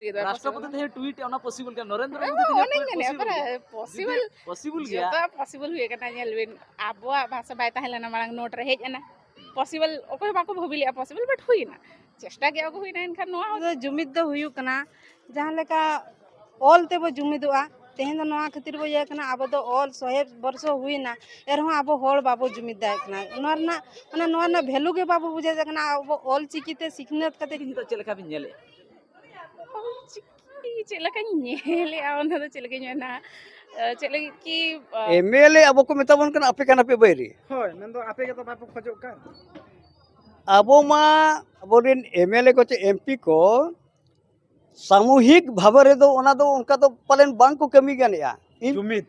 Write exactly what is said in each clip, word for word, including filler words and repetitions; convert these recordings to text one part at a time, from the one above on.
ᱨᱟᱥᱴᱨᱚᱯᱚᱛᱤ ᱛᱮ ᱴᱩᱭᱤᱴ ᱮ, ᱚᱱᱟ ᱯᱚᱥᱤᱵᱚᱞ ᱜᱮᱭᱟ? ᱱᱚᱨᱮᱱᱫᱨᱚ ᱢᱳᱫᱤ ᱛᱮ ᱚᱱᱮᱧ ᱢᱮᱱᱮᱫᱼᱟ, ᱯᱚᱥᱤᱵᱚᱞ ᱜᱮᱭᱟ? ᱯᱚᱥᱤᱵᱚᱞ ᱡᱩᱫᱤ ᱜᱮᱭᱟ᱾ ᱡᱚᱛᱚᱣᱟᱜ ᱯᱚᱥᱤᱵᱚᱞ ᱦᱩᱭ ᱟᱠᱟᱱᱟ᱾ ᱧᱮᱞ ᱵᱤᱱ, ᱟᱵᱚᱣᱟᱜ ᱵᱷᱟᱥᱟ ᱵᱟᱭ ᱛᱟᱦᱮᱸ ᱞᱮᱱᱟ ᱢᱟᱲᱟᱝ, ᱱᱳᱴ ᱨᱮ ᱦᱮᱡ ᱮᱱᱟ᱾ ᱯᱚᱥᱤᱵᱚᱞ ᱚᱠᱚᱭ ᱦᱚᱸ ᱵᱟᱠᱚ ᱵᱷᱟᱹᱵᱤ ᱞᱮᱫᱼᱟ ᱯᱚᱥᱤᱵᱚᱞ, ᱵᱟᱴ ᱦᱩᱭ ᱮᱱᱟ᱾ ᱪᱮᱥᱴᱟ ᱠᱮᱫᱼᱟ ᱠᱚ, ᱦᱩᱭ ᱮᱱᱟ᱾ ᱮᱱᱠᱷᱟᱱ ᱱᱚᱣᱟ ᱦᱚᱸ ᱫᱚ ᱡᱩᱢᱤᱫ ᱫᱚ ᱦᱩᱭᱩᱜ ᱠᱟᱱᱟ, ᱡᱟᱦᱟᱸ ᱞᱮᱠᱟ ᱚᱞ ᱛᱮᱵᱚ ᱡᱩᱢᱤᱫᱚᱜᱼᱟ᱾ ᱛᱮᱦᱮᱧ ᱫᱚ ᱱᱚᱣᱟ ᱠᱷᱟᱹᱛᱤᱨ ᱵᱚ ᱤᱭᱟᱹ ᱠᱟᱱᱟ, ᱟᱵᱚ ᱫᱚ ᱚᱞ ᱥᱚᱦᱮᱫ ᱵᱚᱨᱥᱚ ᱦᱩᱭᱱᱟ, ᱮᱱᱨᱮᱦᱚᱸ ᱟᱵᱚ ᱦᱚᱲ ᱵᱟᱵᱚ ᱡᱩᱢᱤᱫ ᱫᱟᱲᱮᱭᱟᱜ ᱠᱟᱱᱟ᱾ ᱱᱚᱣᱟ ᱨᱮᱱᱟᱜ, ᱢᱟᱱᱮ, ᱱᱚᱣᱟ ᱨᱮᱱᱟᱜ ᱵᱷᱮᱞᱩ ᱜᱮ ᱵᱟᱵᱚ ᱵᱩᱡᱷᱟᱹᱣ ᱫᱟᱲᱮᱭᱟᱜ ᱠᱟᱱᱟ᱾ ᱟᱵᱚ ᱚᱞ ᱪᱤᱠᱤ ᱛᱮ ᱥᱤᱠᱷᱱᱟᱹᱛ ᱠᱟᱛᱮ ᱱᱤᱛᱚᱜ ᱪᱮᱫ ᱞᱮᱠᱟ ᱵᱤᱱ ᱧᱮᱞᱮᱫᱼᱟ? ᱚᱞ ᱪᱤᱠᱤ ᱪᱮᱫ ᱞᱮᱠᱟᱧ ᱧᱮᱞᱮᱫᱼᱟ, ᱚᱱᱟ ᱫᱚ ᱪᱮᱫ ᱞᱮᱠᱟᱧ ᱢᱮᱱᱟ, ᱮ, ᱪᱮᱫ ᱞᱟᱹᱜᱤᱫ ᱠᱤ, ᱮ, ᱮᱢ ᱮᱞ ᱮ ᱟᱵᱚ ᱠᱚ ᱢᱮᱛᱟ ᱵᱚᱱ ᱠᱟᱱᱟ, ᱟᱯᱮ ᱠᱟᱱᱟ ᱯᱮ ᱵᱟᱹᱭᱨᱤ᱾ ᱦᱳᱭ, ᱢᱮᱱᱫᱚ ᱟᱯᱮ ᱜᱮᱛᱚ ᱵᱟᱯᱮ ᱠᱷᱚᱡᱚᱜ ᱠᱟᱱ᱾ ᱟᱵᱚ ᱢᱟ ᱟᱵᱚᱨᱮᱱ ᱮᱢ ᱮᱞ ᱮ ᱠᱚ ᱪᱮ ᱮᱢ ᱯᱤ ᱠᱚ ᱥᱟᱢᱩᱦᱤᱠ ᱵᱷᱟᱵᱮ ᱨᱮᱫᱚ ᱚᱱᱟ ᱫᱚ ᱚᱱᱠᱟ ᱫᱚ ᱯᱟᱞᱮᱱ ᱵᱟᱝ ᱠᱚ ᱠᱟᱹᱢᱤ ᱜᱟᱱᱮᱜᱼᱟ᱾ ᱤᱧ ᱡᱩᱢᱤᱫ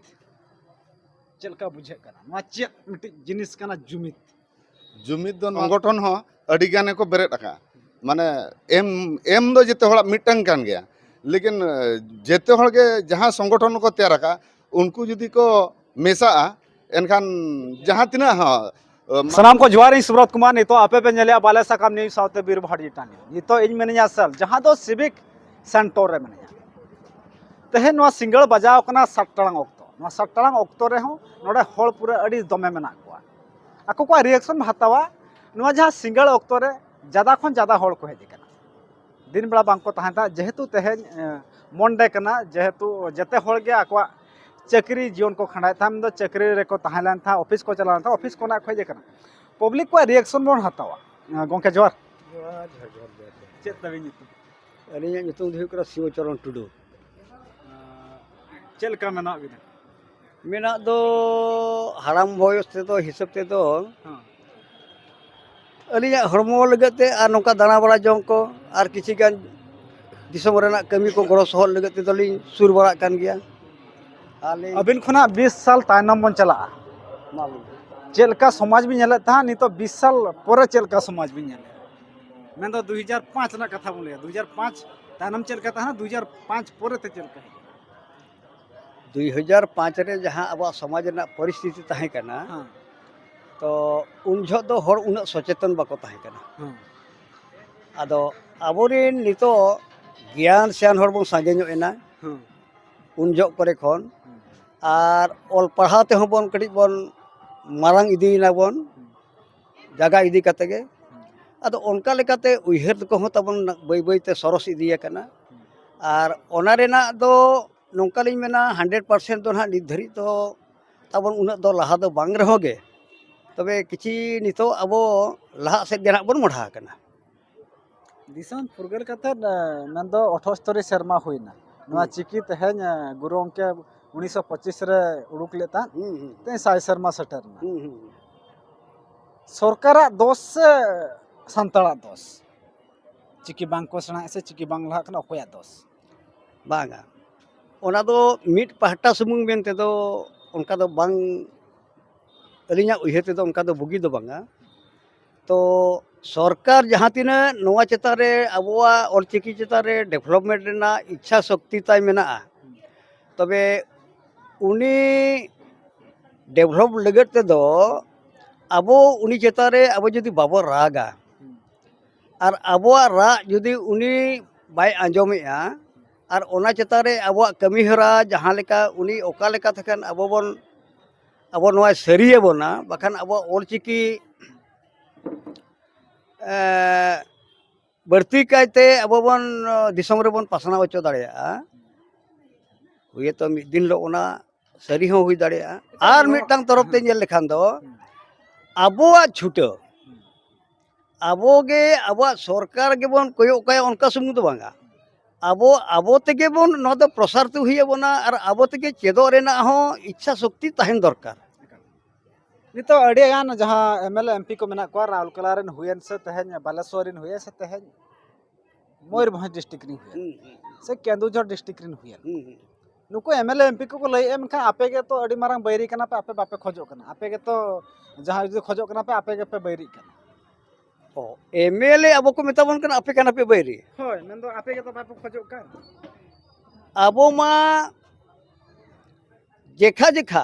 ᱪᱮᱫ ᱞᱮᱠᱟ ᱵᱩᱡᱷᱟᱹᱜ ᱠᱟᱱᱟ? ᱱᱚᱣᱟ ᱪᱮᱫ ᱢᱤᱫᱴᱤᱡ ᱡᱤᱱᱤᱥ ᱠᱟᱱᱟ ᱡᱩᱢᱤᱫ? ᱡᱩᱢᱤᱫ ᱫᱚ ᱱᱚᱣᱟ ᱥᱚᱝᱜᱚᱴᱷᱚᱱ ᱦᱚᱸ ᱟᱹᱰᱤ ᱜᱟᱱ ᱜᱮᱠᱚ ᱵᱮᱨᱮᱫ ᱟᱠᱟᱫᱼᱟ᱾ ᱢᱟᱱᱮ ᱮᱢ, ᱮᱢ ᱫᱚ ᱡᱮᱛᱮ ᱦᱚᱲᱟᱜ ᱢᱤᱫᱴᱟᱝ ᱠᱟᱱ ᱜᱮᱭᱟ, ᱞᱮᱠᱤᱱ, ᱮ, ᱡᱮᱛᱮ ᱦᱚᱲ ᱜᱮ ᱡᱟᱦᱟᱸ ᱥᱚᱝᱜᱚᱴᱷᱚᱱ ᱠᱚ ᱛᱮᱭᱟᱨ ᱟᱠᱟᱫᱼᱟ, ᱩᱱᱠᱩ ᱡᱩᱫᱤ ᱠᱚ ᱢᱮᱥᱟᱜᱼᱟ, ᱮᱱᱠᱷᱟᱱ ᱡᱟᱦᱟᱸ ᱛᱤᱱᱟᱹᱜ ᱦᱚᱸ, ᱮ, ᱢᱟ- ᱥᱟᱱᱟᱢ ᱠᱚ ᱡᱚᱦᱟᱨ, ᱤᱧ ᱥᱩᱵᱨᱚᱛ ᱠᱩᱢᱟᱨ᱾ ᱱᱤᱛᱚᱜ ᱟᱯᱮ ᱯᱮ ᱧᱮᱞᱮᱜᱼᱟ ᱵᱟᱞᱮ ᱥᱟᱠᱟᱢ ᱱᱤᱭᱩᱡᱽ ᱥᱟᱶᱛᱮ ᱵᱤᱨᱵᱟᱦᱟ ᱰᱤᱡᱤᱴᱟᱞ ᱱᱤᱭᱩᱡᱽ᱾ ᱱᱤᱛᱚᱜ ᱤᱧ ᱢᱤᱱᱟᱹᱧᱟ ᱥᱮᱞ, ᱡᱟᱦᱟᱸ ᱫᱚ ᱥᱤᱵᱷᱤᱠ ᱥᱮᱱᱴᱚᱨ ᱨᱮ ᱢᱤᱱᱟᱹᱧᱟ᱾ ᱛᱮᱦᱮᱧ ᱱᱚᱣᱟ ᱥᱤᱸᱜᱟᱹᱲ ᱵᱟᱡᱟᱣ ᱠᱟᱱᱟ ᱥᱟᱛ ᱴᱟᱲᱟᱝ ᱚᱠᱛᱚ᱾ ᱱᱚᱣᱟ ᱥᱟᱛ ᱴᱟᱲᱟᱝ ᱚᱠᱛᱚ ᱨᱮᱦᱚᱸ ᱱᱚᱰᱮ ᱦᱚᱲ ᱯᱩᱨᱟᱹ ᱟᱹᱰᱤ ᱫᱚᱢᱮ ᱢᱮᱱᱟᱜ ᱠᱚᱣᱟ᱾ ᱟᱠᱚ ᱠᱚᱣᱟᱜ ᱨᱤᱭᱮᱠᱥᱚᱱ ᱦᱟᱛᱟᱣᱟ᱾ ᱱᱚᱣᱟ ᱡᱟᱦᱟᱸ ᱥᱤᱸᱜᱟᱹᱲ ᱚᱠᱛᱚ ᱨᱮ ᱡᱟᱫᱟ ᱠᱷᱚᱱ ᱡᱟᱫᱟ ᱦᱚᱲ ᱠᱚ ᱦᱮᱡ ᱟᱠᱟᱱᱟ, ᱫᱤᱱ ᱵᱮᱲᱟ ᱵᱟᱝ ᱠᱚ ᱛᱟᱦᱮᱸ ᱛᱟᱦᱮᱸ, ᱡᱮᱦᱮᱛᱩ ᱛᱮᱦᱮᱧ, ᱮ, ᱢᱚᱱᱰᱮ ᱠᱟᱱᱟ, ᱡᱮᱦᱮᱛᱩ ᱡᱮᱛᱮ ᱦᱚᱲ ᱜᱮ ᱟᱠᱚᱣᱟᱜ ᱪᱟᱹᱠᱨᱤ ᱡᱤᱭᱚᱱ ᱠᱚ ᱠᱷᱟᱸᱰᱟᱣᱮᱫ ᱛᱟᱦᱮᱸ, ᱢᱮᱱᱫᱚ ᱪᱟᱹᱠᱨᱤ ᱨᱮᱠᱚ ᱛᱟᱦᱮᱸ ᱞᱮᱱ ᱛᱟᱦᱮᱸ, ᱚᱯᱷᱤᱥ ᱠᱚ ᱪᱟᱞᱟᱣ ᱞᱮᱱ ᱛᱟᱦᱮᱸ, ᱚᱯᱷᱤᱥ ᱠᱷᱚᱱᱟᱜ ᱠᱚ ᱦᱮᱡ ᱟᱠᱟᱱᱟ᱾ ᱯᱟᱵᱽᱞᱤᱠ ᱠᱚᱣᱟᱜ ᱨᱤᱭᱮᱠᱥᱚᱱ ᱵᱚᱱ ᱦᱟᱛᱟᱣᱟ᱾ ᱮ, ᱜᱚᱢᱠᱮ ᱡᱚᱦᱟᱨ᱾ ᱡᱚᱦᱟᱨ, ᱡᱚᱦᱟᱨ, ᱡᱚᱦᱟᱨ, ᱡᱚᱦᱟᱨ᱾ ᱪᱮᱫ ᱛᱟᱵᱤᱱ ᱧᱩᱛᱩᱢ? ᱟᱹᱞᱤᱧᱟᱜ ᱧᱩᱛᱩᱢ ᱫᱚ ᱦᱩᱭᱩᱜ ᱠᱟᱱᱟ ᱥᱤᱵᱚᱪᱚᱨᱚᱱ ᱴᱩᱰᱩ᱾ ᱮ, ᱪᱮᱫ ᱞᱮᱠᱟ ᱢᱮᱱᱟᱜ ᱵᱤᱱᱟ? ᱢᱮᱱᱟᱜ ᱫᱚ ᱦᱟᱲᱟᱢ ᱵᱚᱭᱚᱥ ᱛᱮᱫᱚ, ᱦᱤᱥᱟᱹᱵ ᱛᱮᱫᱚ, ᱦᱮᱸ᱾ ᱟᱹᱞᱤᱧᱟᱜ ᱦᱚᱲᱢᱚ ᱞᱟᱹᱜᱤᱫ ᱛᱮ ᱟᱨ ᱱᱚᱝᱠᱟ ᱫᱟᱬᱟ ᱵᱟᱲᱟ ᱡᱚᱝ ᱠᱚ ᱟᱨ ᱠᱤᱪᱷᱤ ᱜᱟᱱ ᱫᱤᱥᱚᱢ ᱨᱮᱱᱟᱜ ᱠᱟᱹᱢᱤ ᱠᱚ ᱜᱚᱲᱚ ᱥᱚᱦᱚᱫ ᱞᱟᱹᱜᱤᱫ ᱛᱮᱫᱚ ᱞᱤᱧ ᱥᱩᱨ ᱵᱟᱲᱟᱜ ᱠᱟᱱ ᱜᱮᱭᱟ᱾ ᱟᱹᱞᱤᱧ ᱟᱹᱵᱤᱱ ᱠᱷᱚᱱᱟᱜ ᱵᱤᱥ ᱥᱟᱞ ᱛᱟᱭᱱᱚᱢ ᱵᱚᱱ ᱪᱟᱞᱟᱜᱼᱟ᱾ ᱢᱟ ᱞᱟᱹᱭ ᱵᱤᱱ᱾ ᱪᱮᱫ ᱞᱮᱠᱟ ᱥᱚᱢᱟᱡᱽ ᱵᱤᱱ ᱧᱮᱞᱮᱫ ᱛᱟᱦᱮᱸᱫ, ᱱᱤᱛᱚᱜ ᱵᱤᱥ ᱥᱟᱞ ᱯᱚᱨᱮ ᱪᱮᱫ ᱞᱮᱠᱟ ᱥᱚᱢᱟᱡᱽ ᱵᱤᱱ ᱧᱮᱞᱮᱫᱼᱟ? ᱢᱮᱱᱫᱚ ᱫᱩ ᱦᱟᱡᱟᱨ ᱯᱟᱸᱪ ᱨᱮᱱᱟᱜ ᱠᱟᱛᱷᱟ ᱵᱚᱱ ᱞᱟᱹᱭᱟ, ᱫᱩ ᱦᱟᱡᱟᱨ ᱯᱟᱸᱪ ᱛᱟᱭᱱᱚᱢ ᱪᱮᱫ ᱞᱮᱠᱟ ᱛᱟᱦᱮᱱᱟ, ᱫᱩ ᱦᱟᱡᱟᱨ ᱯᱟᱸᱪ ᱯᱚᱨᱮ ᱛᱮ ᱪᱮᱫ ᱞᱮᱠᱟ ᱦᱮᱡ ᱮᱱᱟ? ᱫᱩ ᱦᱟᱡᱟᱨ ᱯᱟᱸᱪ ᱨᱮ ᱡᱟᱦᱟᱸ ᱟᱵᱚᱣᱟᱜ ᱥᱚᱢᱟᱡᱽ ᱨᱮᱱᱟᱜ ᱯᱚᱨᱤᱥᱛᱷᱤᱛᱤ ᱛᱟᱦᱮᱸ ᱠᱟᱱᱟ, ᱦᱮᱸ᱾ ᱛᱚ ᱩᱱ ᱡᱚᱦᱚᱜ ᱫᱚ ᱦᱚᱲ ᱩᱱᱟᱹᱜ ᱥᱚᱪᱮᱛᱚᱱ ᱵᱟᱠᱚ ᱛᱟᱦᱮᱸ ᱠᱟᱱᱟ᱾ ᱦᱮᱸ᱾ ᱟᱫᱚ ᱟᱵᱚᱨᱮᱱ ᱱᱤᱛᱚᱜ ᱜᱮᱭᱟᱱ ᱥᱮᱭᱟᱱ ᱦᱚᱲ ᱵᱚᱱ ᱥᱟᱸᱜᱮ ᱧᱚᱜ ᱮᱱᱟ᱾ ᱦᱩᱸ᱾ ᱩᱱ ᱡᱚᱦᱚᱜ ᱠᱚᱨᱮ ᱠᱷᱚᱱ᱾ ᱦᱩᱸ᱾ ᱟᱨ ᱚᱞ ᱯᱟᱲᱦᱟᱣ ᱛᱮᱦᱚᱸ ᱵᱚᱱ ᱠᱟᱹᱴᱤᱡ ᱵᱚᱱ ᱢᱟᱨᱟᱝ ᱤᱫᱤᱭᱮᱱᱟ ᱵᱚᱱ, ᱦᱩᱸ᱾ ᱡᱟᱭᱜᱟ ᱤᱫᱤ ᱠᱟᱛᱮ ᱜᱮ᱾ ᱦᱩᱸ᱾ ᱟᱫᱚ ᱚᱱᱠᱟ ᱞᱮᱠᱟᱛᱮ ᱩᱭᱦᱟᱹᱨ ᱠᱚᱦᱚᱸ ᱛᱟᱵᱚᱱ ᱵᱟᱹᱭ ᱵᱟᱹᱭ ᱛᱮ ᱥᱚᱨᱚᱥ ᱤᱫᱤ ᱟᱠᱟᱱᱟ᱾ ᱦᱩᱸ᱾ ᱟᱨ ᱚᱱᱟ ᱨᱮᱱᱟᱜ ᱫᱚ ᱱᱚᱝᱠᱟ ᱞᱤᱧ ᱢᱮᱱᱟ, ᱦᱟᱱᱰᱨᱮᱰ ᱯᱟᱨᱥᱮᱱᱴ ᱫᱚ ᱱᱟᱦᱟᱜ ᱱᱤᱛ ᱫᱷᱟᱹᱨᱤᱡ ᱫᱚ ᱛᱟᱵᱚᱱ ᱩᱱᱟᱹᱜ ᱫᱚ ᱞᱟᱦᱟ ᱫᱚ ᱵᱟᱝ ᱨᱮᱦᱚᱸ ᱜᱮ, ᱛᱚᱵᱮ ᱠᱤᱪᱷᱤ ᱱᱤᱛᱚᱜ ᱟᱵᱚ ᱞᱟᱦᱟᱜ ᱥᱮᱫ ᱜᱮ ᱱᱟᱦᱟᱜ ᱵᱚᱱ ᱢᱚᱦᱰᱟ ᱟᱠᱟᱱᱟ᱾ ᱫᱤᱥᱚᱢ ᱯᱷᱩᱨᱜᱟᱹᱞ ᱠᱟᱛᱮᱫ, ᱮ, ᱢᱮᱱᱫᱚ ᱟᱴᱷᱟᱥᱛᱚᱨᱤ ᱥᱮᱨᱢᱟ ᱦᱩᱭᱱᱟ᱾ ᱱᱚᱣᱟ ᱦᱩᱸ᱾ ᱪᱤᱠᱤ ᱛᱮᱦᱮᱧ, ᱮ, ᱜᱩᱨᱩ ᱜᱚᱢᱠᱮ ᱩᱱᱤᱥᱥᱚ ᱯᱚᱸᱪᱤᱥ ᱨᱮ ᱩᱰᱩᱠ ᱞᱮᱫ ᱛᱟᱦᱮᱸᱫ᱾ ᱦᱩᱸ, ᱦᱩᱸ᱾ ᱛᱮᱦᱮᱧ ᱥᱟᱭ ᱥᱮᱨᱢᱟ ᱥᱮᱴᱮᱨ ᱮᱱᱟ᱾ ᱦᱩᱸ, ᱦᱩᱸ, ᱦᱩᱸ᱾ ᱥᱚᱨᱠᱟᱨᱟᱜ ᱫᱚᱥ ᱥᱮ ᱥᱟᱱᱛᱟᱲᱟᱜ ᱫᱚᱥ? ᱪᱤᱠᱤ ᱵᱟᱝ ᱠᱚ ᱥᱮᱬᱟᱭᱮᱫ ᱥᱮ ᱪᱤᱠᱤ ᱵᱟᱝ ᱞᱟᱦᱟᱜ ᱠᱟᱱᱟ, ᱚᱠᱚᱭᱟᱜ ᱫᱚᱥ? ᱵᱟᱝᱟ, ᱚᱱᱟ ᱫᱚ ᱢᱤᱫ ᱯᱟᱦᱴᱟ ᱥᱩᱢᱩᱝ ᱢᱮᱱ ᱛᱮᱫᱚ ᱚᱱᱠᱟ ᱫᱚ ᱵᱟᱝ, ᱟᱹᱞᱤᱧᱟᱜ ᱩᱭᱦᱟᱹᱨ ᱛᱮᱫᱚ ᱚᱱᱠᱟ ᱫᱚ ᱵᱩᱜᱤ ᱫᱚ ᱵᱟᱝᱟ᱾ ᱛᱚ ᱥᱚᱨᱠᱟᱨ ᱡᱟᱦᱟᱸ ᱛᱤᱱᱟᱹᱜ ᱱᱚᱣᱟ ᱪᱮᱛᱟᱱ ᱨᱮ, ᱟᱵᱚᱣᱟᱜ ᱚᱞᱪᱤᱠᱤ ᱪᱮᱛᱟᱱ ᱨᱮ ᱰᱮᱵᱷᱞᱚᱯᱢᱮᱱᱴ ᱨᱮᱱᱟᱜ ᱤᱪᱪᱷᱟ ᱥᱚᱠᱛᱤ ᱛᱟᱭ ᱢᱮᱱᱟᱜᱼᱟ, ᱛᱚᱵᱮ ᱩᱱᱤ ᱰᱮᱵᱷᱞᱚᱯ ᱞᱟᱹᱜᱤᱫ ᱛᱮᱫᱚ ᱟᱵᱚ ᱩᱱᱤ ᱪᱮᱛᱟᱱ ᱨᱮ ᱟᱵᱚ ᱡᱩᱫᱤ ᱵᱟᱵᱚ ᱨᱟᱜᱟ, ᱟᱨ ᱟᱵᱚᱣᱟᱜ ᱨᱟᱜ ᱡᱩᱫᱤ ᱩᱱᱤ ᱵᱟᱭ ᱟᱸᱡᱚᱢᱮᱜᱼᱟ, ᱟᱨ ᱚᱱᱟ ᱪᱮᱛᱟᱱ ᱨᱮ ᱟᱵᱚᱣᱟᱜ ᱠᱟᱹᱢᱤᱦᱚᱨᱟ ᱡᱟᱦᱟᱸ ᱞᱮᱠᱟ ᱩᱱᱤ ᱚᱠᱟ ᱞᱮᱠᱟ ᱛᱮᱠᱷᱟᱱ ᱟᱵᱚ ᱵᱚᱱ, ᱟᱵᱚ ᱱᱚᱣᱟ ᱥᱟᱹᱨᱤᱭᱟᱵᱚᱱᱟ, ᱵᱟᱠᱷᱟᱱ ᱟᱵᱚᱣᱟᱜ ᱚᱞᱪᱤᱠᱤ, ᱮ, ᱵᱟᱹᱲᱛᱤ ᱠᱟᱭᱛᱮ ᱟᱵᱚ ᱵᱚᱱ, ᱫᱤᱥᱚᱢ ᱨᱮᱵᱚᱱ ᱯᱟᱥᱱᱟᱣ ᱦᱚᱪᱚ ᱫᱟᱲᱮᱭᱟᱜᱼᱟ᱾ ᱦᱩᱭᱛᱚ ᱢᱤᱫ ᱫᱤᱱ ᱦᱤᱞᱳᱜ ᱚᱱᱟ ᱥᱟᱹᱨᱤ ᱦᱚᱸ ᱦᱩᱭ ᱫᱟᱲᱮᱭᱟᱜᱼᱟ᱾ ᱟᱨ ᱢᱤᱫᱴᱟᱝ ᱛᱚᱨᱚᱯ ᱛᱮ ᱧᱮᱞ ᱞᱮᱠᱷᱟᱱ ᱫᱚ ᱟᱵᱚᱣᱟᱜ ᱪᱷᱩᱴᱟᱹᱣ, ᱟᱵᱚ ᱜᱮ ᱟᱵᱚᱣᱟᱜ ᱥᱚᱨᱠᱟᱨ ᱜᱮᱵᱚᱱ ᱠᱚᱭᱚᱜ ᱠᱟᱭᱟ, ᱚᱱᱠᱟ ᱥᱩᱢᱩᱝ ᱫᱚ ᱵᱟᱝᱟ᱾ ᱟᱵᱚ, ᱟᱵᱚ ᱛᱮᱜᱮ ᱵᱚᱱ ᱱᱚᱣᱟ ᱫᱚ ᱯᱨᱚᱥᱟᱨ ᱛᱮ ᱦᱩᱭ ᱟᱵᱚᱱᱟ ᱟᱨ ᱟᱵᱚ ᱛᱮᱜᱮ ᱪᱮᱫᱚᱜ ᱨᱮᱱᱟᱜ ᱦᱚᱸ ᱤᱪᱪᱷᱟ ᱥᱚᱠᱛᱤ ᱛᱟᱦᱮᱱ ᱫᱚᱨᱠᱟᱨ᱾ ᱱᱤᱛᱚᱜ ᱟᱹᱰᱤ ᱜᱟᱱ ᱡᱟᱦᱟᱸ M L A, M P ᱠᱚ ᱢᱮᱱᱟᱜ ᱠᱚᱣᱟ, ᱨᱟᱣᱩᱨᱠᱮᱞᱟ ᱨᱮᱱ ᱦᱩᱭᱮᱱ ᱥᱮ ᱛᱮᱦᱮᱧ ᱵᱟᱞᱮᱥᱚᱨ ᱨᱮᱱ ᱦᱩᱭᱮᱱ ᱥᱮ ᱛᱮᱦᱮᱧ ᱢᱚᱭᱩᱨᱵᱷᱚᱸᱡᱽ ᱰᱤᱥᱴᱨᱤᱠᱴ ᱨᱮᱱ ᱦᱩᱭᱮᱱ, ᱦᱩᱸ, ᱦᱩᱸ᱾ ᱥᱮ ᱠᱮᱸᱫᱩᱡᱷᱚᱨ ᱰᱤᱥᱴᱨᱤᱠᱴ ᱨᱮᱱ ᱦᱩᱭᱮᱱ, ᱦᱩᱸ, ᱦᱩᱸ᱾ ᱱᱩᱠᱩ M L A, M P ᱠᱚᱠᱚ ᱞᱟᱹᱭᱮᱫᱼᱟ, ᱢᱮᱱᱠᱷᱟᱱ ᱟᱯᱮ ᱜᱮᱛᱚ ᱟᱹᱰᱤ ᱢᱟᱨᱟᱝ ᱵᱟᱹᱭᱨᱤ ᱠᱟᱱᱟ ᱯᱮ, ᱟᱯᱮ ᱵᱟᱯᱮ ᱠᱷᱚᱡᱚᱜ ᱠᱟᱱᱟ᱾ ᱟᱯᱮ ᱜᱮᱛᱚ ᱡᱟᱦᱟᱸᱭ ᱡᱩᱫᱤ ᱠᱷᱚᱡᱚᱜ ᱠᱟᱱᱟ ᱯᱮ, ᱟᱯᱮ ᱜᱮᱯᱮ ᱵᱟᱹᱭᱨᱤᱜ ᱠᱟᱱᱟ᱾ ᱚ, ᱮᱢ ᱮᱞ ᱮ ᱟᱵᱚ ᱠᱚ ᱢᱮᱛᱟ ᱵᱚᱱ ᱠᱟᱱᱟ, ᱟᱯᱮ ᱠᱟᱱᱟ ᱯᱮ ᱵᱟᱹᱭᱨᱤ? ᱦᱳᱭ, ᱢᱮᱱᱫᱚ ᱟᱯᱮ ᱜᱮᱛᱚ ᱵᱟᱯᱮ ᱠᱷᱚᱡᱚᱜ ᱠᱟᱱ᱾ ᱟᱵᱚ ᱢᱟ ᱡᱮᱠᱷᱟ ᱡᱮᱠᱷᱟ,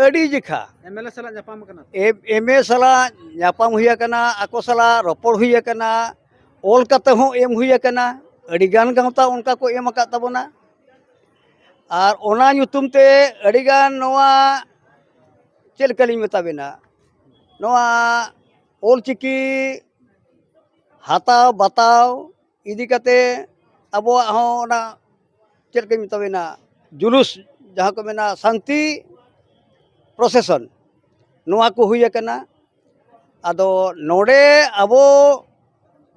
ᱟᱹᱰᱤ ᱡᱮᱠᱷᱟ ᱮᱢ ᱮᱞ ᱮ ᱥᱟᱞᱟᱜ ᱧᱟᱯᱟᱢ ᱠᱟᱱᱟ ᱯᱮ? ᱮᱢ-, ᱮᱢ ᱮ ᱥᱟᱞᱟᱜ ᱧᱟᱯᱟᱢ ᱦᱩᱭ ᱟᱠᱟᱱᱟ, ᱟᱠᱚ ᱥᱟᱞᱟᱜ ᱨᱚᱯᱚᱲ ᱦᱩᱭ ᱟᱠᱟᱱᱟ, ᱚᱞ ᱠᱟᱛᱮ ᱦᱚᱸ ᱮᱢ ᱦᱩᱭ ᱟᱠᱟᱱᱟ᱾ ᱟᱹᱰᱤᱜᱟᱱ ᱜᱟᱶᱛᱟ ᱚᱱᱠᱟ ᱠᱚ ᱮᱢ ᱟᱠᱟᱫ ᱛᱟᱵᱚᱱᱟ᱾ ᱟᱨ ᱚᱱᱟ ᱧᱩᱛᱩᱢ ᱛᱮ ᱟᱹᱰᱤᱜᱟᱱ ᱱᱚᱣᱟ, ᱪᱮᱫ ᱞᱮᱠᱟᱞᱤᱧ ᱢᱮᱛᱟ ᱵᱤᱱᱟ, ᱱᱚᱣᱟ ᱚᱞᱪᱤᱠᱤ ᱦᱟᱛᱟᱣ ᱵᱟᱛᱟᱣ ᱤᱫᱤ ᱠᱟᱛᱮ ᱟᱵᱚᱣᱟᱜ ᱦᱚᱸ ᱚᱱᱟ, ᱪᱮᱫ ᱞᱮᱠᱟᱧ ᱢᱮᱛᱟ ᱵᱤᱱᱟ, ᱡᱩᱞᱩᱥ, ᱡᱟᱦᱟᱸ ᱠᱚ ᱢᱮᱱᱟ ᱥᱟᱱᱛᱤ ᱯᱨᱚᱥᱮᱥᱚᱱ, ᱱᱚᱣᱟ ᱠᱚ ᱦᱩᱭ ᱟᱠᱟᱱᱟ᱾ ᱟᱫᱚ ᱱᱚᱰᱮ ᱟᱵᱚ,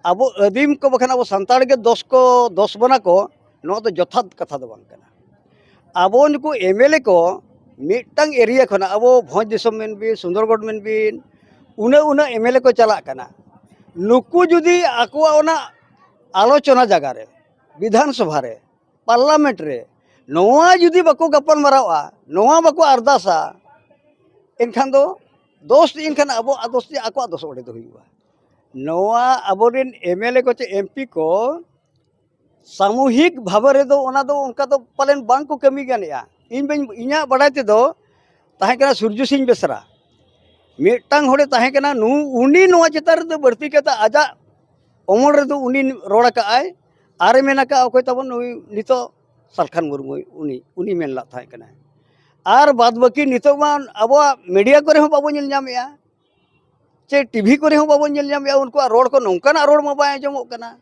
ᱟᱵᱚ ᱟᱹᱫᱤᱢ ᱠᱚ ᱵᱟᱠᱷᱟᱱ ᱟᱵᱚ ᱥᱟᱱᱛᱟᱲ ᱜᱮ ᱫᱚᱥ ᱠᱚ ᱫᱚᱥ ᱵᱚᱱᱟ ᱠᱚ, ᱱᱚᱣᱟ ᱫᱚ ᱡᱚᱛᱷᱟᱛ ᱠᱟᱛᱷᱟ ᱫᱚ ᱵᱟᱝ ᱠᱟᱱᱟ᱾ ᱟᱵᱚ ᱱᱩᱠᱩ ᱮᱢᱮᱞᱮ ᱠᱚ ᱢᱤᱫᱴᱟᱝ ᱮᱨᱤᱭᱟ ᱠᱷᱚᱱᱟᱜ, ᱟᱵᱚ ᱵᱷᱚᱸᱡᱽ ᱫᱤᱥᱚᱢ ᱢᱮᱱ ᱵᱤᱱ, ᱥᱩᱱᱫᱚᱨᱜᱚᱰ ᱢᱮᱱ ᱵᱤᱱ, ᱩᱱᱟᱹᱜ ᱩᱱᱟᱹᱜ ᱮᱢᱮᱞᱮ ᱠᱚ ᱪᱟᱞᱟᱜ ᱠᱟᱱᱟ᱾ ᱱᱩᱠᱩ ᱡᱩᱫᱤ ᱟᱠᱚᱣᱟᱜ ᱚᱱᱟ ᱟᱞᱳᱪᱚᱱᱟ ᱡᱟᱭᱜᱟ ᱨᱮ, ᱵᱤᱫᱷᱟᱱ ᱥᱚᱵᱷᱟ ᱨᱮ, ᱯᱟᱨᱞᱟᱢᱮᱱᱴ ᱨᱮ ᱱᱚᱣᱟ ᱡᱩᱫᱤ ᱵᱟᱠᱚ ᱜᱟᱯᱟᱞ ᱢᱟᱨᱟᱣᱟ, ᱱᱚᱣᱟ ᱵᱟᱠᱚ ᱟᱨᱫᱟᱥᱟ, ᱮᱱᱠᱷᱟᱱ ᱫᱚ ᱫᱳᱥ, ᱮᱱᱠᱷᱟᱱ ᱟᱵᱚᱣᱟᱜ ᱫᱳᱥ ᱪᱮᱫ, ᱟᱠᱚᱣᱟᱜ ᱫᱳᱥ ᱚᱸᱰᱮ ᱫᱚ ᱦᱩᱭᱩᱜᱼᱟ᱾ ᱱᱚᱣᱟ ᱟᱵᱚᱨᱮᱱ ᱮᱢᱮᱞᱮ ᱠᱚ ᱪᱮ ᱮᱢᱯᱤ ᱠᱚ ᱥᱟᱢᱩᱦᱤᱠ ᱵᱷᱟᱵᱮ ᱨᱮᱫᱚ ᱚᱱᱟ ᱫᱚ ᱚᱱᱠᱟ ᱫᱚ ᱯᱟᱞᱮᱱ ᱵᱟᱝ ᱠᱚ ᱠᱟᱹᱢᱤ ᱜᱟᱱᱮᱜᱼᱟ᱾ ᱤᱧ ᱵᱟᱹᱧ, ᱤᱧᱟᱹᱜ ᱵᱟᱲᱟᱭ ᱛᱮᱫᱚ ᱛᱟᱦᱮᱸ ᱠᱟᱱᱟ ᱥᱩᱨᱡᱚ ᱥᱤᱝ ᱵᱮᱥᱨᱟ, ᱢᱤᱫᱴᱟᱝ ᱦᱚᱲᱮ ᱛᱟᱦᱮᱸ ᱠᱟᱱᱟ, ᱱᱩ-, ᱩᱱᱤ ᱱᱚᱣᱟ ᱪᱮᱛᱟᱱ ᱨᱮᱫᱚ ᱵᱟᱹᱲᱛᱤ ᱠᱟᱛᱮ ᱟᱡᱟᱜ ᱚᱢᱚᱞ ᱨᱮᱫᱚ ᱩᱱᱤ ᱨᱚᱲ ᱟᱠᱟᱫ ᱟᱭ᱾ ᱟᱨᱮ ᱢᱮᱱ ᱟᱠᱟᱫ ᱚᱠᱚᱭ ᱛᱟᱵᱚᱱ ᱱᱩᱭ ᱱᱤᱛᱚᱜ ᱥᱟᱞᱠᱷᱟᱱ ᱢᱩᱨᱢᱩ, ᱩᱱᱤ, ᱩᱱᱤ ᱢᱮᱱ ᱞᱟᱜ ᱛᱟᱦᱮᱸ ᱠᱟᱱᱟᱭ᱾ ᱟᱨ ᱵᱟᱫ ᱵᱟᱹᱠᱤ ᱱᱤᱛᱚᱜ ᱢᱟ ᱟᱵᱚᱣᱟᱜ ᱢᱤᱰᱤᱭᱟ ᱠᱚᱨᱮ ᱦᱚᱸ ᱵᱟᱵᱚᱱ ᱧᱮᱞ ᱧᱟᱢᱮᱜᱼᱟ, ᱪᱮ ᱴᱤᱵᱷᱤ ᱠᱚᱨᱮ ᱦᱚᱸ ᱵᱟᱵᱚᱱ ᱧᱮᱞ ᱧᱟᱢᱮᱜᱼᱟ᱾ ᱩᱱᱠᱩᱣᱟᱜ ᱨᱚᱲ ᱠᱚ ᱱᱚᱝᱠᱟᱱᱟᱜ ᱨᱚᱲ ᱢᱟ ᱵᱟᱭ ᱟᱸᱡᱚᱢᱚᱜ ᱠᱟᱱᱟ᱾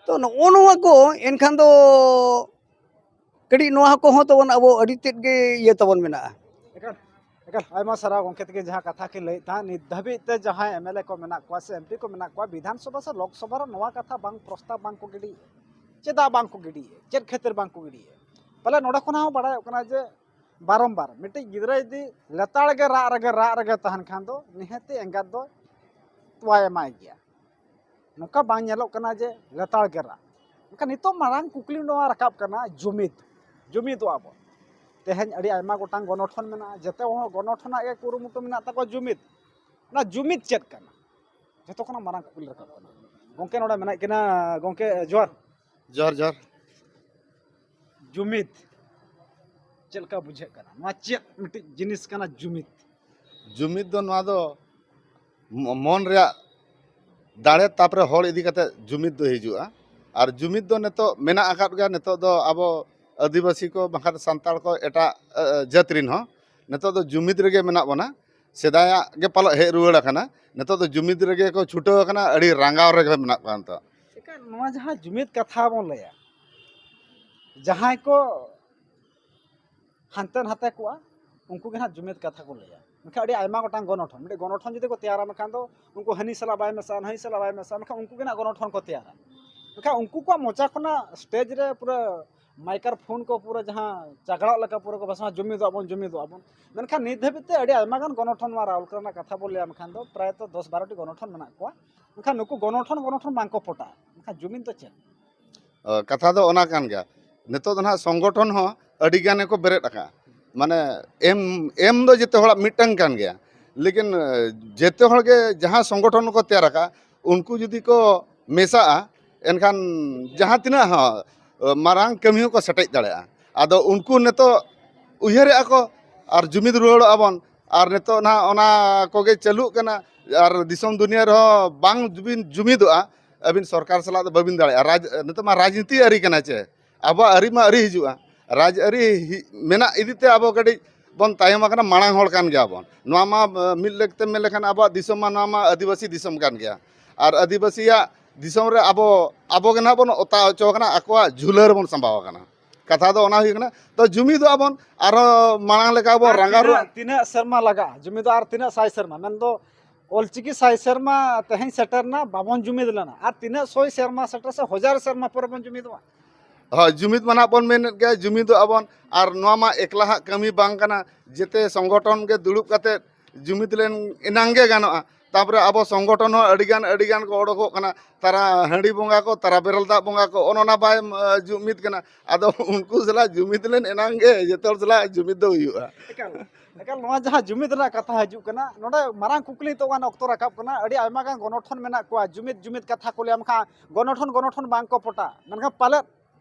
ᱛᱚ ᱱᱚᱜᱼᱚ ᱱᱚᱣᱟ ᱠᱚ ᱮᱱᱠᱷᱟᱱ ᱫᱚ ᱠᱟᱹᱴᱤᱡ ᱱᱚᱣᱟ ᱠᱚᱦᱚᱸ ᱛᱟᱵᱚᱱ ᱟᱵᱚ ᱟᱹᱰᱤ ᱛᱮᱫ ᱜᱮ ᱤᱭᱟᱹ ᱛᱟᱵᱚᱱ ᱢᱮᱱᱟᱜᱼᱟ᱾ ᱮᱠᱟᱞ, ᱮᱠᱟᱞ, ᱟᱭᱢᱟ ᱥᱟᱨᱦᱟᱣ ᱜᱚᱢᱠᱮ ᱛᱟᱹᱠᱤᱱ ᱡᱟᱦᱟᱸ ᱠᱟᱛᱷᱟ ᱠᱤᱱ ᱞᱟᱹᱭᱮᱫ ᱛᱟᱦᱮᱸᱫ, ᱱᱤᱛ ᱫᱷᱟᱹᱵᱤᱡ ᱛᱮ ᱡᱟᱦᱟᱸᱭ ᱮᱢᱮᱞᱮ ᱠᱚ ᱢᱮᱱᱟᱜ ᱠᱚᱣᱟ ᱥᱮ ᱮᱢᱯᱤ ᱠᱚ ᱢᱮᱱᱟᱜ ᱠᱚᱣᱟ, ᱵᱤᱫᱷᱟᱱ ᱥᱚᱵᱷᱟ ᱥᱮ ᱞᱳᱠ ᱥᱚᱵᱷᱟ ᱨᱮ ᱱᱚᱣᱟ ᱠᱟᱛᱷᱟ ᱵᱟᱝ, ᱯᱨᱚᱥᱛᱟᱵ ᱵᱟᱝ ᱠᱚ ᱜᱤᱰᱤᱭᱮᱫᱼᱟ᱾ ᱪᱮᱫᱟᱜ ᱵᱟᱝ ᱠᱚ ᱜᱤᱰᱤᱭᱮᱫᱼᱟ? ᱪᱮᱫ ᱠᱷᱟᱹᱛᱤᱨ ᱵᱟᱝ ᱠᱚ ᱜᱤᱰᱤᱭᱮᱫᱼᱟ? ᱯᱟᱞᱮ ᱱᱚᱰᱮ ᱠᱷᱚᱱ ᱦᱚᱸ ᱵᱟᱲᱟᱭᱚᱜ ᱠᱟᱱᱟ ᱡᱮ ᱵᱟᱨᱚᱢᱵᱟᱨ ᱢᱤᱫᱴᱤᱡ ᱜᱤᱫᱽᱨᱟᱹ ᱡᱩᱫᱤ ᱞᱮᱛᱟᱲ ᱜᱮ ᱨᱟᱜ ᱨᱮᱜᱮ, ᱨᱟᱜ ᱨᱮᱜᱮ ᱛᱟᱦᱮᱱ ᱠᱷᱟᱱ ᱫᱚ ᱱᱤᱦᱟᱹᱛᱤ ᱮᱸᱜᱟᱛ ᱫᱚ ᱛᱚᱣᱟᱭ ᱮᱢᱟᱭ ᱜᱮᱭᱟ᱾ ᱱᱚᱝᱠᱟ ᱵᱟᱝ ᱧᱮᱞᱚᱜ ᱠᱟᱱᱟ ᱡᱮ ᱞᱮᱛᱟᱲ ᱜᱮ ᱨᱟᱜ᱾ ᱢᱮᱱᱠᱷᱟᱱ ᱱᱤᱛᱚᱜ ᱢᱟᱨᱟᱝ ᱠᱩᱠᱞᱤ ᱱᱚᱣᱟ ᱨᱟᱠᱟᱵ ᱠᱟᱱᱟ, ᱡᱩᱢᱤᱫ, ᱡᱩᱢᱤᱫᱚᱜᱼᱟ ᱵᱚᱱ᱾ ᱛᱮᱦᱮᱧ ᱟᱹᱰᱤ ᱟᱭᱢᱟ ᱜᱚᱴᱟᱝ ᱜᱚᱱᱚᱴᱷᱚᱱ ᱢᱮᱱᱟᱜᱼᱟ, ᱡᱮᱛᱮ ᱦᱚᱲ ᱜᱚᱱᱚᱴᱷᱚᱱᱟᱜ ᱜᱮ ᱠᱩᱨᱩᱢᱩᱴᱩ ᱢᱮᱱᱟᱜ ᱛᱟᱠᱚᱣᱟ ᱡᱩᱢᱤᱫ᱾ ᱚᱱᱟ ᱡᱩᱢᱤᱫ ᱪᱮᱫ ᱠᱟᱱᱟ? ᱡᱚᱛᱚ ᱠᱷᱚᱱᱟᱜ ᱢᱟᱨᱟᱝ ᱠᱩᱠᱞᱤ ᱨᱟᱠᱟᱵ ᱠᱟᱱᱟ᱾ ᱜᱚᱢᱠᱮ ᱱᱚᱰᱮ ᱢᱮᱱᱟᱜ ᱠᱤᱱᱟ, ᱜᱚᱢᱠᱮ ᱡᱚᱦᱟᱨ᱾ ᱡᱚᱦᱟᱨ, ᱡᱚᱦᱟᱨ᱾ ᱡᱩᱢᱤᱫ ᱪᱮᱫ ᱞᱮᱠᱟ ᱵᱩᱡᱷᱟᱹᱜ ᱠᱟᱱᱟ? ᱱᱚᱣᱟ ᱪᱮᱫ ᱢᱤᱫᱴᱤᱡ ᱡᱤᱱᱤᱥ ᱠᱟᱱᱟ ᱡᱩᱢᱤᱫ? ᱡᱩᱢᱤᱫ ᱫᱚ ᱱᱚᱣᱟ ᱫᱚ ᱢᱚ-, ᱢᱚᱱ ᱨᱮᱭᱟᱜ ᱫᱟᱲᱮ, ᱛᱟᱯᱚᱨᱮ ᱦᱚᱲ ᱤᱫᱤ ᱠᱟᱛᱮ ᱡᱩᱢᱤᱫ ᱫᱚ ᱦᱤᱡᱩᱜᱼᱟ᱾ ᱟᱨ ᱡᱩᱢᱤᱫ ᱫᱚ ᱱᱤᱛᱚᱜ ᱢᱮᱱᱟᱜ ᱟᱠᱟᱫ ᱜᱮᱭᱟ᱾ ᱱᱤᱛᱚᱜ ᱫᱚ ᱟᱵᱚ ᱟᱹᱫᱤᱵᱟᱹᱥᱤ ᱠᱚ ᱵᱟᱝᱠᱷᱟᱱ ᱥᱟᱱᱛᱟᱲ ᱠᱚ ᱮᱴᱟᱜ ᱮ, ᱡᱟᱹᱛ ᱨᱤᱱ ᱦᱚᱸ ᱱᱤᱛᱚᱜ ᱫᱚ ᱡᱩᱢᱤᱫ ᱨᱮᱜᱮ ᱢᱮᱱᱟᱜ ᱵᱚᱱᱟ᱾ ᱥᱮᱫᱟᱭᱟᱜ ᱜᱮ ᱯᱟᱞᱮᱫ ᱦᱮᱡ ᱨᱩᱣᱟᱹᱲ ᱟᱠᱟᱱᱟ᱾ ᱱᱤᱛᱚᱜ ᱫᱚ ᱡᱩᱢᱤᱫ ᱨᱮᱜᱮ ᱠᱚ ᱪᱷᱩᱴᱟᱹᱣ ᱟᱠᱟᱱᱟ, ᱟᱹᱰᱤ ᱨᱟᱸᱜᱟᱣ ᱨᱮᱜᱮ ᱢᱮᱱᱟᱜ ᱠᱚᱣᱟ ᱱᱤᱛᱚᱜ᱾ ᱮᱱᱠᱷᱟᱱ ᱱᱚᱣᱟ ᱡᱟᱦᱟᱸ ᱡᱩᱢᱤᱫ ᱠᱟᱛᱷᱟ ᱵᱚᱱ ᱞᱟᱹᱭᱟ, ᱡᱟᱦᱟᱸᱭ ᱠᱚ ᱦᱟᱱᱛᱮ ᱱᱟᱛᱮ ᱠᱚᱜᱼᱟ, ᱩᱱᱠᱩ ᱜᱮ ᱱᱟᱦᱟᱜ ᱡᱩᱢᱤᱫ ᱠᱟᱛᱷᱟ ᱠᱚ ᱞᱟᱹᱭᱟ᱾ ᱢᱮᱱᱠᱷᱟᱱ ᱟᱹᱰᱤ ᱟᱭᱢᱟ ᱜᱚᱴᱟᱝ ᱜᱚᱱᱚᱴᱷᱚᱱ, ᱢᱤᱫᱴᱮᱱ ᱜᱚᱱᱚᱴᱷᱚᱱ ᱡᱩᱫᱤ ᱠᱚ ᱛᱮᱭᱟᱨᱟ, ᱢᱮᱱᱠᱷᱟᱱ ᱫᱚ ᱩᱱᱠᱩ ᱦᱟᱹᱱᱤ ᱥᱟᱞᱟᱜ ᱵᱟᱭ ᱢᱮᱥᱟᱜᱼᱟ, ᱱᱟᱹᱭ ᱥᱟᱞᱟᱜ ᱵᱟᱭ ᱢᱮᱥᱟᱜᱼᱟ, ᱢᱮᱱᱠᱷᱟᱱ ᱩᱱᱠᱩ ᱜᱮ ᱱᱟᱦᱟᱜ ᱜᱚᱱᱚᱴᱷᱚᱱ ᱠᱚ ᱛᱮᱭᱟᱨᱟ᱾ ᱢᱮᱱᱠᱷᱟᱱ ᱩᱱᱠᱩ ᱠᱚᱣᱟᱜ ᱢᱚᱪᱟ ᱠᱷᱚᱱᱟᱜ ᱥᱴᱮᱡᱽ ᱨᱮ ᱯᱩᱨᱟᱹ ᱢᱟᱭᱠᱨᱳᱯᱷᱳᱱ ᱠᱚ ᱯᱩᱨᱟᱹ ᱡᱟᱦᱟᱸ ᱪᱟᱜᱽᱲᱟᱜ ᱞᱮᱠᱟ ᱯᱩᱨᱟᱹ ᱠᱚ ᱵᱷᱟᱥᱚᱱᱟ, "ᱡᱩᱢᱤᱫᱚᱜ ᱟᱵᱚᱱ, ᱡᱩᱢᱤᱫᱚᱜ ᱟᱵᱚᱱ", ᱡᱩᱢᱤᱫᱚᱜ ᱟᱵᱚᱱ᱾ ᱢᱮᱱᱠᱷᱟᱱ ᱱᱤᱛ ᱫᱷᱟᱹᱵᱤᱡ ᱛᱮ ᱟᱹᱰᱤ ᱟᱭᱢᱟ ᱜᱟᱱ ᱜᱚᱱᱚᱴᱷᱚᱱ, ᱱᱚᱣᱟ ᱨᱟᱣᱩᱞᱠᱮᱞᱟ ᱨᱮᱱᱟᱜ ᱠᱟᱛᱷᱟ ᱵᱚᱱ ᱞᱟᱹᱭᱟ, ᱢᱮᱱᱠᱷᱟᱱ ᱫᱚ ᱯᱨᱟᱭᱛᱚ ᱫᱚᱥ ᱵᱟᱨᱚ ᱴᱤ ᱜᱚᱱᱚᱴᱷᱚᱱ ᱢᱮᱱᱟᱜ ᱠᱚᱣᱟ᱾ ᱢᱮᱱᱠᱷᱟᱱ ᱱᱩᱠᱩ ᱜᱚᱱᱚᱴᱷᱚᱱ, ᱜᱚᱱᱚᱴᱷᱚᱱ ᱵᱟᱝ ᱠᱚ ᱯᱚᱴᱟᱜᱼᱟ᱾ ᱢᱮᱱᱠᱷᱟᱱ ᱡᱩᱢᱤᱫ ᱫᱚ ᱪᱮᱫ? ᱚ, ᱠᱟᱛᱷᱟ ᱫᱚ ᱚᱱᱟ ᱠᱟᱱ ᱜᱮᱭᱟ᱾ ᱱᱤᱛᱚᱜ ᱫᱚ ᱱᱟᱦᱟᱜ ᱥᱚᱝᱜᱚᱴᱷᱚᱱ ᱦᱚᱸ ᱟᱹᱰᱤ ᱜᱟᱱ ᱜᱮᱠᱚ ᱵᱮᱨᱮᱫ ᱟᱠᱟᱫᱼᱟ᱾ ᱢᱟᱱᱮ ᱮᱢ, ᱮᱢ ᱫᱚ ᱡᱚᱛᱚ ᱦᱚᱲᱟᱜ ᱢᱤᱫᱴᱟᱝ ᱠᱟᱱ ᱜᱮᱭᱟ, ᱞᱮᱠᱤᱱ, ᱮ, ᱡᱚᱛᱚ ᱦᱚᱲ ᱜᱮ ᱡᱟᱦᱟᱸ ᱥᱚᱝᱜᱚᱴᱷᱚᱱ ᱠᱚ ᱛᱮᱭᱟᱨ ᱟᱠᱟᱫᱼᱟ, ᱩᱱᱠᱩ ᱡᱩᱫᱤ ᱠᱚ ᱢᱮᱥᱟᱜᱼᱟ, ᱮᱱᱠᱷᱟᱱ ᱡᱟᱦᱟᱸ ᱛᱤᱱᱟᱹᱜ ᱦᱚᱸ, ᱮ, ᱢᱟᱨᱟᱝ ᱠᱟᱹᱢᱤ ᱦᱚᱸᱠᱚ ᱥᱮᱴᱮᱡ ᱫᱟᱲᱮᱭᱟᱜᱼᱟ᱾ ᱟᱫᱚ ᱩᱱᱠᱩ ᱱᱤᱛᱚᱜ ᱩᱭᱦᱟᱹᱨᱮᱫᱼᱟ ᱠᱚ ᱟᱨ ᱡᱩᱢᱤᱫ ᱨᱩᱣᱟᱹᱲᱚᱜᱼᱟ ᱵᱚᱱ, ᱟᱨ ᱱᱤᱛᱚᱜ ᱱᱟᱦᱟᱜ ᱚᱱᱟ ᱠᱚᱜᱮ ᱪᱟᱹᱞᱩᱜ ᱠᱟᱱᱟ᱾ ᱟᱨ ᱫᱤᱥᱚᱢ ᱫᱩᱱᱤᱭᱟᱹ ᱨᱮᱦᱚᱸ ᱵᱟᱝ ᱵᱤᱱ ᱡᱩᱢᱤᱫᱚᱜᱼᱟ, ᱟᱹᱵᱤᱱ ᱥᱚᱨᱠᱟᱨ ᱥᱟᱞᱟᱜ ᱫᱚ ᱵᱟᱹᱵᱤᱱ ᱫᱟᱲᱮᱭᱟᱜᱼᱟ᱾ ᱨᱟᱡᱽ, ᱱᱤᱛᱚᱜ ᱢᱟ ᱨᱟᱡᱽᱱᱤᱛᱤ ᱟᱹᱨᱤ ᱠᱟᱱᱟ ᱪᱮ, ᱟᱵᱚᱣᱟᱜ ᱟᱹᱨᱤ ᱢᱟ ᱟᱹᱨᱤ ᱦᱤᱡᱩᱜᱼᱟ᱾ ᱨᱟᱡᱽ ᱟᱹᱨᱤ ᱦᱤ-, ᱢᱮᱱᱟᱜ ᱤᱫᱤ ᱛᱮ ᱟᱵᱚ ᱠᱟᱹᱴᱤᱡ ᱵᱚᱱ ᱛᱟᱭᱚᱢ ᱟᱠᱟᱱᱟ, ᱢᱟᱲᱟᱝ ᱦᱚᱲ ᱠᱟᱱ ᱜᱮᱭᱟ ᱵᱚᱱ᱾ ᱱᱚᱣᱟ ᱢᱟ, ᱮ, ᱢᱤᱫ ᱞᱮᱠᱛᱮ ᱢᱮᱱ ᱞᱮᱠᱷᱟᱱ ᱟᱵᱚᱣᱟᱜ ᱫᱤᱥᱚᱢ ᱢᱟ ᱱᱚᱣᱟ ᱢᱟ ᱟᱹᱫᱤᱵᱟᱹᱥᱤ ᱫᱤᱥᱚᱢ ᱠᱟᱱ ᱜᱮᱭᱟ᱾ ᱟᱨ ᱟᱹᱫᱤᱵᱟᱹᱥᱤᱭᱟᱜ ᱫᱤᱥᱚᱢ ᱨᱮ ᱟᱵᱚ, ᱟᱵᱚ ᱜᱮ ᱱᱟᱦᱟᱜ ᱵᱚᱱ ᱚᱛᱟ ᱦᱚᱪᱚ ᱟᱠᱟᱱᱟ, ᱟᱠᱚᱣᱟᱜ ᱡᱷᱩᱞᱟᱹ ᱨᱮᱵᱚᱱ ᱥᱟᱢᱵᱟᱣ ᱟᱠᱟᱱᱟ᱾ ᱠᱟᱛᱷᱟ ᱫᱚ ᱚᱱᱟ ᱦᱩᱭᱩᱜ ᱠᱟᱱᱟ᱾ ᱛᱚ ᱡᱩᱢᱤᱫᱚᱜᱼᱟ ᱵᱚᱱ, ᱟᱨᱦᱚᱸ ᱢᱟᱲᱟᱝ ᱞᱮᱠᱟ ᱵᱚᱱ ᱟᱨ ᱨᱟᱸᱜᱟᱣ ᱨᱩᱣᱟᱹᱲ᱾ ᱛᱤᱱᱟᱹᱜ, ᱛᱤᱱᱟᱹᱜ ᱥᱮᱨᱢᱟ ᱞᱟᱜᱟᱜᱼᱟ ᱡᱩᱢᱤᱫᱚᱜ, ᱟᱨ ᱛᱤᱱᱟᱹᱜ ᱥᱟᱭ ᱥᱮᱨᱢᱟ? ᱢᱮᱱᱫᱚ ᱚᱞᱪᱤᱠᱤ ᱥᱟᱭ ᱥᱮᱨᱢᱟ ᱛᱮᱦᱮᱧ ᱥᱮᱴᱮᱨ ᱮᱱᱟ, ᱵᱟᱵᱚᱱ ᱡᱩᱢᱤᱫ ᱞᱮᱱᱟ, ᱟᱨ ᱛᱤᱱᱟᱹᱜ ᱥᱚᱭ ᱥᱮᱨᱢᱟ ᱥᱮᱴᱮᱨ ᱥᱮ ᱦᱟᱡᱟᱨ ᱥᱮᱨᱢᱟ ᱯᱚᱨᱮ ᱵᱚᱱ ᱡᱩᱢᱤᱫᱚᱜᱼᱟ? ᱦᱳᱭ, ᱡᱩᱢᱤᱫ ᱢᱟ ᱱᱟᱜ ᱵᱚᱱ ᱢᱮᱱᱮᱫ ᱜᱮᱭᱟ, ᱡᱩᱢᱤᱫᱚᱜ ᱟᱵᱚᱱ᱾ ᱟᱨ ᱱᱚᱣᱟ ᱢᱟ ᱮᱠᱞᱟ ᱦᱟᱸᱜ ᱠᱟᱹᱢᱤ ᱵᱟᱝ ᱠᱟᱱᱟ, ᱡᱮᱛᱮ ᱥᱚᱝᱜᱚᱴᱷᱚᱱ ᱜᱮ ᱫᱩᱲᱩᱵ ᱠᱟᱛᱮ ᱡᱩᱢᱤᱫ ᱞᱮᱱ ᱮᱱᱟᱝ ᱜᱮ ᱜᱟᱱᱚᱜᱼᱟ᱾ ᱛᱟᱯᱚᱨᱮ ᱟᱵᱚ ᱥᱚᱝᱜᱚᱴᱷᱚᱱ ᱦᱚᱸ ᱟᱹᱰᱤ ᱜᱟᱱ, ᱟᱹᱰᱤ ᱜᱟᱱ ᱠᱚ ᱚᱰᱚᱠᱚᱜ ᱠᱟᱱᱟ, ᱛᱟᱨᱟ ᱦᱟᱺᱰᱤ ᱵᱚᱸᱜᱟ ᱠᱚ, ᱛᱟᱨᱟ ᱵᱮᱨᱮᱞ ᱫᱟᱜ ᱵᱚᱸᱜᱟ ᱠᱚ, ᱚᱱ ᱚᱱᱟ ᱵᱟᱭ, ᱮ, ᱡᱩᱢᱤᱫ ᱠᱟᱱᱟ᱾ ᱟᱫᱚ ᱩᱱᱠᱩ ᱥᱟᱞᱟᱜ ᱡᱩᱢᱤᱫ ᱞᱮᱱ ᱮᱱᱟᱝ ᱜᱮ ᱡᱚᱛᱚ ᱦᱚᱲ ᱥᱟᱞᱟᱜ ᱡᱩᱢᱤᱫ ᱫᱚ ᱦᱩᱭᱩᱜᱼᱟ᱾ ᱮᱠᱟᱞ, ᱮᱠᱟᱞ, ᱱᱚᱣᱟ ᱡᱟᱦᱟᱸ ᱡᱩᱢᱤᱫ ᱨᱮᱱᱟᱜ ᱠᱟᱛᱷᱟ ᱦᱤᱡᱩᱜ ᱠᱟᱱᱟ, ᱱᱚᱰᱮ ᱢᱟᱨᱟᱝ ᱠᱩᱠᱞᱤ ᱱᱤᱛᱚᱜ ᱜᱟᱱ ᱚᱠᱛᱚ ᱨᱟᱠᱟᱵ ᱠᱟᱱᱟ᱾ ᱟᱹᱰᱤ ᱟᱭᱢᱟ ᱜᱟᱱ ᱜᱚᱱᱚᱴᱷᱚᱱ ᱢᱮᱱᱟᱜ ᱠᱚᱣᱟ, ᱡᱩᱢᱤᱫ, ᱡᱩᱢᱤᱫ ᱠᱟᱛᱷᱟ ᱠᱚ ᱞᱟᱹᱭᱟ, ᱢᱮᱱᱠᱷᱟᱱ ᱜᱚᱱᱚᱴᱷᱚᱱ, ᱜᱚᱱᱚᱴᱷᱚᱱ ᱵᱟᱝ ᱠᱚ ᱯᱚᱴᱟ᱾ ᱢᱮᱱᱠᱷᱟᱱ ᱯᱟᱞᱮᱫ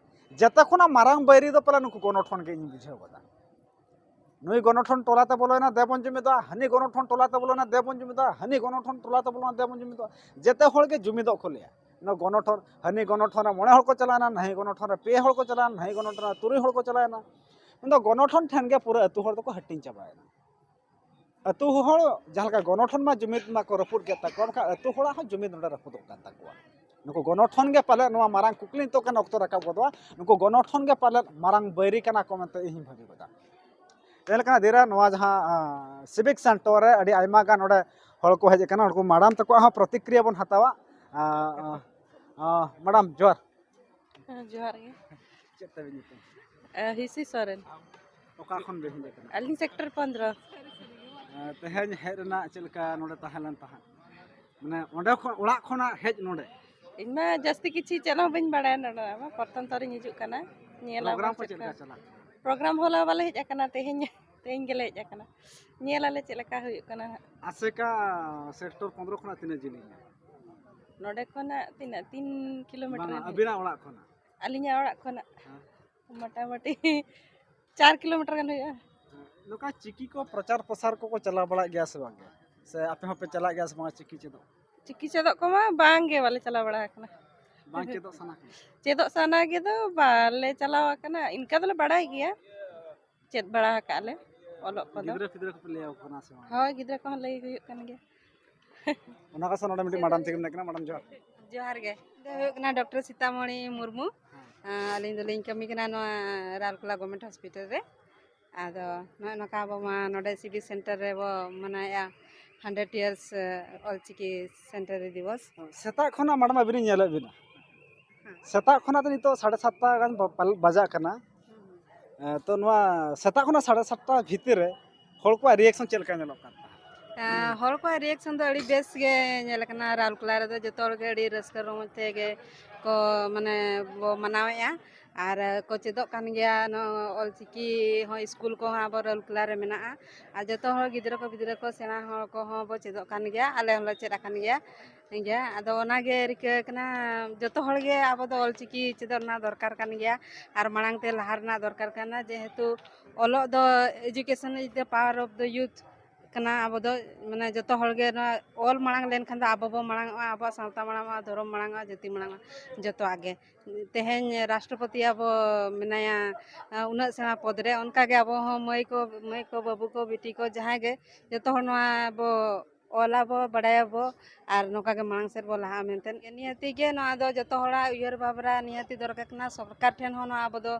ᱡᱮᱛᱮ ᱠᱷᱚᱱᱟᱜ ᱢᱟᱨᱟᱝ ᱵᱟᱹᱭᱨᱤ ᱫᱚ ᱯᱟᱞᱮ ᱱᱩᱠᱩ ᱜᱚᱱᱚᱴᱷᱚᱱ ᱜᱮ ᱤᱧ ᱵᱩᱡᱷᱟᱹᱣ ᱠᱟᱫᱟ᱾ ᱱᱩᱭ ᱜᱚᱱᱚᱴᱷᱚᱱ ᱴᱚᱞᱟᱛᱮ ᱵᱚᱞᱚᱭᱮᱱᱟ, ᱫᱮᱵᱚᱱ ᱡᱩᱢᱤᱫᱚᱜᱼᱟ, ᱦᱟᱹᱱᱤ ᱜᱚᱱᱚᱴᱷᱚᱱ ᱴᱚᱞᱟᱛᱮ ᱵᱚᱞᱚᱭᱮᱱᱟ, ᱫᱮᱵᱚᱱ ᱡᱩᱢᱤᱫᱚᱜᱼᱟ, ᱦᱟᱹᱱᱤ ᱜᱚᱱᱚᱴᱷᱚᱱ ᱴᱚᱞᱟᱛᱮ ᱵᱚᱞᱚᱭᱮᱱᱟ, ᱫᱮᱵᱚᱱ ᱡᱩᱢᱤᱫᱚᱜᱼᱟ᱾ ᱡᱮᱛᱮ ᱦᱚᱲ ᱜᱮ ᱡᱩᱢᱤᱫᱚᱜ ᱠᱚ ᱞᱟᱹᱭᱟ᱾ ᱚᱱᱟ ᱜᱚᱱᱚᱴᱷᱚᱱ, ᱦᱟᱹᱱᱤ ᱜᱚᱱᱚᱴᱷᱚᱱ ᱨᱮ ᱢᱚᱬᱮ ᱦᱚᱲ ᱠᱚ ᱪᱟᱞᱟᱣᱮᱱᱟ, ᱱᱟᱹᱭ ᱜᱚᱱᱚᱴᱷᱚᱱ ᱨᱮ ᱯᱮ ᱦᱚᱲ ᱠᱚ ᱪᱟᱞᱟᱣᱮᱱᱟ, ᱱᱟᱹᱭ ᱜᱚᱱᱚᱴᱷᱚᱱ ᱨᱮ ᱛᱩᱨᱩᱭ ᱦᱚᱲ ᱠᱚ ᱪᱟᱞᱟᱣᱮᱱᱟ᱾ ᱢᱮᱱᱫᱚ ᱜᱚᱱᱚᱴᱷᱚᱱ ᱴᱷᱮᱱ ᱜᱮ ᱯᱩᱨᱟᱹ ᱟᱹᱛᱩ ᱦᱚᱲ ᱫᱚᱠᱚ ᱦᱟᱹᱴᱤᱧ ᱪᱟᱵᱟᱭᱮᱱᱟ᱾ ᱟᱹᱛᱩ ᱦᱚᱲ ᱡᱟᱦᱟᱸ ᱞᱮᱠᱟ ᱜᱚᱱᱚᱴᱷᱚᱱ ᱢᱟ ᱡᱩᱢᱤᱫ ᱢᱟᱠᱚ ᱨᱟᱹᱯᱩᱫ ᱠᱮᱫ ᱛᱟᱠᱚᱣᱟ, ᱢᱮᱱᱠᱷᱟᱱ ᱟᱹᱛᱩ ᱦᱚᱲᱟᱜ ᱦᱚᱸ ᱡᱩᱢᱤᱫ ᱱᱚᱰᱮ ᱨᱟᱹᱯᱩᱫᱚᱜ ᱠᱟᱱ ᱛᱟᱠᱚᱣᱟ᱾ ᱱᱩᱠᱩ ᱜᱚᱱᱚᱴᱷᱚᱱ ᱜᱮ ᱯᱟᱞᱮᱫ, ᱱᱚᱣᱟ ᱢᱟᱨᱟᱝ ᱠᱩᱠᱞᱤ ᱱᱤᱛᱚᱜ ᱠᱟᱱᱟ, ᱚᱠᱛᱚ ᱨᱟᱠᱟᱵ ᱜᱚᱫᱚᱜᱼᱟ, ᱱᱩᱠᱩ ᱜᱚᱱᱚᱴᱷᱚᱱ ᱜᱮ ᱯᱟᱞᱮᱫ ᱢᱟᱨᱟᱝ ᱵᱟᱹᱭᱨᱤ ᱠᱟᱱᱟ ᱠᱚ ᱢᱮᱱᱛᱮ ᱤᱧ ᱦᱚᱧ ᱵᱷᱟᱹᱵᱤ ᱜᱚᱫᱟ᱾ ᱪᱮᱫ ᱞᱮᱠᱟ ᱫᱮᱨᱟ ᱱᱚᱣᱟ ᱡᱟᱦᱟᱸ, ᱟᱸ, ᱥᱤᱵᱤᱠ ᱥᱮᱱᱴᱟᱨ ᱨᱮ ᱟᱹᱰᱤ ᱟᱭᱢᱟ ᱜᱟᱱ ᱱᱚᱰᱮ ᱦᱚᱲ ᱠᱚ ᱦᱮᱡ ᱟᱠᱟᱱᱟ, ᱩᱱᱠᱩ ᱢᱟᱰᱟᱢ ᱛᱟᱠᱚᱣᱟᱜ ᱦᱚᱸ ᱯᱨᱚᱛᱤᱠᱨᱤᱭᱟ ᱵᱚᱱ ᱦᱟᱛᱟᱣᱟ᱾ ᱟᱸ, ᱟᱸ, ᱟᱸ, ᱢᱟᱰᱟᱢ ᱡᱚᱦᱟᱨ᱾ ᱦᱮᱸ, ᱡᱚᱦᱟᱨ ᱜᱮ᱾ ᱪᱮᱫ ᱛᱟᱵᱤᱱ ᱧᱩᱛᱩᱢ? ᱟᱸ, ᱦᱤᱥᱤ ᱥᱚᱨᱮᱱ᱾ ᱚᱠᱟ ᱠᱷᱚᱱ ᱵᱤᱱ ᱦᱮᱡ ᱟᱠᱟᱱᱟ? ᱟᱹᱞᱤᱧ ᱥᱮᱠᱴᱚᱨ ᱯᱚᱱᱫᱽᱨᱚ᱾ ᱟᱸ, ᱛᱮᱦᱮᱧ ᱦᱮᱡ ᱨᱮᱱᱟᱜ ᱪᱮᱫ ᱞᱮᱠᱟ ᱱᱚᱰᱮ ᱛᱟᱦᱮᱸ ᱞᱮᱱ ᱛᱟᱦᱮᱸᱫ? ᱢᱟᱱᱮ ᱚᱸᱰᱮ ᱠᱷᱚᱱ, ᱚᱲᱟᱜ ᱠᱷᱚᱱᱟᱜ ᱦᱮᱡ ᱱᱚᱰᱮ? ᱤᱧ ᱢᱟ ᱡᱟᱹᱥᱛᱤ ᱠᱤᱪᱷᱩ ᱪᱮᱫ ᱦᱚᱸ ᱵᱟᱹᱧ ᱵᱟᱲᱟᱭᱟ, ᱱᱚᱰᱮ ᱢᱟ ᱯᱨᱚᱛᱷᱚᱢ ᱛᱚᱨᱤᱧ ᱦᱤᱡᱩᱜ ᱠᱟᱱᱟ᱾ ᱧᱮᱞ ᱯᱨᱳᱜᱨᱟᱢ ᱟᱵᱚᱱ ᱠᱚ ᱪᱮᱫ ᱪᱮᱫ ᱞᱮᱠᱟ ᱞᱮᱠᱟ? ᱪᱟᱞᱟᱜ ᱠᱟᱱᱟ? ᱯᱨᱳᱜᱨᱟᱢ ᱦᱚᱞᱟ ᱵᱟᱞᱮ ᱦᱮᱡ ᱟᱠᱟᱱᱟ, ᱛᱮᱦᱮᱧ, ᱛᱮᱦᱮᱧ ᱜᱮᱞᱮ ᱦᱮᱡ ᱟᱠᱟᱱᱟ᱾ ᱧᱮᱞ ᱟᱞᱮ ᱪᱮᱫ ᱞᱮᱠᱟ ᱦᱩᱭᱩᱜ ᱠᱟᱱᱟ ᱦᱟᱸᱜ᱾ ᱟᱥᱮᱠᱟ ᱥᱮᱠᱴᱚᱨ ᱯᱚᱱᱫᱽᱨᱚ ᱠᱷᱚᱱᱟᱜ ᱛᱤᱱᱟᱹᱜ ᱡᱤᱞᱤᱧᱟ? ᱱᱚᱰᱮ ᱠᱷᱚᱱᱟᱜ ᱛᱤᱱᱟᱹᱜ, ᱛᱤᱱ ᱠᱤᱞᱳᱢᱤᱴᱟᱨ ᱵᱟᱝᱟ, ᱜᱟᱱ ᱦᱩᱭᱩᱜᱼᱟ? ᱟᱹᱵᱤᱱᱟᱜ ᱚᱲᱟᱜ ᱠᱷᱚᱱᱟᱜ? ᱟᱹᱞᱤᱧᱟᱜ ᱚᱲᱟᱜ ᱠᱷᱚᱱᱟᱜ ᱦᱮᱸ᱾ ᱢᱚᱴᱟᱢᱩᱴᱤ ᱪᱟᱨ ᱠᱤᱞᱳᱢᱤᱴᱟᱨ ᱜᱟᱱ ᱦᱩᱭᱩᱜᱼᱟ᱾ ᱱᱚᱝᱠᱟ ᱪᱤᱠᱤ ᱠᱚ ᱯᱨᱚᱪᱟᱨ ᱯᱨᱚᱥᱟᱨ ᱠᱚᱠᱚ ᱪᱟᱞᱟᱣ ᱵᱟᱲᱟᱜ ᱜᱮᱭᱟ ᱥᱮ ᱵᱟᱝ ᱜᱮ? ᱥᱮ ᱟᱯᱮ ᱦᱚᱸᱯᱮ ᱪᱟᱞᱟᱜ ᱜᱮᱭᱟ ᱥᱮ ᱵᱟᱝ ᱪᱤᱠᱤ ᱪᱮᱫᱚᱜ? ᱪᱤᱠᱤ ᱪᱮᱫᱚᱜ ᱠᱚᱢᱟ ᱵᱟᱝ ᱜᱮ, ᱵᱟᱞᱮ ᱪᱟᱞᱟᱣ ᱵᱟᱲᱟ ᱟᱠᱟᱱᱟ᱾ ᱵᱟᱝ ᱪᱮᱫᱚᱜ ᱥᱟᱱᱟ ᱠᱟᱱᱟ? ᱪᱮᱫᱚᱜ ᱥᱟᱱᱟ ᱜᱮ ᱫᱚ ᱵᱟᱞᱮ ᱪᱟᱞᱟᱣ ᱟᱠᱟᱱᱟ, ᱤᱱᱠᱟ ᱫᱚᱞᱮ ᱵᱟᱲᱟᱭ ᱜᱮᱭᱟ, ᱪᱮᱫ ᱵᱟᱲᱟ ᱟᱠᱟᱫ ᱞᱮ ᱚᱞᱚᱜ ᱠᱚᱫᱚ᱾ ᱜᱤᱫᱽᱨᱟᱹ ᱯᱤᱫᱽᱨᱟᱹ ᱠᱚᱯᱮ ᱞᱟᱹᱭ ᱟᱠᱚ ᱠᱟᱱᱟ ᱥᱮ ᱵᱟᱝ? ᱦᱳᱭ, ᱜᱤᱫᱽᱨᱟᱹ ᱠᱚᱦᱚᱸ ᱞᱟᱹᱭ ᱦᱩᱭᱩᱜ ᱠᱟᱱ ᱜᱮᱭᱟ᱾ ᱚᱱᱟ ᱠᱚ ᱥᱟᱶ ᱱᱚᱰᱮ ᱢᱤᱫᱴᱤᱡ ᱢᱟᱰᱟᱢ ᱛᱤᱸᱜᱩ ᱢᱮᱱᱟᱜ ᱠᱤᱱᱟ᱾ ᱢᱟᱰᱟᱢ ᱡᱚᱦᱟᱨ᱾ ᱡᱚᱦᱟᱨ ᱜᱮ᱾ ᱤᱧ ᱫᱚ ᱦᱩᱭᱩᱜ ᱠᱟᱱᱟ ᱰᱚᱠᱴᱚᱨ ᱥᱤᱛᱟᱢᱚᱬᱤ ᱢᱩᱨᱢᱩ᱾ ᱦᱮᱸ᱾ ᱟᱸ, ᱟᱹᱞᱤᱧ ᱫᱚᱞᱤᱧ ᱠᱟᱹᱢᱤ ᱠᱟᱱᱟ ᱱᱚᱣᱟ ᱨᱟᱣᱩᱨᱠᱮᱞᱟ ᱜᱚᱵᱷᱢᱮᱱᱴ ᱦᱚᱥᱯᱤᱴᱟᱞ ᱨᱮ᱾ ᱟᱫᱚ ᱱᱚᱜᱼᱚᱭ ᱱᱚᱝᱠᱟ ᱟᱵᱚ ᱢᱟ ᱱᱚᱰᱮ ᱥᱤᱵᱤᱠ ᱥᱮᱱᱴᱟᱨ ᱨᱮᱵᱚ ᱢᱟᱱᱟᱣᱮᱫᱼᱟ ᱦᱟᱱᱰᱨᱮᱰ ᱤᱭᱟᱨᱥ, ᱚᱞᱪᱤᱠᱤ ᱥᱮᱱᱴᱟᱨ ᱫᱤᱵᱚᱥ᱾ ᱥᱮᱛᱟᱜ ᱠᱷᱚᱱᱟᱜ ᱢᱟᱰᱟᱢ ᱟᱹᱵᱤᱱᱤᱧ ᱧᱮᱞᱮᱫ ᱵᱤᱱᱟ᱾ ᱦᱮᱸ᱾ ᱥᱮᱛᱟᱜ ᱠᱷᱚᱱᱟᱜ ᱫᱚ ᱱᱤᱛᱚᱜ ᱥᱟᱲᱮ ᱥᱟᱛᱴᱟ ᱜᱟᱱ ᱵᱟ-, ᱯᱟᱞ-, ᱵᱟᱡᱟᱜ ᱠᱟᱱᱟ᱾ ᱦᱩᱸ᱾ ᱮᱸ, ᱛᱚ ᱱᱚᱣᱟ ᱥᱮᱛᱟᱜ ᱠᱷᱚᱱᱟᱜ ᱥᱟᱲᱮ ᱥᱟᱛᱴᱟ ᱵᱷᱤᱛᱤᱨ ᱨᱮ ᱦᱚᱲ ᱠᱚᱣᱟᱜ ᱨᱤᱭᱮᱠᱥᱚᱱ ᱪᱮᱫ ᱞᱮᱠᱟ ᱧᱮᱞᱚᱜ ᱠᱟᱱ ᱛᱟᱦᱮᱸᱫ? ᱮᱸ, ᱦᱚᱲ ᱠᱚᱣᱟᱜ ᱨᱤᱭᱮᱠᱥᱚᱱ ᱫᱚ ᱟᱹᱰᱤ ᱵᱮᱥ ᱜᱮ ᱧᱮᱞ ᱟᱠᱟᱱᱟ᱾ ᱨᱟᱣᱩᱨᱠᱮᱞᱟ ᱨᱮᱫᱚ ᱡᱚᱛᱚ ᱦᱚᱲ ᱜᱮ ᱟᱹᱰᱤ ᱨᱟᱹᱥᱠᱟᱹ ᱨᱚᱢᱚᱡᱽ ᱛᱮᱜᱮ ᱠᱚ, ᱢᱟᱱᱮ, ᱵᱚ ᱢᱟᱱᱟᱣᱮᱫᱼᱟ᱾ ᱟᱨ ᱠᱚ ᱪᱮᱫᱚᱜ ᱠᱟᱱ ᱜᱮᱭᱟ, ᱱᱚᱣᱟ ᱚᱞᱪᱤᱠᱤ ᱦᱚᱸ ᱥᱠᱩᱞ ᱠᱚᱦᱚᱸ ᱟᱵᱚ ᱨᱟᱣᱩᱨᱠᱮᱞᱟ ᱨᱮ ᱢᱮᱱᱟᱜᱼᱟ᱾ ᱟᱨ ᱡᱚᱛᱚ ᱦᱚᱲ ᱜᱤᱫᱽᱨᱟᱹ ᱠᱚ, ᱯᱤᱫᱽᱨᱟᱹ ᱠᱚ, ᱥᱮᱬᱟ ᱦᱚᱲ ᱠᱚᱦᱚᱸ ᱵᱚ ᱪᱮᱫᱚᱜ ᱠᱟᱱ ᱜᱮᱭᱟ, ᱟᱞᱮ ᱦᱚᱸᱞᱮ ᱪᱮᱫ ᱟᱠᱟᱱ ᱜᱮᱭᱟ᱾ ᱜᱮᱭᱟ᱾ ᱟᱫᱚ ᱚᱱᱟᱜᱮ ᱨᱤᱠᱟᱹ ᱠᱟᱱᱟ, ᱡᱚᱛᱚ ᱦᱚᱲ ᱜᱮ ᱟᱵᱚ ᱫᱚ ᱚᱞᱪᱤᱠᱤ ᱪᱮᱫᱚᱜ ᱨᱮᱱᱟᱜ ᱫᱚᱨᱠᱟᱨ ᱠᱟᱱ ᱜᱮᱭᱟ ᱟᱨ ᱢᱟᱲᱟᱝ ᱛᱮ ᱞᱟᱦᱟ ᱨᱮᱱᱟᱜ ᱫᱚᱨᱠᱟᱨ ᱠᱟᱱᱟ, ᱡᱮᱦᱮᱛᱩ ᱚᱞᱚᱜ ᱫᱚ education is the power of the youth᱾ ᱠᱟᱱᱟ ᱟᱵᱚ ᱫᱚ, ᱢᱟᱱᱮ ᱡᱚᱛᱚ ᱦᱚᱲ ᱜᱮ ᱱᱚᱣᱟ ᱚᱞ ᱢᱟᱲᱟᱝ ᱞᱮᱱᱠᱷᱟᱱ ᱫᱚ ᱟᱵᱚ ᱵᱚ ᱢᱟᱲᱟᱝᱚᱜᱼᱟ, ᱟᱵᱚᱣᱟᱜ ᱥᱟᱶᱛᱟ ᱢᱟᱲᱟᱝᱚᱜᱼᱟ, ᱫᱷᱚᱨᱚᱢ ᱢᱟᱲᱟᱝᱚᱜᱼᱟ, ᱡᱟᱹᱛᱤ ᱢᱟᱲᱟᱝᱚᱜᱼᱟ, ᱡᱚᱛᱚᱣᱟᱜ ᱜᱮ᱾ ᱛᱮᱦᱮᱧ ᱨᱟᱥᱴᱨᱚᱯᱚᱛᱤ ᱟᱵᱚ ᱢᱮᱱᱟᱭᱟ, ᱟ, ᱩᱱᱟᱹᱜ ᱥᱮᱬᱟ ᱯᱚᱫᱽ ᱨᱮ, ᱚᱱᱠᱟ ᱜᱮ ᱟᱵᱚ ᱦᱚᱸ ᱢᱟᱹᱭ ᱠᱚ, ᱢᱟᱹᱭ ᱠᱚ, ᱵᱟᱹᱵᱩ ᱠᱚ, ᱵᱤᱴᱤ ᱠᱚ, ᱡᱟᱦᱟᱸᱭ ᱜᱮ, ᱡᱚᱛᱚ ᱦᱚᱲ ᱱᱚᱣᱟ ᱵᱚ ᱚᱞᱟᱵᱚ, ᱵᱟᱲᱟᱭᱟᱵᱚ ᱟᱨ ᱱᱚᱝᱠᱟ ᱜᱮ ᱢᱟᱲᱟᱝ ᱥᱮᱫ ᱵᱚ ᱞᱟᱦᱟᱜᱼᱟ ᱢᱮᱱᱛᱮ᱾ ᱱᱤᱦᱟᱹᱛᱤ ᱜᱮ ᱱᱚᱣᱟ ᱫᱚ ᱡᱚᱛᱚ ᱦᱚᱲᱟᱜ ᱩᱭᱦᱟᱹᱨ ᱵᱷᱟᱵᱽᱱᱟ ᱱᱤᱦᱟᱹᱛᱤ ᱫᱚᱨᱠᱟᱨ ᱠᱟᱱᱟ᱾ ᱥᱚᱨᱠᱟᱨ ᱴᱷᱮᱱ ᱦᱚᱸ ᱱᱚᱣᱟ ᱟᱵᱚ ᱫᱚ,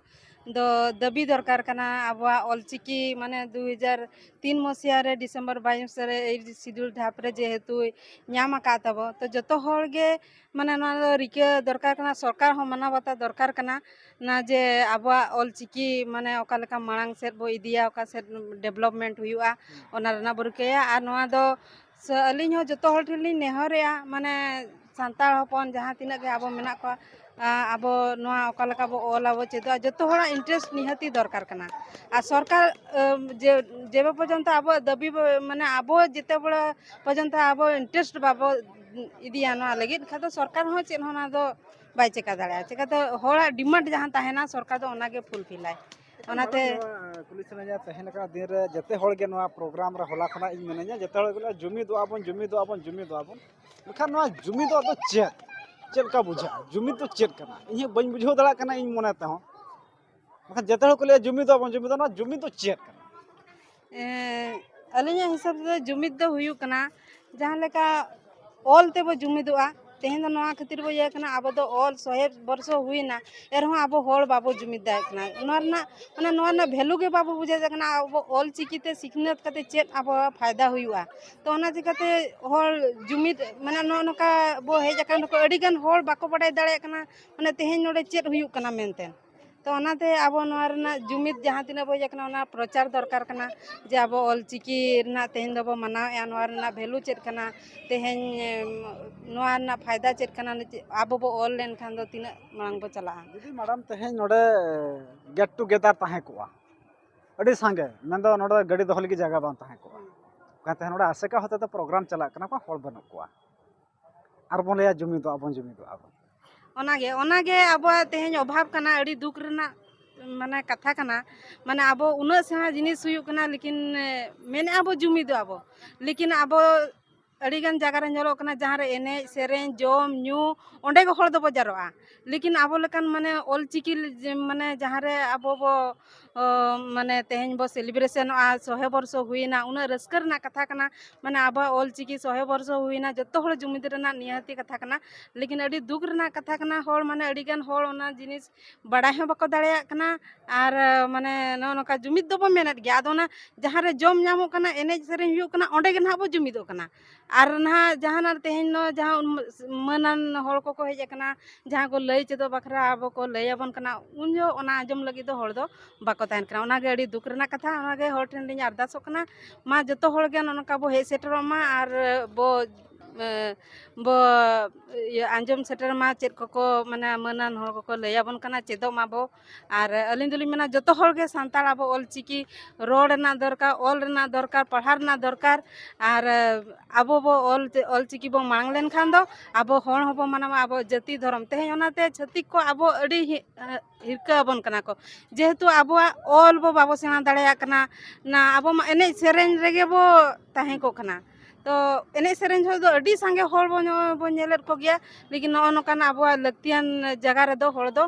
ᱫᱚ ᱫᱟᱹᱵᱤ ᱫᱚᱨᱠᱟᱨ ᱠᱟᱱᱟ᱾ ᱟᱵᱚᱣᱟᱜ ᱚᱞᱪᱤᱠᱤ ᱢᱟᱱᱮ ᱫᱩ ᱦᱟᱡᱟᱨ ᱛᱤᱱ ᱢᱚᱥᱤᱦᱟ ᱨᱮ ᱰᱤᱥᱮᱢᱵᱚᱨ ᱵᱟᱭᱤᱥ ᱨᱮ ᱮᱭᱤᱴ ᱥᱤᱰᱩᱞ ᱰᱷᱟᱯ ᱨᱮ ᱡᱮᱦᱮᱛᱩ ᱧᱟᱢ ᱟᱠᱟᱫ ᱛᱟᱵᱚ, ᱛᱚ ᱡᱚᱛᱚ ᱦᱚᱲ ᱜᱮ ᱢᱟᱱᱮ ᱱᱚᱣᱟ ᱫᱚ ᱨᱤᱠᱟᱹ ᱫᱚᱨᱠᱟᱨ ᱠᱟᱱᱟ, ᱥᱚᱨᱠᱟᱨ ᱦᱚᱸ ᱢᱟᱱᱟᱣ ᱵᱟᱛᱟᱣ ᱫᱚᱨᱠᱟᱨ ᱠᱟᱱᱟ᱾ ᱚᱱᱟ ᱡᱮ ᱟᱵᱚᱣᱟᱜ ᱚᱞᱪᱤᱠᱤ ᱢᱟᱱᱮ ᱚᱠᱟ ᱞᱮᱠᱟ ᱢᱟᱲᱟᱝ ᱥᱮᱫ ᱵᱚ ᱤᱫᱤᱭᱟ, ᱚᱠᱟ ᱥᱮᱫ ᱰᱮᱵᱷᱞᱚᱯᱢᱮᱱᱴ ᱦᱩᱭᱩᱜᱼᱟ, ᱚᱱᱟ ᱨᱮᱱᱟᱜ ᱵᱚ ᱨᱤᱠᱟᱹᱭᱟ᱾ ᱟᱨ ᱱᱚᱣᱟ ᱫᱚ ᱥᱮ ᱟᱹᱞᱤᱧ ᱦᱚᱸ ᱡᱚᱛᱚ ᱦᱚᱲ ᱴᱷᱮᱱ ᱞᱤᱧ ᱱᱮᱦᱚᱨᱮᱜᱼᱟ, ᱢᱟᱱᱮ ᱥᱟᱱᱛᱟᱲ ᱦᱚᱯᱚᱱ ᱡᱟᱦᱟᱸ ᱛᱤᱱᱟᱹᱜ ᱜᱮ ᱟᱵᱚ ᱢᱮᱱᱟᱜ ᱠᱚᱣᱟ, ᱟ, ᱟᱵᱚ ᱱᱚᱣᱟ ᱚᱠᱟ ᱞᱮᱠᱟ ᱵᱚ ᱚᱞ ᱟᱵᱚ ᱪᱮᱫᱚᱜᱼᱟ, ᱡᱚᱛᱚ ᱦᱚᱲᱟᱜ ᱤᱱᱴᱟᱨᱮᱥᱴ ᱱᱤᱦᱟᱹᱛᱤ ᱫᱚᱨᱠᱟᱨ ᱠᱟᱱᱟ᱾ ᱟᱨ ᱥᱚᱨᱠᱟᱨ, ᱟᱹ, ᱡᱮ, ᱡᱮᱵᱮ ᱯᱚᱨᱡᱚᱱᱛᱚ ᱟᱵᱚᱣᱟᱜ ᱫᱟᱹᱵᱤ ᱵᱚ, ᱢᱟᱱᱮ ᱟᱵᱚ ᱡᱮᱛᱮ ᱵᱚᱲᱚ ᱯᱚᱨᱡᱚᱱᱛᱚ ᱟᱵᱚ ᱤᱱᱴᱟᱨᱮᱥᱴ ᱵᱟᱵᱚ ᱤᱫᱤᱭᱟ ᱱᱚᱣᱟ ᱞᱟᱹᱜᱤᱫ, ᱠᱷᱟᱱ ᱫᱚ ᱥᱚᱨᱠᱟᱨ ᱦᱚᱸ ᱪᱮᱫ ᱦᱚᱸ ᱚᱱᱟ ᱫᱚ ᱵᱟᱭ ᱪᱮᱠᱟ ᱫᱟᱲᱮᱭᱟᱜᱼᱟ᱾ ᱪᱮᱠᱟᱛᱮ ᱦᱚᱲᱟᱜ ᱰᱤᱢᱟᱱᱰ ᱡᱟᱦᱟᱸ ᱛᱟᱦᱮᱱᱟ, ᱥᱚᱨᱠᱟᱨ ᱫᱚ ᱚᱱᱟ ᱜᱮ ᱯᱷᱩᱞᱯᱷᱤᱞᱟᱭ᱾ ᱚᱱᱟᱛᱮ ᱱᱚᱣᱟ ᱠᱩᱞᱤ ᱥᱟᱱᱟᱧᱟ, ᱛᱮᱦᱮᱧ ᱞᱮᱠᱟᱱᱟᱜ ᱫᱤᱱ ᱨᱮ ᱡᱮᱛᱮ ᱦᱚᱲ ᱜᱮ ᱱᱚᱣᱟ ᱯᱨᱳᱜᱨᱟᱢ ᱨᱮ ᱦᱚᱞᱟ ᱠᱷᱚᱱᱟᱜ ᱤᱧ ᱢᱮᱱᱟᱧᱟ, ᱡᱮᱛᱮ ᱦᱚᱲ ᱜᱮ ᱞᱟᱹᱭᱟ, "ᱡᱩᱢᱤᱫᱚᱜᱼᱟ ᱵᱚᱱ, ᱡᱩᱢᱤᱫᱚᱜᱼᱟ ᱵᱚᱱ, ᱡᱩᱢᱤᱫᱚᱜᱼᱟ ᱵᱚᱱ᱾" ᱢᱮᱱᱠᱷᱟᱱ ᱱᱚᱣᱟ ᱡᱩᱢᱤᱫᱚᱜ ᱫᱚ ᱪᱮᱫ? ᱪᱮᱫ ᱞᱮᱠᱟ ᱵᱩᱡᱷᱟᱹᱜᱼᱟ? ᱡᱩᱢᱤᱫ ᱫᱚ ᱪᱮᱫ ᱠᱟᱱᱟ? ᱤᱧ ᱦᱚᱸ ᱵᱟᱹᱧ ᱵᱩᱡᱷᱟᱹᱣ ᱫᱟᱲᱮᱭᱟᱜ ᱠᱟᱱᱟ ᱤᱧ ᱢᱚᱱᱮ ᱛᱮᱦᱚᱸ᱾ ᱢᱮᱱᱠᱷᱟᱱ ᱡᱮᱛᱮ ᱦᱚᱲ ᱠᱚ ᱞᱟᱹᱭᱟ, "ᱡᱩᱢᱤᱫᱚᱜᱼᱟ ᱵᱚᱱ, ᱡᱩᱢᱤᱫᱚᱜᱼᱟ", ᱱᱚᱣᱟ ᱡᱩᱢᱤᱫ ᱫᱚ ᱪᱮᱫ ᱠᱟᱱᱟ? ᱮᱸ, ᱟᱹᱞᱤᱧᱟᱜ ᱦᱤᱥᱟᱹᱵ ᱛᱮᱫᱚ ᱡᱩᱢᱤᱫ ᱫᱚ ᱦᱩᱭᱩᱜ ᱠᱟᱱᱟ, ᱡᱟᱦᱟᱸ ᱞᱮᱠᱟ ᱚᱞ ᱛᱮᱵᱚ ᱡᱩᱢᱤᱫᱚᱜᱼᱟ᱾ ᱛᱮᱦᱮᱧ ᱫᱚ ᱱᱚᱣᱟ ᱠᱷᱟᱹᱛᱤᱨ ᱵᱚ ᱤᱭᱟᱹ ᱠᱟᱱᱟ, ᱟᱵᱚ ᱫᱚ ᱚᱞ ᱥᱚᱦᱮᱫ ᱵᱚᱨᱥᱚ ᱦᱩᱭᱱᱟ, ᱮᱱ ᱨᱮᱦᱚᱸ ᱟᱵᱚ ᱦᱚᱲ ᱵᱟᱵᱚ ᱡᱩᱢᱤᱫ ᱫᱟᱲᱮᱭᱟᱜ ᱠᱟᱱᱟ᱾ ᱱᱚᱣᱟ ᱨᱮᱱᱟᱜ, ᱢᱟᱱᱮ, ᱱᱚᱣᱟ ᱨᱮᱱᱟᱜ ᱵᱷᱮᱞᱩ ᱜᱮ ᱵᱟᱵᱚ ᱵᱩᱡᱷᱟᱹᱣ ᱫᱟᱲᱮᱭᱟᱜ ᱠᱟᱱᱟ, ᱟᱵᱚ ᱚᱞ ᱪᱤᱠᱤ ᱛᱮ ᱥᱤᱠᱷᱱᱟᱹᱛ ᱠᱟᱛᱮ ᱪᱮᱫ ᱟᱵᱚᱣᱟᱜ ᱯᱷᱟᱭᱫᱟ ᱦᱩᱭᱩᱜᱼᱟ᱾ ᱛᱚ, ᱚᱱᱟ ᱪᱤᱠᱟᱹᱛᱮ ᱦᱚᱲ ᱡᱩᱢᱤᱫ, ᱢᱟᱱᱮ, ᱱᱚᱜᱼᱚ ᱱᱚᱝᱠᱟ ᱵᱚ ᱦᱮᱡ ᱟᱠᱟᱱ ᱨᱮᱦᱚᱸ ᱟᱹᱰᱤ ᱜᱟᱱ ᱦᱚᱲ ᱵᱟᱠᱚ ᱵᱟᱰᱟᱭ ᱫᱟᱲᱮᱭᱟᱜ ᱠᱟᱱᱟ, ᱢᱟᱱᱮ, ᱛᱮᱦᱮᱧ ᱱᱚᱰᱮ ᱪᱮᱫ ᱦᱩᱭᱩᱜ ᱠᱟᱱᱟ ᱢᱮᱱᱛᱮ᱾ ᱛᱚ, ᱚᱱᱟᱛᱮ ᱟᱵᱚ ᱱᱚᱣᱟ ᱨᱮᱱᱟᱜ ᱡᱩᱢᱤᱫ ᱡᱟᱦᱟᱸ ᱛᱤᱱᱟᱹᱜ ᱵᱚ ᱤᱭᱟᱹ ᱠᱟᱱᱟ, ᱚᱱᱟ ᱯᱨᱚᱪᱟᱨ ᱫᱚᱨᱠᱟᱨ ᱠᱟᱱᱟ ᱡᱮ ᱟᱵᱚ ᱚᱞ ᱪᱤᱠᱤ ᱨᱮᱱᱟᱜ ᱛᱮᱦᱮᱧ ᱫᱚᱵᱚ ᱢᱟᱱᱟᱣᱮᱫᱼᱟ, ᱱᱚᱣᱟ ᱨᱮᱱᱟᱜ ᱵᱷᱮᱞᱩ ᱪᱮᱫ ᱠᱟᱱᱟ, ᱛᱮᱦᱮᱧ, ᱮᱢ, ᱱᱚᱣᱟ ᱨᱮᱱᱟᱜ ᱯᱷᱟᱭᱫᱟ ᱪᱮᱫ ᱠᱟᱱᱟ, ᱪᱮᱫ ᱟᱵᱚ ᱵᱚ ᱚᱞ ᱞᱮᱱᱠᱷᱟᱱ ᱫᱚ ᱛᱤᱱᱟᱹᱜ ᱢᱟᱲᱟᱝ ᱵᱚ ᱪᱟᱞᱟᱜᱼᱟ᱾ ᱡᱩᱫᱤ ᱢᱮᱰᱟᱢ ᱛᱮᱦᱮᱧ ᱱᱚᱰᱮ ᱜᱮᱴ ᱴᱩᱜᱮᱫᱟᱨ ᱛᱟᱦᱮᱸ ᱠᱚᱜᱼᱟ, ᱟᱹᱰᱤ ᱥᱟᱸᱜᱮ, ᱢᱮᱱᱫᱚ ᱱᱚᱰᱮ ᱜᱟᱹᱰᱤ ᱫᱚᱦᱚ ᱞᱟᱹᱜᱤᱫ ᱡᱟᱭᱜᱟ ᱵᱟᱝ ᱛᱟᱦᱮᱸ ᱠᱚᱜᱼᱟ, ᱢᱮᱱᱠᱷᱟᱱ ᱛᱮᱦᱮᱧ ᱱᱚᱰᱮ ᱟᱥᱮᱠᱟ ᱦᱚᱛᱮᱛᱮ ᱯᱨᱳᱜᱨᱟᱢ ᱪᱟᱞᱟᱜ ᱠᱟᱱᱟ, ᱚᱠᱟ ᱦᱚᱲ ᱵᱟᱹᱱᱩᱜ ᱠᱚᱣᱟ, ᱟᱨ ᱵᱚᱱ ᱞᱟᱹᱭᱟ, "ᱡᱩᱢᱤᱫᱚᱜᱼᱟ ᱵᱚᱱ, ᱡᱩᱢᱤᱫᱚᱜᱼᱟ ᱵᱚᱱ᱾" ᱚᱱᱟᱜᱮ, ᱚᱱᱟᱜᱮ ᱟᱵᱚᱣᱟᱜ ᱛᱮᱦᱮᱧ ᱚᱵᱷᱟᱵᱽ ᱠᱟᱱᱟ, ᱟᱹᱰᱤ ᱫᱩᱠ ᱨᱮᱱᱟᱜ ᱢᱟᱱᱮ ᱠᱟᱛᱷᱟ ᱠᱟᱱᱟ, ᱢᱟᱱᱮ ᱟᱵᱚ ᱩᱱᱟᱹᱜ ᱥᱮᱬᱟ ᱡᱤᱱᱤᱥ ᱦᱩᱭᱩᱜ ᱠᱟᱱᱟ, ᱞᱮᱠᱤᱱ ᱢᱮᱱᱮᱫᱼᱟ ᱵᱚ ᱡᱩᱢᱤᱫᱚᱜ ᱟᱵᱚ, ᱞᱮᱠᱤᱱ ᱟᱵᱚ ᱟᱹᱰᱤᱜᱟᱱ ᱡᱟᱭᱜᱟ ᱨᱮ ᱧᱮᱞᱚᱜ ᱠᱟᱱᱟ, ᱡᱟᱦᱟᱸ ᱨᱮ ᱮᱱᱮᱡ ᱥᱮᱨᱮᱧ ᱡᱚᱢ ᱧᱩ ᱚᱸᱰᱮ ᱜᱮ ᱦᱚᱲ ᱫᱚᱵᱚ ᱡᱟᱨᱚᱜᱼᱟ᱾ ᱞᱮᱠᱤᱱ ᱟᱵᱚ ᱞᱮᱠᱟᱱ ᱢᱟᱱᱮ ᱚᱞᱪᱤᱠᱤ ᱡᱮ ᱢᱟᱱᱮ ᱡᱟᱦᱟᱸ ᱨᱮ ᱟᱵᱚ ᱵᱚ ᱚ, ᱢᱟᱱᱮ ᱛᱮᱦᱮᱧ ᱵᱚ ᱥᱮᱞᱤᱵᱨᱮᱥᱚᱱᱚᱜᱼᱟ, ᱥᱚᱦᱮ ᱵᱚᱨᱥᱚ ᱦᱩᱭᱱᱟ, ᱩᱱᱟᱹᱜ ᱨᱟᱹᱥᱠᱟᱹ ᱨᱮᱱᱟᱜ ᱠᱟᱛᱷᱟ ᱠᱟᱱᱟ᱾ ᱢᱟᱱᱮ ᱟᱵᱚᱣᱟᱜ ᱚᱞᱪᱤᱠᱤ ᱥᱚᱦᱮ ᱵᱚᱨᱥᱚ ᱦᱩᱭᱱᱟ, ᱡᱚᱛᱚ ᱦᱚᱲ ᱡᱩᱢᱤᱫ ᱨᱮᱱᱟᱜ ᱱᱤᱦᱟᱹᱛᱤ ᱠᱟᱛᱷᱟ ᱠᱟᱱᱟ᱾ ᱞᱮᱠᱤᱱ ᱟᱹᱰᱤ ᱫᱩᱠ ᱨᱮᱱᱟᱜ ᱠᱟᱛᱷᱟ ᱠᱟᱱᱟ, ᱦᱚᱲ ᱢᱟᱱᱮ ᱟᱹᱰᱤ ᱜᱟᱱ ᱦᱚᱲ ᱚᱱᱟ ᱡᱤᱱᱤᱥ ᱵᱟᱲᱟᱭ ᱦᱚᱸ ᱵᱟᱠᱚ ᱫᱟᱲᱮᱭᱟᱜ ᱠᱟᱱᱟ᱾ ᱟᱨ ᱢᱟᱱᱮ ᱱᱚᱜᱼᱚ ᱱᱚᱝᱠᱟ ᱡᱩᱢᱤᱫ ᱫᱚᱵᱚ ᱢᱮᱱᱮᱫ ᱜᱮᱭᱟ, ᱟᱫᱚ ᱚᱱᱟ ᱡᱟᱦᱟᱸ ᱨᱮ ᱡᱚᱢ ᱧᱟᱢᱚᱜ ᱠᱟᱱᱟ, ᱮᱱᱮᱡ ᱥᱮᱨᱮᱧ ᱦᱩᱭᱩᱜ ᱠᱟᱱᱟ, ᱚᱸᱰᱮ ᱜᱮ ᱱᱟᱦᱟᱜ ᱵᱚ ᱡᱩᱢᱤᱫᱚᱜ ᱠᱟᱱᱟ᱾ ᱟᱨ ᱱᱟᱦᱟᱜ ᱡᱟᱦᱟᱱᱟᱜ ᱛᱮᱦᱮᱧ ᱱᱚ ᱡᱟᱦᱟᱸ ᱩᱱ-, ᱢᱟᱹᱱᱟᱱ ᱦᱚᱲ ᱠᱚᱠᱚ ᱦᱮᱡ ᱟᱠᱟᱱᱟ, ᱡᱟᱦᱟᱸ ᱠᱚ ᱞᱟᱹᱭ ᱪᱮᱫᱚᱜ ᱵᱟᱠᱷᱨᱟ ᱟᱵᱚ ᱠᱚ ᱞᱟᱹᱭ ᱟᱵᱚᱱ ᱠᱟᱱᱟ, ᱩᱱ ᱡᱚᱦᱚᱜ ᱚᱱᱟ ᱟᱸᱡᱚᱢ ᱞᱟᱹᱜᱤᱫ ᱫᱚ ᱦᱚᱲ ᱫᱚ ᱵᱟᱠᱚ ᱛᱟᱦᱮᱱ ᱠᱟᱱᱟ᱾ ᱚᱱᱟᱜᱮ ᱟᱹᱰᱤ ᱫᱩᱠ ᱨᱮᱱᱟᱜ ᱠᱟᱛᱷᱟ᱾ ᱚᱱᱟᱜᱮ ᱦᱚᱲ ᱴᱷᱮᱱ ᱞᱤᱧ ᱟᱨᱫᱟᱥᱚᱜ ᱠᱟᱱᱟ, ᱢᱟ ᱡᱚᱛᱚ ᱦᱚᱲ ᱜᱮ ᱱᱚᱜᱼᱚ ᱱᱚᱝᱠᱟ ᱵᱚ ᱦᱮᱡ ᱥᱮᱴᱮᱨᱚᱜ ᱢᱟ ᱟᱨ ᱵᱚ, ᱮ, ᱵᱚ ᱤᱭᱟᱹ ᱟᱸᱡᱚᱢ ᱥᱮᱴᱮᱨ ᱢᱟ ᱪᱮᱫ ᱠᱚᱠᱚ ᱢᱟᱱᱮ ᱢᱟᱹᱱᱟᱱ ᱦᱚᱲ ᱠᱚᱠᱚ ᱞᱟᱹᱭ ᱟᱵᱚᱱ ᱠᱟᱱᱟ, ᱪᱮᱫᱚᱜ ᱢᱟᱵᱚ᱾ ᱟᱨ ᱟᱹᱞᱤᱧ ᱫᱚᱞᱤᱧ ᱢᱮᱱᱟ ᱡᱚᱛᱚ ᱦᱚᱲ ᱜᱮ ᱥᱟᱱᱛᱟᱲ ᱟᱵᱚ ᱚᱞᱪᱤᱠᱤ ᱨᱚᱲ ᱨᱮᱱᱟᱜ ᱫᱚᱨᱠᱟᱨ, ᱚᱞ ᱨᱮᱱᱟᱜ ᱫᱚᱨᱠᱟᱨ, ᱯᱟᱲᱦᱟᱣ ᱨᱮᱱᱟᱜ ᱫᱚᱨᱠᱟᱨ᱾ ᱟᱨ ᱟᱵᱚ ᱵᱚ ᱚᱞ, ᱚᱞᱪᱤᱠᱤ ᱵᱚ ᱢᱟᱲᱟᱝ ᱞᱮᱱᱠᱷᱟᱱ ᱫᱚ ᱟᱵᱚ ᱦᱚᱲ ᱦᱚᱸᱵᱚ ᱢᱟᱱᱟᱣᱟ, ᱟᱵᱚ ᱡᱟᱹᱛᱤ ᱫᱷᱚᱨᱚᱢ᱾ ᱛᱮᱦᱮᱧ ᱚᱱᱟᱛᱮ ᱪᱷᱟᱹᱛᱤᱠ ᱠᱚ ᱟᱵᱚ ᱟᱹᱰᱤ ᱦᱤ-, ᱦᱤᱨᱠᱟᱹ ᱟᱵᱚᱱ ᱠᱟᱱᱟ ᱠᱚ, ᱡᱮᱦᱮᱛᱩ ᱟᱵᱚᱣᱟᱜ ᱚᱞ ᱵᱚ ᱵᱟᱵᱚ ᱥᱮᱬᱟ ᱫᱟᱲᱮᱭᱟᱜ ᱠᱟᱱᱟ᱾ ᱱᱟ ᱟᱵᱚ ᱢᱟ ᱮᱱᱮᱡ ᱥᱮᱨᱮᱧ ᱨᱮᱜᱮ ᱵᱚ ᱛᱟᱦᱮᱸ ᱠᱚᱜ ᱠᱟᱱᱟ᱾ ᱛᱚ ᱮᱱᱮᱡ ᱥᱮᱨᱮᱧ ᱡᱚᱦᱚᱜ ᱫᱚ ᱟᱹᱰᱤ ᱥᱟᱸᱜᱮ ᱦᱚᱲ ᱵᱚ ᱧᱚ-, ᱵᱚ ᱧᱮᱞᱮᱫ ᱠᱚᱜᱮᱭᱟ, ᱞᱮᱠᱤᱱ ᱱᱚᱜᱼᱚ ᱱᱚᱝᱠᱟᱱ ᱟᱵᱚᱣᱟᱜ ᱞᱟᱹᱠᱛᱤᱭᱟᱱ ᱡᱟᱭᱜᱟ ᱨᱮᱫᱚ ᱦᱚᱲ ᱫᱚ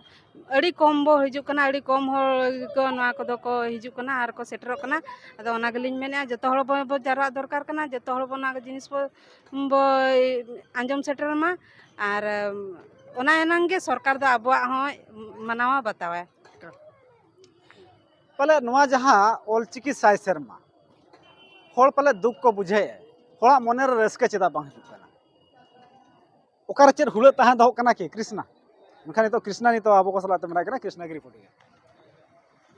ᱟᱹᱰᱤ ᱠᱚᱢ ᱵᱚ ᱦᱤᱡᱩᱜ ᱠᱟᱱᱟ, ᱟᱹᱰᱤ ᱠᱚᱢ ᱦᱚᱲ ᱜᱮᱠᱚ ᱱᱚᱣᱟ ᱠᱚᱫᱚ ᱠᱚ ᱦᱤᱡᱩᱜ ᱠᱟᱱᱟ ᱟᱨ ᱠᱚ ᱥᱮᱴᱮᱨᱚᱜ ᱠᱟᱱᱟ᱾ ᱟᱫᱚ ᱚᱱᱟ ᱜᱮᱞᱤᱧ ᱢᱮᱱᱮᱫᱼᱟ, ᱡᱚᱛᱚ ᱦᱚᱲ ᱵᱚ, ᱵᱚ ᱡᱟᱨᱣᱟᱜ ᱫᱚᱨᱠᱟᱨ ᱠᱟᱱᱟ, ᱡᱚᱛᱚ ᱦᱚᱲ ᱵᱚ ᱱᱚᱣᱟ ᱡᱤᱱᱤᱥ ᱵᱚ, ᱵᱚ ᱟᱸᱡᱚᱢ ᱥᱮᱴᱮᱨ ᱢᱟ᱾ ᱟᱨ ᱚᱱᱟ ᱮᱱᱟᱝ ᱜᱮ ᱥᱚᱨᱠᱟᱨ ᱫᱚ ᱟᱵᱚᱣᱟᱜ ᱦᱚᱸᱭ ᱢᱟᱱᱟᱣᱟ ᱵᱟᱛᱟᱣᱟᱭ᱾ ᱯᱟᱞᱮ ᱱᱚᱣᱟ ᱡᱟᱦᱟᱸ ᱚᱞᱪᱤᱠᱤ ᱥᱟᱭ ᱥᱮᱨᱢᱟ, ᱦᱚᱲ ᱯᱟᱞᱮ ᱫᱩᱠ ᱠᱚ ᱵᱩᱡᱷᱟᱹᱣᱮᱫᱼᱟ, ᱦᱚᱲᱟᱜ ᱢᱚᱱᱮᱨᱮ ᱨᱟᱹᱥᱠᱟᱹ ᱪᱮᱫᱟᱜ ᱵᱟᱝ ᱦᱤᱡᱩᱜ ᱠᱟᱱᱟ? ᱚᱠᱟᱨᱮ ᱪᱮᱫ ᱦᱩᱞᱟᱹᱜ ᱛᱟᱦᱮᱸ ᱫᱚᱦᱚᱜ ᱠᱟᱱᱟ ᱠᱤ ᱠᱨᱤᱥᱱᱟ? ᱢᱮᱱᱠᱷᱟᱱ ᱱᱤᱛᱚᱜ ᱠᱨᱤᱥᱱᱟ ᱱᱤᱛᱚᱜ ᱟᱵᱚ ᱠᱚ ᱥᱟᱞᱟᱜ ᱛᱮ ᱢᱮᱱᱟᱭ ᱠᱟᱱᱟ, ᱠᱨᱤᱥᱱᱟ ᱜᱮ ᱨᱤᱯᱳᱨᱴ ᱮᱫᱟ᱾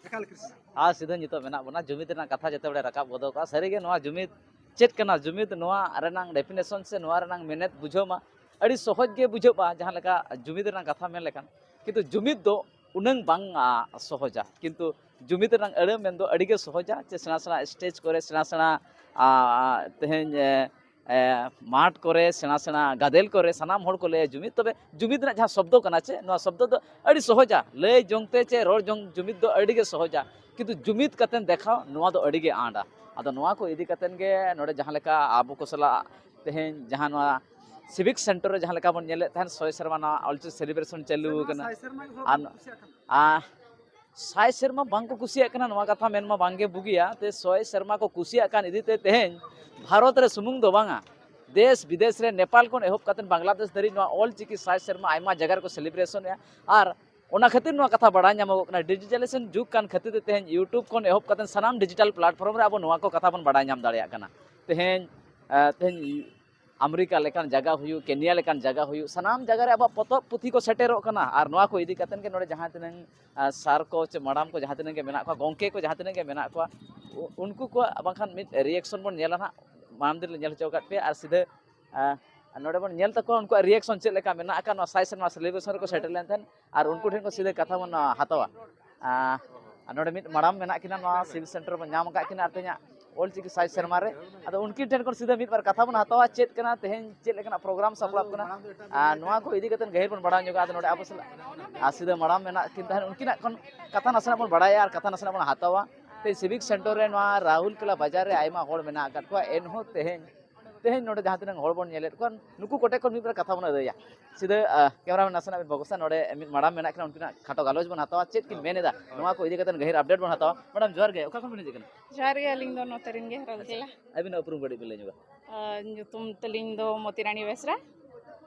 ᱮᱠᱟᱞ ᱠᱨᱤᱥᱱᱟ᱾ ᱟᱨ ᱥᱤᱫᱷᱟᱹ ᱱᱤᱛᱚᱜ ᱢᱮᱱᱟᱜ ᱵᱚᱱᱟ, ᱡᱩᱢᱤᱫ ᱨᱮᱱᱟᱜ ᱠᱟᱛᱷᱟ ᱡᱚᱛᱚ ᱦᱚᱲᱮ ᱨᱟᱠᱟᱵ ᱜᱚᱫ ᱠᱟᱜᱼᱟ᱾ ᱥᱟᱹᱨᱤᱜᱮ ᱱᱚᱣᱟ ᱡᱩᱢᱤᱫ ᱪᱮᱫ ᱠᱟᱱᱟ, ᱡᱩᱢᱤᱫ ᱱᱚᱣᱟ ᱨᱮᱱᱟᱝ ᱰᱮᱯᱷᱤᱱᱮᱥᱚᱱ ᱥᱮ ᱱᱚᱣᱟ ᱨᱮᱱᱟᱝ ᱢᱮᱱᱮᱛ ᱵᱩᱡᱷᱟᱹᱣ ᱢᱟ, ᱟᱹᱰᱤ ᱥᱚᱦᱚᱡᱽ ᱜᱮ ᱵᱩᱡᱷᱟᱹᱜᱼᱟ ᱡᱟᱦᱟᱸ ᱞᱮᱠᱟ ᱡᱩᱢᱤᱫ ᱨᱮᱱᱟᱜ ᱠᱟᱛᱷᱟ ᱢᱮᱱ ᱞᱮᱠᱷᱟᱱ, ᱠᱤᱱᱛᱩ ᱡᱩᱢᱤᱫ ᱫᱚ ᱩᱱᱟᱹᱝ ᱵᱟᱝ ᱟ, ᱥᱚᱦᱚᱡᱟ᱾ ᱠᱤᱱᱛᱩ ᱡᱩᱢᱤᱫ ᱨᱮᱱᱟᱜ ᱟᱹᱲᱟᱹ ᱢᱮᱱᱫᱚ ᱟᱹᱰᱤᱜᱮ ᱥᱚᱦᱚᱡᱟ, ᱪᱮ ᱥᱮᱬᱟ ᱥᱮᱬᱟ ᱥᱴᱮᱡᱽ ᱠᱚᱨᱮ ᱥᱮᱬᱟ ᱥᱮᱬᱟ ᱟ, ᱛᱮᱦᱮᱧ ᱮ, ᱮ, ᱢᱟᱴᱷ ᱠᱚᱨᱮ, ᱥᱮᱬᱟ ᱥᱮᱬᱟ ᱜᱟᱫᱮᱞ ᱠᱚᱨᱮ ᱥᱟᱱᱟᱢ ᱦᱚᱲ ᱠᱚ ᱞᱟᱹᱭᱟ ᱡᱩᱢᱤᱫ᱾ ᱛᱚᱵᱮ ᱡᱩᱢᱤᱫ ᱨᱮᱱᱟᱜ ᱡᱟᱦᱟᱸ ᱥᱚᱵᱫᱚ ᱠᱟᱱᱟ ᱪᱮ, ᱱᱚᱣᱟ ᱥᱚᱵᱫᱚ ᱫᱚ ᱟᱹᱰᱤ ᱥᱚᱦᱚᱡᱟ, ᱞᱟᱹᱭ ᱡᱚᱝ ᱛᱮ ᱪᱮ ᱨᱚᱲ ᱡᱚᱝ ᱡᱩᱢᱤᱫ ᱫᱚ ᱟᱹᱰᱤ ᱜᱮ ᱥᱚᱦᱚᱡᱟ, ᱠᱤᱱᱛᱩ ᱡᱩᱢᱤᱫ ᱠᱟᱛᱮ ᱫᱮᱠᱷᱟᱣ, ᱱᱚᱣᱟ ᱫᱚ ᱟᱹᱰᱤ ᱜᱮ ᱟᱸᱴᱟ᱾ ᱟᱫᱚ ᱱᱚᱣᱟ ᱠᱚ ᱤᱫᱤ ᱠᱟᱛᱮ ᱜᱮ ᱱᱚᱰᱮ ᱡᱟᱦᱟᱸ ᱞᱮᱠᱟ ᱟᱵᱚ ᱠᱚ ᱥᱟᱞᱟᱜ ᱛᱮᱦᱮᱧ ᱡᱟᱦᱟᱸ ᱱᱚᱣᱟ ᱥᱤᱵᱷᱤᱠ ᱥᱮᱱᱴᱟᱨ ᱨᱮ ᱡᱟᱦᱟᱸ ᱞᱮᱠᱟ ᱵᱚᱱ ᱧᱮᱞᱮᱫ ᱛᱟᱦᱮᱸᱱ ᱥᱚᱭ ᱥᱮᱨᱢᱟ ᱱᱚᱣᱟ ᱚᱞᱪᱤᱠᱤ ᱥᱮᱞᱤᱵᱨᱮᱥᱚᱱ ᱪᱟᱹᱞᱩ ᱟᱠᱟᱱᱟ᱾ ᱥᱟᱭ ᱥᱮᱨᱢᱟ ᱜᱮ ᱦᱚᱲ ᱟᱨ ᱵᱟᱠᱚ ᱠᱩᱥᱤᱭᱟᱜ ᱠᱟᱱᱟ᱾ ᱟᱨ ᱥᱟᱭ ᱥᱮᱨᱢᱟ ᱵᱟᱝ ᱠᱚ ᱠᱩᱥᱤᱭᱟᱜ ᱠᱟᱱᱟ, ᱱᱚᱣᱟ ᱠᱟᱛᱷᱟ ᱢᱮᱱ ᱢᱟ ᱵᱟᱝ ᱜᱮ ᱵᱩᱜᱤᱭᱟ᱾ ᱛᱮ ᱥᱚᱭ ᱥᱮᱨᱢᱟ ᱠᱚ ᱠᱩᱥᱤᱭᱟᱜ ᱠᱟᱱ ᱤᱫᱤ ᱛᱮ ᱛᱮᱦᱮᱧ ᱵᱷᱟᱨᱚᱛ ᱨᱮ ᱥᱩᱢᱩᱝ ᱫᱚ ᱵᱟᱝᱟ, ᱫᱮᱥ ᱵᱤᱫᱮᱥ ᱨᱮ, ᱱᱮᱯᱟᱞ ᱠᱷᱚᱱ ᱮᱦᱚᱵ ᱠᱟᱛᱮ ᱵᱟᱝᱞᱟᱫᱮᱥ ᱫᱷᱟᱹᱨᱤᱡ ᱱᱚᱣᱟ ᱚᱞ ᱪᱤᱠᱤ ᱥᱟᱭ ᱥᱮᱨᱢᱟ ᱟᱭᱢᱟ ᱡᱟᱭᱜᱟ ᱨᱮᱠᱚ ᱥᱮᱞᱤᱵᱨᱮᱥᱚᱱᱮᱜᱼᱟ᱾ ᱟᱨ ᱚᱱᱟ ᱠᱷᱟᱹᱛᱤᱨ ᱱᱚᱣᱟ ᱠᱟᱛᱷᱟ ᱵᱟᱲᱟᱭ ᱧᱟᱢᱚᱜᱚᱜ ᱠᱟᱱᱟ, ᱰᱤᱡᱤᱴᱟᱞᱟᱭᱡᱮᱥᱚᱱ ᱡᱩᱜᱽ ᱠᱟᱱ ᱠᱷᱟᱹᱛᱤᱨ ᱛᱮ ᱛᱮᱦᱮᱧ YouTube ᱠᱷᱚᱱ ᱮᱦᱚᱵ ᱠᱟᱛᱮ ᱥᱟᱱᱟᱢ ᱰᱤᱡᱤᱴᱟᱞ ᱯᱞᱟᱴᱯᱷᱚᱨᱢ ᱨᱮ ᱟᱵᱚ ᱱᱚᱣᱟ ᱠᱚ ᱠᱟᱛᱷᱟ ᱵᱚᱱ ᱵᱟᱲᱟᱭ ᱧᱟᱢ ᱫᱟᱲᱮᱭᱟᱜ ᱠᱟᱱᱟ᱾ ᱛᱮᱦᱮᱧ, ᱟᱸ, ᱛᱮᱦᱮᱧ ᱟᱢᱮᱨᱤᱠᱟ ᱞᱮᱠᱟᱱ ᱡᱟᱭᱜᱟ ᱦᱩᱭᱩᱜ, ᱠᱮᱱᱤᱭᱟ ᱞᱮᱠᱟᱱ ᱡᱟᱭᱜᱟ ᱦᱩᱭᱩᱜ, ᱥᱟᱱᱟᱢ ᱡᱟᱭᱜᱟ ᱨᱮ ᱟᱵᱚᱣᱟᱜ ᱯᱚᱛᱚᱵ ᱯᱩᱛᱷᱤ ᱠᱚ ᱥᱮᱴᱮᱨᱚᱜ ᱠᱟᱱᱟ᱾ ᱟᱨ ᱱᱚᱣᱟ ᱠᱚ ᱤᱫᱤ ᱠᱟᱛᱮ ᱜᱮ ᱱᱚᱰᱮ ᱡᱟᱦᱟᱸ ᱛᱤᱱᱟᱹᱝ, ᱟᱸ, ᱥᱟᱨ ᱠᱚ ᱪᱮ ᱢᱟᱰᱟᱢ ᱠᱚ ᱡᱟᱦᱟᱸ ᱛᱤᱱᱟᱹᱝ ᱜᱮ ᱢᱮᱱᱟᱜ ᱠᱚᱣᱟ, ᱜᱚᱢᱠᱮ ᱠᱚ ᱡᱟᱦᱟᱸ ᱛᱤᱱᱟᱹᱝ ᱜᱮ ᱢᱮᱱᱟᱜ ᱠᱚᱣᱟ, ᱩ-, ᱩᱱᱠᱩ ᱠᱚᱣᱟᱜ ᱵᱟᱝᱠᱷᱟᱱ ᱢᱤᱫ ᱨᱤᱭᱮᱠᱥᱚᱱ ᱵᱚᱱ ᱧᱮᱞᱟ ᱱᱟᱦᱟᱜ᱾ ᱢᱟᱲᱟᱝ ᱫᱤᱱ ᱨᱮ ᱧᱮᱞ ᱦᱚᱪᱚ ᱟᱠᱟᱫ ᱯᱮᱭᱟ, ᱟᱨ ᱥᱤᱫᱷᱟᱹ, ᱟᱸ, ᱱᱚᱰᱮ ᱵᱚᱱ ᱧᱮᱞ ᱛᱟᱠᱚᱣᱟ ᱩᱱᱠᱩᱣᱟᱜ ᱨᱤᱭᱮᱠᱥᱚᱱ ᱪᱮᱫ ᱞᱮᱠᱟ ᱢᱮᱱᱟᱜ ᱟᱠᱟᱫ ᱱᱚᱣᱟ ᱥᱟᱭ ᱥᱮᱨᱢᱟ ᱥᱮᱞᱤᱵᱨᱮᱥᱚᱱ ᱨᱮᱠᱚ ᱥᱮᱴᱮᱨ ᱞᱮᱱ ᱛᱟᱦᱮᱸᱫ, ᱟᱨ ᱩᱱᱠᱩ ᱴᱷᱮᱱ ᱠᱷᱚᱱ ᱥᱤᱫᱷᱟᱹ ᱠᱟᱛᱷᱟ ᱵᱚᱱ, ᱟᱸ, ᱦᱟᱛᱟᱣᱟ᱾ ᱟᱸ, ᱟᱨ ᱱᱚᱰᱮ ᱢᱤᱫ ᱢᱟᱲᱟᱢ ᱢᱮᱱᱟᱜ ᱠᱤᱱᱟ, ᱱᱚᱣᱟ ᱥᱤᱵᱷᱤᱠ ᱥᱮᱱᱴᱟᱨ ᱵᱚᱱ ᱧᱟᱢ ᱟᱠᱟᱫ ᱠᱤᱱᱟ, ᱟᱨ ᱛᱮᱦᱮᱧᱟᱜ ᱚᱞ ᱪᱤᱠᱤ ᱥᱟᱭ ᱥᱮᱨᱢᱟ ᱨᱮ᱾ ᱟᱫᱚ ᱩᱱᱠᱤᱱ ᱴᱷᱮᱱ ᱠᱷᱚᱱ ᱥᱤᱫᱷᱟᱹ ᱢᱤᱫ ᱵᱟᱨ ᱠᱟᱛᱷᱟ ᱵᱚᱱ ᱦᱟᱛᱟᱣᱟ, ᱪᱮᱫ ᱠᱟᱱᱟ ᱛᱮᱦᱮᱧ, ᱪᱮᱫ ᱞᱮᱠᱟᱱᱟᱜ ᱯᱨᱳᱜᱨᱟᱢ ᱥᱟᱯᱲᱟᱜ ᱠᱟᱱᱟ, ᱟᱨ ᱱᱚᱣᱟ ᱠᱚ ᱤᱫᱤ ᱠᱟᱛᱮ ᱜᱟᱹᱦᱤᱨ ᱵᱚᱱ ᱵᱟᱲᱟᱭ ᱧᱚᱜᱟ᱾ ᱟᱫᱚ ᱱᱚᱰᱮ ᱟᱵᱚ ᱥᱟᱞᱟᱜ, ᱟᱨ ᱥᱤᱫᱷᱟᱹ ᱢᱟᱲᱟᱢ ᱢᱮᱱᱟᱜ ᱠᱤᱱ ᱛᱟᱦᱮᱸᱫ, ᱩᱱᱠᱤᱱᱟᱜ ᱠᱷᱚᱱ ᱠᱟᱛᱷᱟ ᱱᱟᱥᱮᱱᱟᱜ ᱵᱚᱱ ᱵᱟᱲᱟᱭᱟ ᱟᱨ ᱠᱟᱛᱷᱟ ᱱᱟᱥᱮᱱᱟᱜ ᱵᱚᱱ ᱦᱟᱛᱟᱣᱟ᱾ ᱛᱮᱦᱮᱧ ᱥᱤᱵᱷᱤᱠ ᱥᱮᱱᱴᱟᱨ ᱨᱮ ᱱᱚᱣᱟ ᱨᱟᱦᱩᱞ ᱠᱮᱞᱟ ᱵᱟᱡᱟᱨ ᱨᱮ ᱟᱭᱢᱟ ᱦᱚᱲ ᱢᱮᱱᱟᱜ ᱟᱠᱟᱫ ᱠᱚᱣᱟ, ᱮᱱᱦᱚᱸ ᱛᱮᱦᱮᱧ, ᱛᱮᱦᱮᱧ ᱱᱚᱰᱮ ᱡᱟᱦᱟᱸ ᱛᱤᱱᱟᱹᱜ ᱦᱚᱲ ᱵᱚᱱ ᱧᱮᱞᱮᱫ ᱠᱚᱣᱟ, ᱱᱩᱠᱩ ᱠᱚᱴᱷᱮᱱ ᱠᱷᱚᱱ ᱢᱤᱫ ᱵᱟᱨ ᱠᱟᱛᱷᱟ ᱵᱚᱱ ᱟᱹᱫᱟᱹᱭᱟ᱾ ᱥᱤᱫᱷᱟᱹ, ᱟᱸ, ᱠᱮᱢᱮᱨᱟᱢᱮᱱ ᱱᱟᱥᱮᱱᱟᱜ ᱵᱤᱱ ᱵᱚᱠᱚᱥᱟ, ᱱᱚᱰᱮ ᱢᱤᱫ ᱢᱟᱲᱟᱢ ᱢᱮᱱᱟᱜ ᱠᱤᱱᱟ, ᱩᱱᱠᱤᱱᱟᱜ ᱠᱷᱟᱴᱚ ᱜᱟᱞᱚᱪ ᱵᱚᱱ ᱦᱟᱛᱟᱣᱟ, ᱪᱮᱫ ᱠᱤᱱ ᱢᱮᱱ ᱮᱫᱟ, ᱱᱚᱣᱟ ᱠᱚ ᱤᱫᱤ ᱠᱟᱛᱮ ᱜᱟᱹᱦᱤᱨ ᱟᱯᱰᱮᱴ ᱵᱚᱱ ᱦᱟᱛᱟᱣᱟ᱾ ᱢᱮᱰᱟᱢ, ᱡᱚᱦᱟᱨ ᱜᱮ, ᱚᱠᱟ ᱠᱷᱚᱱ ᱵᱤᱱ ᱦᱤᱡᱩᱜ ᱠᱟᱱᱟ? ᱡᱚᱦᱟᱨ ᱜᱮ, ᱟᱹᱞᱤᱧ ᱫᱚ ᱱᱚᱛᱮ ᱨᱮᱱ ᱜᱮ, ᱨᱟᱦᱩᱞ ᱠᱮᱞᱟ᱾ ᱟᱹᱵᱤᱱᱟᱜ ᱩᱯᱨᱩᱢ ᱠᱟᱹᱴᱤᱡ ᱵᱤᱱ ᱞᱟᱹᱭ ᱧᱚᱜᱟ? ᱟᱨ ᱧᱩᱛᱩᱢ ᱛᱟᱹᱞᱤᱧ ᱫᱚ ᱢᱚᱛᱤᱨᱟᱱᱤ ᱵᱮᱥᱨᱟ᱾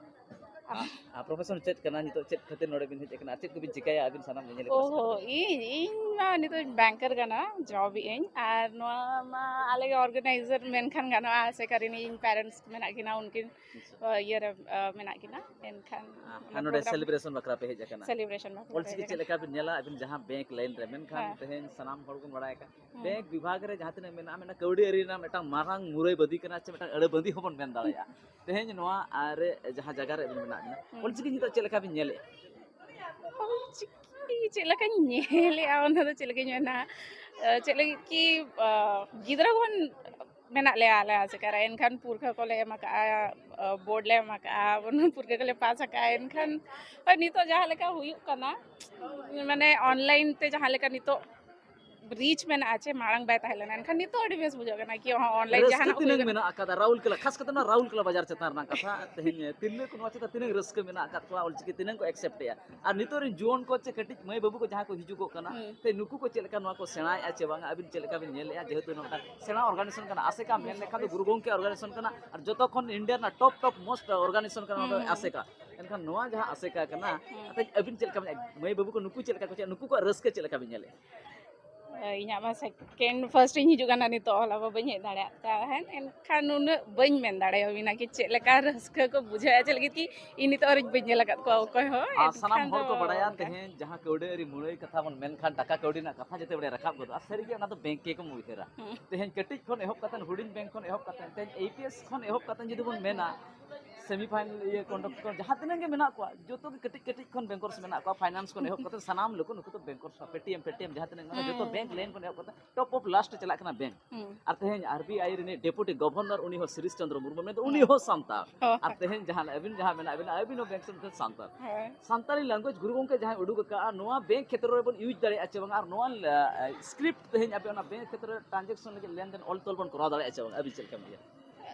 ᱟᱨ, ᱟᱨ ᱯᱨᱚᱯᱷᱮᱥᱚᱱ ᱪᱮᱫ ᱠᱟᱱᱟ? ᱱᱤᱛᱚᱜ ᱪᱮᱫ ᱠᱷᱟᱹᱛᱤᱨ ᱱᱚᱰᱮ ᱵᱤᱱ ᱦᱮᱡ ᱟᱠᱟᱱᱟ? ᱟᱨ ᱪᱮᱫ ᱠᱚᱵᱤᱱ ᱪᱤᱠᱟᱹᱭᱟ ᱟᱹᱵᱤᱱ ᱥᱟᱱᱟᱢ ᱧᱮᱧᱮᱞ ᱠᱚ? ᱳᱦᱳ, ᱤᱧ, ᱤᱧ ᱢᱟ ᱱᱤᱛᱚᱜ ᱵᱮᱝᱠᱟᱨ ᱠᱟᱱᱟ, ᱡᱚᱵ ᱮᱫ ᱟᱹᱧ᱾ ᱟᱨ ᱱᱚᱣᱟ ᱢᱟ ᱟᱞᱮ ᱜᱮ ᱚᱨᱜᱟᱱᱟᱭᱡᱟᱨ ᱢᱮᱱᱠᱷᱟᱱ ᱜᱟᱱᱚᱜᱼᱟ, ᱟᱥᱮᱠᱟ ᱨᱤᱱᱤᱡ ᱤᱧ ᱯᱮᱨᱮᱱᱴᱥ ᱢᱮᱱᱟᱜ ᱠᱤᱱᱟ, ᱩᱱᱠᱤᱱ, ᱟᱪᱪᱷᱟ᱾ ᱚ, ᱤᱭᱟᱹ ᱨᱮ, ᱟ, ᱢᱮᱱᱟᱜ ᱠᱤᱱᱟ᱾ ᱮᱱᱠᱷᱟᱱ ᱟᱨ ᱚᱱᱟ ᱱᱚᱰᱮ ᱯᱨᱳᱜᱨᱟᱢ ᱥᱮᱞᱤᱵᱨᱮᱥᱚᱱ ᱵᱟᱠᱷᱨᱟ ᱯᱮ ᱦᱮᱡ ᱟᱠᱟᱱᱟ? ᱥᱮᱞᱤᱵᱨᱮᱥᱚᱱ ᱵᱟᱠᱷᱨᱟ ᱚᱞᱪᱤᱠᱤ ᱯᱮ ᱦᱮᱡ ᱪᱮᱫ ᱞᱮᱠᱟ ᱵᱤᱱ ᱧᱮᱞᱟ ᱟᱹᱵᱤᱱ ᱡᱟᱦᱟᱸ ᱵᱮᱝᱠ ᱞᱟᱭᱤᱱ ᱨᱮ? ᱢᱮᱱᱠᱷᱟᱱ ᱦᱮᱸ᱾ ᱛᱮᱦᱮᱧ ᱥᱟᱱᱟᱢ ᱦᱚᱲ ᱵᱚᱱ ᱵᱟᱲᱟᱭ ᱟᱠᱟᱫ, ᱦᱮᱸ᱾ ᱵᱮᱝᱠ ᱵᱤᱵᱷᱟᱜᱽ ᱨᱮ ᱡᱟᱦᱟᱸ ᱛᱤᱱᱟᱹᱜ ᱢᱮᱱᱟᱜᱼᱟ, ᱢᱮᱱᱟᱜᱼᱟ, ᱠᱟᱹᱣᱰᱤ ᱟᱹᱨᱤ ᱨᱮᱱᱟᱜ ᱢᱤᱫᱴᱟᱝ ᱢᱟᱨᱟᱝ ᱢᱩᱨᱟᱹᱭ ᱵᱟᱹᱫᱤ ᱠᱟᱱᱟ, ᱪᱮ ᱢᱤᱫᱴᱟᱝ ᱟᱹᱲᱟᱹ ᱵᱟᱹᱫᱤ ᱦᱚᱸᱵᱚᱱ ᱢᱮᱱ ᱫᱟᱲᱮᱭᱟᱜᱼᱟ᱾ ᱛᱮᱦᱮᱧ ᱱᱚᱣᱟ ᱟᱨ ᱡᱟᱦᱟᱸ ᱡᱟᱭᱜᱟ ᱨᱮ ᱟᱹᱵᱤᱱ ᱢᱮᱱᱟᱜ ᱵᱤᱱᱟ, ᱦᱩᱸ᱾ ᱚᱞᱪᱤᱠᱤ ᱱᱤᱛᱚᱜ ᱪᱮᱫ ᱞᱮᱠᱟ ᱵᱤᱱ ᱧᱮᱞᱮᱫᱼᱟ? ᱚᱞᱪᱤᱠᱤ ᱪᱮᱫ ᱞᱮᱠᱟᱧ ᱧᱮᱞᱮᱫᱼᱟ, ᱚᱱᱟ ᱫᱚ ᱪᱮᱫ ᱞᱮᱠᱟᱧ ᱢᱮᱱᱟ, ᱪᱮᱫ ᱞᱟᱹᱜᱤᱫ ᱠᱤ, ᱜᱤᱫᱽᱨᱟᱹ ᱠᱷᱚᱱ ᱢᱮᱱᱟᱜ ᱞᱮᱭᱟ ᱟᱞᱮ ᱟᱥᱮᱠᱟ ᱨᱮ, ᱮᱱᱠᱷᱟᱱ ᱯᱩᱨᱠᱷᱟᱹ ᱠᱚᱞᱮ ᱮᱢ ᱟᱠᱟᱫᱼᱟ, ᱵᱳᱨᱰ ᱞᱮ ᱮᱢ ᱟᱠᱟᱫᱼᱟ, ᱯᱩᱨᱠᱷᱟᱹ ᱠᱚᱞᱮ ᱯᱟᱥ ᱟᱠᱟᱫᱼᱟ᱾ ᱮᱱᱠᱷᱟᱱ ᱦᱳᱭ, ᱱᱤᱛᱚᱜ ᱡᱟᱦᱟᱸ ᱞᱮᱠᱟ ᱦᱩᱭᱩᱜ ᱠᱟᱱᱟ, ᱢᱟᱱᱮ ᱚᱱᱞᱟᱭᱤᱱ ᱛᱮ ᱡᱟᱦᱟᱸ ᱞᱮᱠᱟ ᱱᱤᱛᱚᱜ ᱨᱤᱪ ᱢᱮᱱᱟᱜᱼᱟ, ᱪᱮ ᱢᱟᱲᱟᱝ ᱵᱟᱭ ᱛᱟᱦᱮᱸ ᱞᱮᱱᱟ, ᱮᱱᱠᱷᱟᱱ ᱱᱤᱛᱚᱜ ᱟᱹᱰᱤ ᱵᱮᱥ ᱵᱩᱡᱷᱟᱹᱜ ᱠᱟᱱᱟ ᱠᱤ ᱦᱚᱸ ᱚᱱᱞᱟᱭᱤᱱ ᱨᱟᱹᱥᱠᱟᱹ ᱡᱟᱦᱟᱱᱟᱜ ᱦᱩᱭ ᱛᱤᱱᱟᱹᱝ ᱠᱟᱱᱟ᱾ ᱢᱮᱱᱟᱜ ᱟᱠᱟᱫᱟ ᱨᱟᱩᱞᱠᱮᱞᱟ, ᱠᱷᱟᱥ ᱠᱟᱛᱮ ᱱᱚᱣᱟ ᱨᱟᱩᱞᱠᱮᱞᱟ ᱵᱟᱡᱟᱨ ᱪᱮᱛᱟᱱ ᱨᱮᱱᱟᱜ ᱠᱟᱛᱷᱟ᱾ ᱛᱮᱦᱮᱧ ᱛᱤᱨᱞᱟᱹ ᱠᱚ ᱱᱚᱣᱟ ᱪᱮᱛᱟᱱ ᱛᱤᱱᱟᱹᱝ ᱨᱟᱹᱥᱠᱟᱹ ᱢᱮᱱᱟᱜ ᱟᱠᱟᱫ ᱠᱚᱣᱟ, ᱚᱞᱪᱤᱠᱤ ᱛᱤᱱᱟᱹᱝ ᱠᱚ ᱮᱠᱥᱮᱯᱴ ᱮᱫᱼᱟ, ᱟᱨ ᱱᱤᱛᱚᱜ ᱨᱮᱱ ᱡᱩᱣᱟᱹᱱ ᱠᱚ ᱪᱮ ᱠᱟᱹᱴᱤᱡ ᱢᱟᱹᱭ ᱵᱟᱹᱵᱩ ᱠᱚ ᱡᱟᱦᱟᱸᱭ ᱠᱚ ᱦᱤᱡᱩᱜᱚᱜ ᱠᱟᱱᱟ, ᱦᱩᱸ᱾ ᱛᱮ ᱱᱩᱠᱩ ᱠᱚ ᱪᱮᱫ ᱞᱮᱠᱟ ᱱᱚᱣᱟ ᱠᱚ ᱥᱮᱬᱟᱭᱮᱫᱼᱟ ᱪᱮ ᱵᱟᱝᱟ, ᱟᱹᱵᱤᱱ ᱪᱮᱫ ᱞᱮᱠᱟ ᱵᱤᱱ ᱧᱮᱞᱮᱫᱼᱟ? ᱡᱮᱦᱮᱛᱩ ᱱᱚᱝᱠᱟ ᱥᱮᱬᱟ ᱚᱨᱜᱟᱱᱟᱭᱡᱮᱥᱚᱱ ᱠᱟᱱᱟ ᱟᱥᱮᱠᱟ, ᱢᱮᱱ ᱞᱮᱠᱷᱟᱱ ᱫᱚ ᱜᱩᱨᱩ ᱜᱚᱢᱠᱮ ᱚᱨᱜᱟᱱᱟᱭᱡᱮᱥᱚᱱ ᱠᱟᱱᱟ, ᱟᱨ ᱡᱚᱛᱚ ᱠᱷᱚᱱ ᱤᱱᱰᱤᱭᱟ ᱨᱮᱱᱟᱜ ᱴᱚᱯ ᱴᱚᱯ ᱢᱳᱥᱴ ᱚᱨᱜᱟᱱᱟᱭᱡᱮᱥᱚᱱ ᱠᱟᱱᱟ ᱱᱚᱣᱟ ᱫᱚ ᱦᱩᱸ, ᱦᱩᱸ᱾ ᱟᱥᱮᱠᱟ᱾ ᱮᱱᱠᱷᱟᱱ ᱱᱚᱣᱟ ᱡᱟᱦᱟᱸ ᱟᱥᱮᱠᱟ ᱠᱟᱱᱟ, ᱦᱩᱸ᱾ ᱟᱯᱮ ᱟᱹᱵᱤᱱ ᱪᱮᱫ ᱞᱮᱠᱟ ᱵᱤᱱ, ᱢᱟᱹᱭ ᱵᱟᱹᱵᱩ ᱠᱚ ᱱᱩᱠᱩ ᱪᱮᱫ ᱞᱮᱠᱟ ᱠᱚ ᱪᱮᱫ, ᱱᱩᱠᱩᱣᱟᱜ ᱨᱟᱹᱥᱠᱟᱹ ᱪᱮᱫ ᱞᱮᱠᱟ ᱵᱤᱱ ᱧᱮᱞᱮᱫᱼᱟ? ᱤᱧᱟᱹᱜ ᱢᱟ ᱥᱮᱠᱮᱱᱰ ᱯᱷᱟᱨᱥᱴ ᱤᱧ ᱦᱤᱡᱩᱜ ᱠᱟᱱᱟ ᱱᱤᱛᱚᱜ, ᱦᱚᱞᱟ ᱢᱟ ᱵᱟᱹᱧ ᱦᱮᱡ ᱫᱟᱲᱮᱭᱟᱜ ᱛᱟᱦᱮᱸᱫ, ᱮᱱᱠᱷᱟᱱ ᱩᱱᱟᱹᱜ ᱵᱟᱹᱧ ᱢᱮᱱ ᱫᱟᱲᱮᱭᱟᱵᱤᱱᱟ ᱠᱤ ᱪᱮᱫ ᱞᱮᱠᱟ ᱨᱟᱹᱥᱠᱟᱹ ᱠᱚ ᱵᱩᱡᱷᱟᱹᱣᱮᱫᱼᱟ, ᱪᱮᱫ ᱞᱟᱹᱜᱤᱫ ᱠᱤ ᱤᱧ ᱱᱤᱛᱚᱜ ᱦᱟᱹᱨᱤᱡ ᱵᱟᱹᱧ ᱧᱮᱞ ᱟᱠᱟᱫ ᱠᱚᱣᱟ ᱚᱠᱚᱭ ᱦᱚᱸ᱾ ᱟᱨ ᱥᱟᱱᱟᱢ ᱮᱱᱠᱷᱟᱱ ᱦᱚᱲ ᱫᱚ ᱠᱚ ᱵᱟᱲᱟᱭᱟ, ᱚᱱᱠᱟ᱾ ᱛᱮᱦᱮᱧ ᱡᱟᱦᱟᱸ ᱠᱟᱹᱣᱰᱤ ᱟᱹᱨᱤ ᱢᱩᱨᱟᱹᱭ ᱠᱟᱛᱷᱟ ᱵᱚᱱ ᱢᱮᱱᱠᱷᱟᱱ, ᱴᱟᱠᱟ ᱠᱟᱹᱣᱰᱤ ᱨᱮᱱᱟᱜ ᱠᱟᱛᱷᱟ ᱡᱟᱛᱮ ᱵᱟᱲᱟᱭ ᱨᱟᱠᱟᱵ ᱜᱚᱫᱚᱜᱼᱟ, ᱥᱟᱹᱨᱤᱜᱮ ᱚᱱᱟ ᱫᱚ ᱵᱮᱝᱠ ᱜᱮᱠᱚ ᱩᱭᱦᱟᱹᱨᱟ᱾ ᱦᱩᱸ᱾ ᱛᱮᱦᱮᱧ ᱠᱟᱹᱴᱤᱡ ᱠᱷᱚᱱ ᱮᱦᱚᱵ ᱠᱟᱛᱮ, ᱦᱩᱰᱤᱧ ᱵᱮᱝᱠ ᱠᱷᱚᱱ ᱮᱦᱚᱵ ᱠᱟᱛᱮ, ᱛᱮᱦᱮᱧ ᱮᱭᱤᱪ ᱮᱥ ᱠᱷᱚᱱ ᱮᱦᱚᱵ ᱠᱟᱛᱮ ᱡᱩᱫᱤ ᱵᱚᱱ ᱢᱮᱱᱟ, ᱥᱮᱢᱤ ᱯᱷᱟᱭᱱᱟᱞ, ᱤᱭᱟᱹ, ᱠᱚᱱᱰᱟᱠᱴᱚᱨ, ᱡᱟᱦᱟᱸ ᱛᱤᱱᱟᱹᱜ ᱜᱮ ᱢᱮᱱᱟᱜ ᱠᱚᱣᱟ, ᱡᱚᱛᱚ ᱜᱮ ᱠᱟᱹᱴᱤᱡ ᱠᱟᱹᱴᱤᱡ ᱠᱷᱚᱱ ᱵᱮᱝᱠᱚᱨᱥ ᱢᱮᱱᱟᱜ ᱠᱚᱣᱟ, ᱯᱷᱟᱭᱱᱟᱱᱥ ᱠᱷᱚᱱ ᱮᱦᱚᱵ ᱠᱟᱛᱮ ᱥᱟᱱᱟᱢ ᱞᱮᱠᱟ ᱱᱩᱠᱩ ᱫᱚ ᱵᱮᱝᱠᱚᱨᱥ, ᱯᱮᱴᱤᱮᱢ, ᱯᱮᱴᱤᱮᱢ, ᱡᱟᱦᱟᱸ ᱛᱤᱱᱟᱹᱜ ᱢᱮᱱᱟᱜᱼᱟ, ᱡᱚᱛᱚ ᱦᱩᱸ᱾ ᱵᱮᱝᱠ ᱞᱟᱭᱤᱱ ᱠᱷᱚᱱ ᱮᱦᱚᱵ ᱠᱟᱛᱮ ᱴᱚᱯ ᱚᱯ ᱞᱟᱥᱴ ᱪᱟᱞᱟᱜ ᱠᱟᱱᱟ ᱵᱮᱝᱠ᱾ ᱦᱩᱸ᱾ ᱟᱨ ᱛᱮᱦᱮᱧ ᱟᱨ ᱵᱤ ᱟᱭ ᱨᱤᱱᱤᱡ ᱰᱮᱯᱩᱴᱤ ᱜᱚᱵᱷᱚᱨᱱᱚᱨ, ᱩᱱᱤ ᱦᱚᱸ ᱥᱤᱨᱤᱥ ᱪᱚᱱᱫᱨᱚ ᱢᱩᱨᱢᱩ, ᱢᱮᱱᱫᱚ ᱩᱱᱤ ᱦᱚᱸ ᱥᱟᱱᱛᱟᱲ᱾ ᱦᱚᱸ᱾ ᱟᱨ ᱛᱮᱦᱮᱧ ᱡᱟᱦᱟᱸ ᱟᱹᱵᱤᱱ ᱡᱟᱦᱟᱸ ᱢᱮᱱᱟᱜ ᱵᱤᱱᱟ, ᱟᱹᱵᱤᱱ ᱦᱚᱸ ᱵᱮᱝᱠ ᱥᱮᱫ ᱥᱟᱱᱛᱟᱲ᱾ ᱦᱳᱭ᱾ ᱥᱟᱱᱛᱟᱲᱤ ᱞᱮᱝᱜᱩᱭᱮᱡᱽ ᱜᱩᱨᱩ ᱜᱚᱢᱠᱮ ᱡᱟᱦᱟᱸᱭ ᱩᱰᱩᱠ ᱟᱠᱟᱫᱼᱟ, ᱱᱚᱣᱟ ᱵᱮᱝᱠ ᱠᱷᱮᱛᱨᱚ ᱨᱮᱵᱚᱱ ᱤᱭᱩᱡᱽ ᱫᱟᱲᱮᱭᱟᱜᱼᱟ ᱪᱮ ᱵᱟᱝ, ᱟᱨ ᱱᱚᱣᱟ, ᱮ, ᱥᱠᱨᱤᱯᱴ ᱛᱮᱦᱮᱧ ᱟᱯᱮ ᱚᱱᱟ ᱵᱮᱝᱠ ᱠᱷᱮᱛᱨᱚ ᱨᱮ ᱴᱨᱟᱱᱡᱮᱠᱥᱚᱱ ᱞᱟᱹᱜᱤᱫ ᱞᱮᱱᱫᱮᱱ ᱚᱞ ᱛᱚᱞ ᱵᱚᱱ ᱠᱚᱨᱟᱣ ᱫᱟᱲᱮᱭᱟᱜᱼᱟ ᱪᱮ ᱵᱟᱝ, ᱟᱹᱵᱤᱱ ᱪᱮᱫ ᱞᱮᱠᱟ ᱵᱤᱱ ᱩᱭᱦᱟᱹᱨᱟ?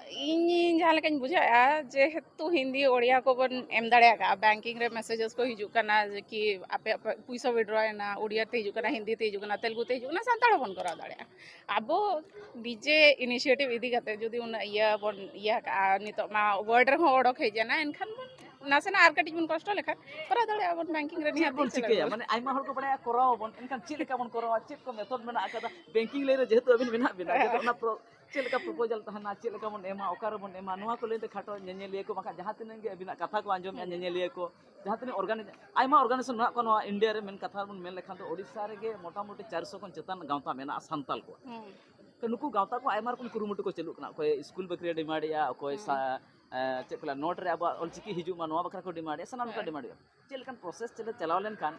ᱤᱧ ᱡᱟᱦᱟᱸ ᱞᱮᱠᱟᱧ ᱵᱩᱡᱷᱟᱹᱣᱮᱫᱼᱟ, ᱡᱮᱦᱮᱛᱩ ᱦᱤᱱᱫᱤ ᱳᱲᱤᱭᱟ ᱠᱚᱵᱚᱱ ᱮᱢ ᱫᱟᱲᱮᱭᱟᱜᱼᱟ, ᱵᱮᱝᱠᱤᱝ ᱨᱮ ᱢᱮᱥᱮᱡᱮᱥ ᱠᱚ ᱦᱤᱡᱩᱜ ᱠᱟᱱᱟ ᱡᱮ ᱠᱤ ᱟᱯᱮ, ᱟᱯᱮ ᱯᱩᱭᱥᱟᱹ ᱣᱤᱰᱨᱚ ᱮᱱᱟ, ᱳᱲᱤᱭᱟ ᱛᱮ ᱦᱤᱡᱩᱜ ᱠᱟᱱᱟ, ᱦᱤᱱᱫᱤ ᱛᱮ ᱦᱤᱡᱩᱜ ᱠᱟᱱᱟ, ᱛᱮᱞᱮᱜᱩ ᱛᱮ ᱦᱤᱡᱩᱜ ᱠᱟᱱᱟ, ᱥᱟᱱᱛᱟᱲ ᱦᱚᱸᱵᱚᱱ ᱠᱚᱨᱟᱣ ᱫᱟᱲᱮᱭᱟᱜᱼᱟ᱾ ᱟᱵᱚ ᱱᱤᱡᱮ ᱤᱱᱤᱥᱤᱭᱮᱴᱤᱵᱷ ᱤᱫᱤ ᱠᱟᱛᱮ ᱡᱩᱫᱤ ᱩᱱᱟᱹᱜ ᱤᱭᱟᱹ ᱵᱚᱱ ᱤᱭᱟᱹ ᱠᱟᱜᱼᱟ, ᱱᱤᱛᱚᱜ ᱢᱟ ᱣᱟᱨᱰ ᱨᱮᱦᱚᱸ ᱚᱰᱚᱠ ᱦᱮᱡ ᱮᱱᱟ, ᱮᱱᱠᱷᱟᱱ ᱵᱚᱱ ᱱᱟᱥᱮᱱᱟᱜ ᱟᱨ ᱠᱟᱹᱴᱤᱡ ᱵᱚᱱ ᱠᱚᱥᱴᱚ ᱞᱮᱠᱷᱟᱱ ᱠᱚᱨᱟᱣ ᱫᱟᱲᱮᱭᱟᱜᱼᱟ ᱵᱚᱱ ᱵᱮᱝᱠᱤᱝ ᱨᱮ᱾ ᱪᱮᱫ ᱱᱤᱦᱟᱹᱛ ᱵᱚᱱ ᱪᱮᱫ ᱪᱤᱠᱟᱹᱭᱟ? ᱞᱟᱜᱟᱜᱼᱟ? ᱢᱟᱱᱮ ᱟᱭᱢᱟ ᱦᱚᱲ ᱠᱚ ᱵᱟᱲᱟᱭᱟ ᱠᱚᱨᱟᱣ ᱟᱵᱚᱱ, ᱮᱱᱠᱷᱟᱱ ᱪᱮᱫ ᱞᱮᱠᱟ ᱵᱚᱱ ᱠᱚᱨᱟᱣᱟ? ᱪᱮᱫ ᱠᱚ ᱢᱮᱛᱷᱚᱰ ᱢᱮᱱᱟᱜ ᱟᱠᱟᱫᱟ? ᱵᱮᱝᱠᱤᱝ ᱞᱟᱭᱤᱱ ᱨᱮ ᱡᱮᱦᱮᱛᱩ ᱟᱹᱵᱤᱱ ᱢᱮᱱᱟᱜ ᱵᱤᱱᱟ, ᱡᱮᱦᱮᱛᱩ ᱚᱱᱟ ᱯᱨᱚ-, ᱪᱮᱫ ᱞᱮᱠᱟ ᱯᱨᱚᱯᱳᱡᱟᱞ ᱛᱟᱦᱮᱱᱟ, ᱪᱮᱫ ᱞᱮᱠᱟ ᱵᱚᱱ ᱮᱢᱟ, ᱚᱠᱟ ᱨᱮᱵᱚᱱ ᱮᱢᱟ, ᱱᱚᱣᱟ ᱠᱚ ᱞᱟᱹᱭ ᱛᱮ ᱠᱷᱟᱴᱚ ᱧᱮᱧᱮᱞᱤᱭᱟᱹ ᱠᱚ, ᱵᱟᱠᱷᱟᱱ ᱡᱟᱦᱟᱸ ᱛᱤᱱᱟᱹᱜ ᱜᱮ ᱟᱹᱵᱤᱱᱟᱜ ᱠᱟᱛᱷᱟ ᱠᱚ ᱟᱸᱡᱚᱢᱮᱫᱼᱟ ᱦᱩᱸ᱾ ᱧᱮᱧᱮᱞᱤᱭᱟᱹ ᱠᱚ, ᱡᱟᱦᱟᱸ ᱛᱤᱱᱟᱹᱜ ᱚᱨᱜᱟᱱᱤ-, ᱟᱭᱢᱟ ᱚᱨᱜᱟᱱᱟᱭᱡᱮᱥᱚᱱ ᱢᱮᱱᱟᱜ ᱠᱚᱣᱟ ᱱᱚᱣᱟ ᱤᱱᱰᱤᱭᱟ ᱨᱮ, ᱢᱮᱱ ᱠᱟᱛᱷᱟ ᱵᱚᱱ ᱢᱮᱱ ᱞᱮᱠᱷᱟᱱ ᱫᱚ ᱳᱰᱤᱥᱟ ᱨᱮᱜᱮ ᱢᱚᱴᱟᱢᱩᱴᱤ ᱪᱟᱨᱥᱚ ᱠᱷᱚᱱ ᱪᱮᱛᱟᱱ ᱜᱟᱶᱛᱟ ᱢᱮᱱᱟᱜᱼᱟ ᱥᱟᱱᱛᱟᱲ ᱠᱚᱣᱟᱜ᱾ ᱦᱩᱸ᱾ ᱛᱚ ᱱᱩᱠᱩ ᱜᱟᱶᱛᱟ ᱠᱚ ᱟᱭᱢᱟ ᱨᱚᱠᱚᱢ ᱠᱩᱨᱩᱢᱩᱴᱩ ᱠᱚ ᱪᱟᱹᱞᱩᱜ ᱠᱟᱱᱟ, ᱚᱠᱚᱭ ᱥᱠᱩᱞ ᱵᱟᱹᱜᱤ ᱨᱮ ᱰᱤᱢᱟᱱᱰ ᱮᱫᱼᱟ, ᱚᱠᱚᱭ ᱦᱩᱸ᱾ ᱥᱟ-, ᱮ, ᱪᱮᱫ ᱠᱚ ᱞᱟᱹᱭᱟ, ᱱᱳᱴ ᱨᱮ ᱟᱵᱚᱣᱟᱜ ᱚᱞᱪᱤᱠᱤ ᱦᱤᱡᱩᱜ ᱢᱟ, ᱱᱚᱣᱟ ᱵᱟᱠᱷᱨᱟ ᱠᱚ ᱰᱤᱢᱟᱱᱰ ᱮᱫᱼᱟ, ᱥᱟᱱᱟᱢ ᱞᱮᱠᱟ ᱦᱮᱸ᱾ ᱰᱤᱢᱟᱱᱰ ᱮᱫᱼᱟ᱾ ᱪᱮᱫ ᱞᱮᱠᱟᱱ ᱯᱨᱚᱥᱮᱥ ᱪᱮᱫ ᱪᱟᱞᱟᱣ ᱞᱮᱱᱠᱷᱟᱱ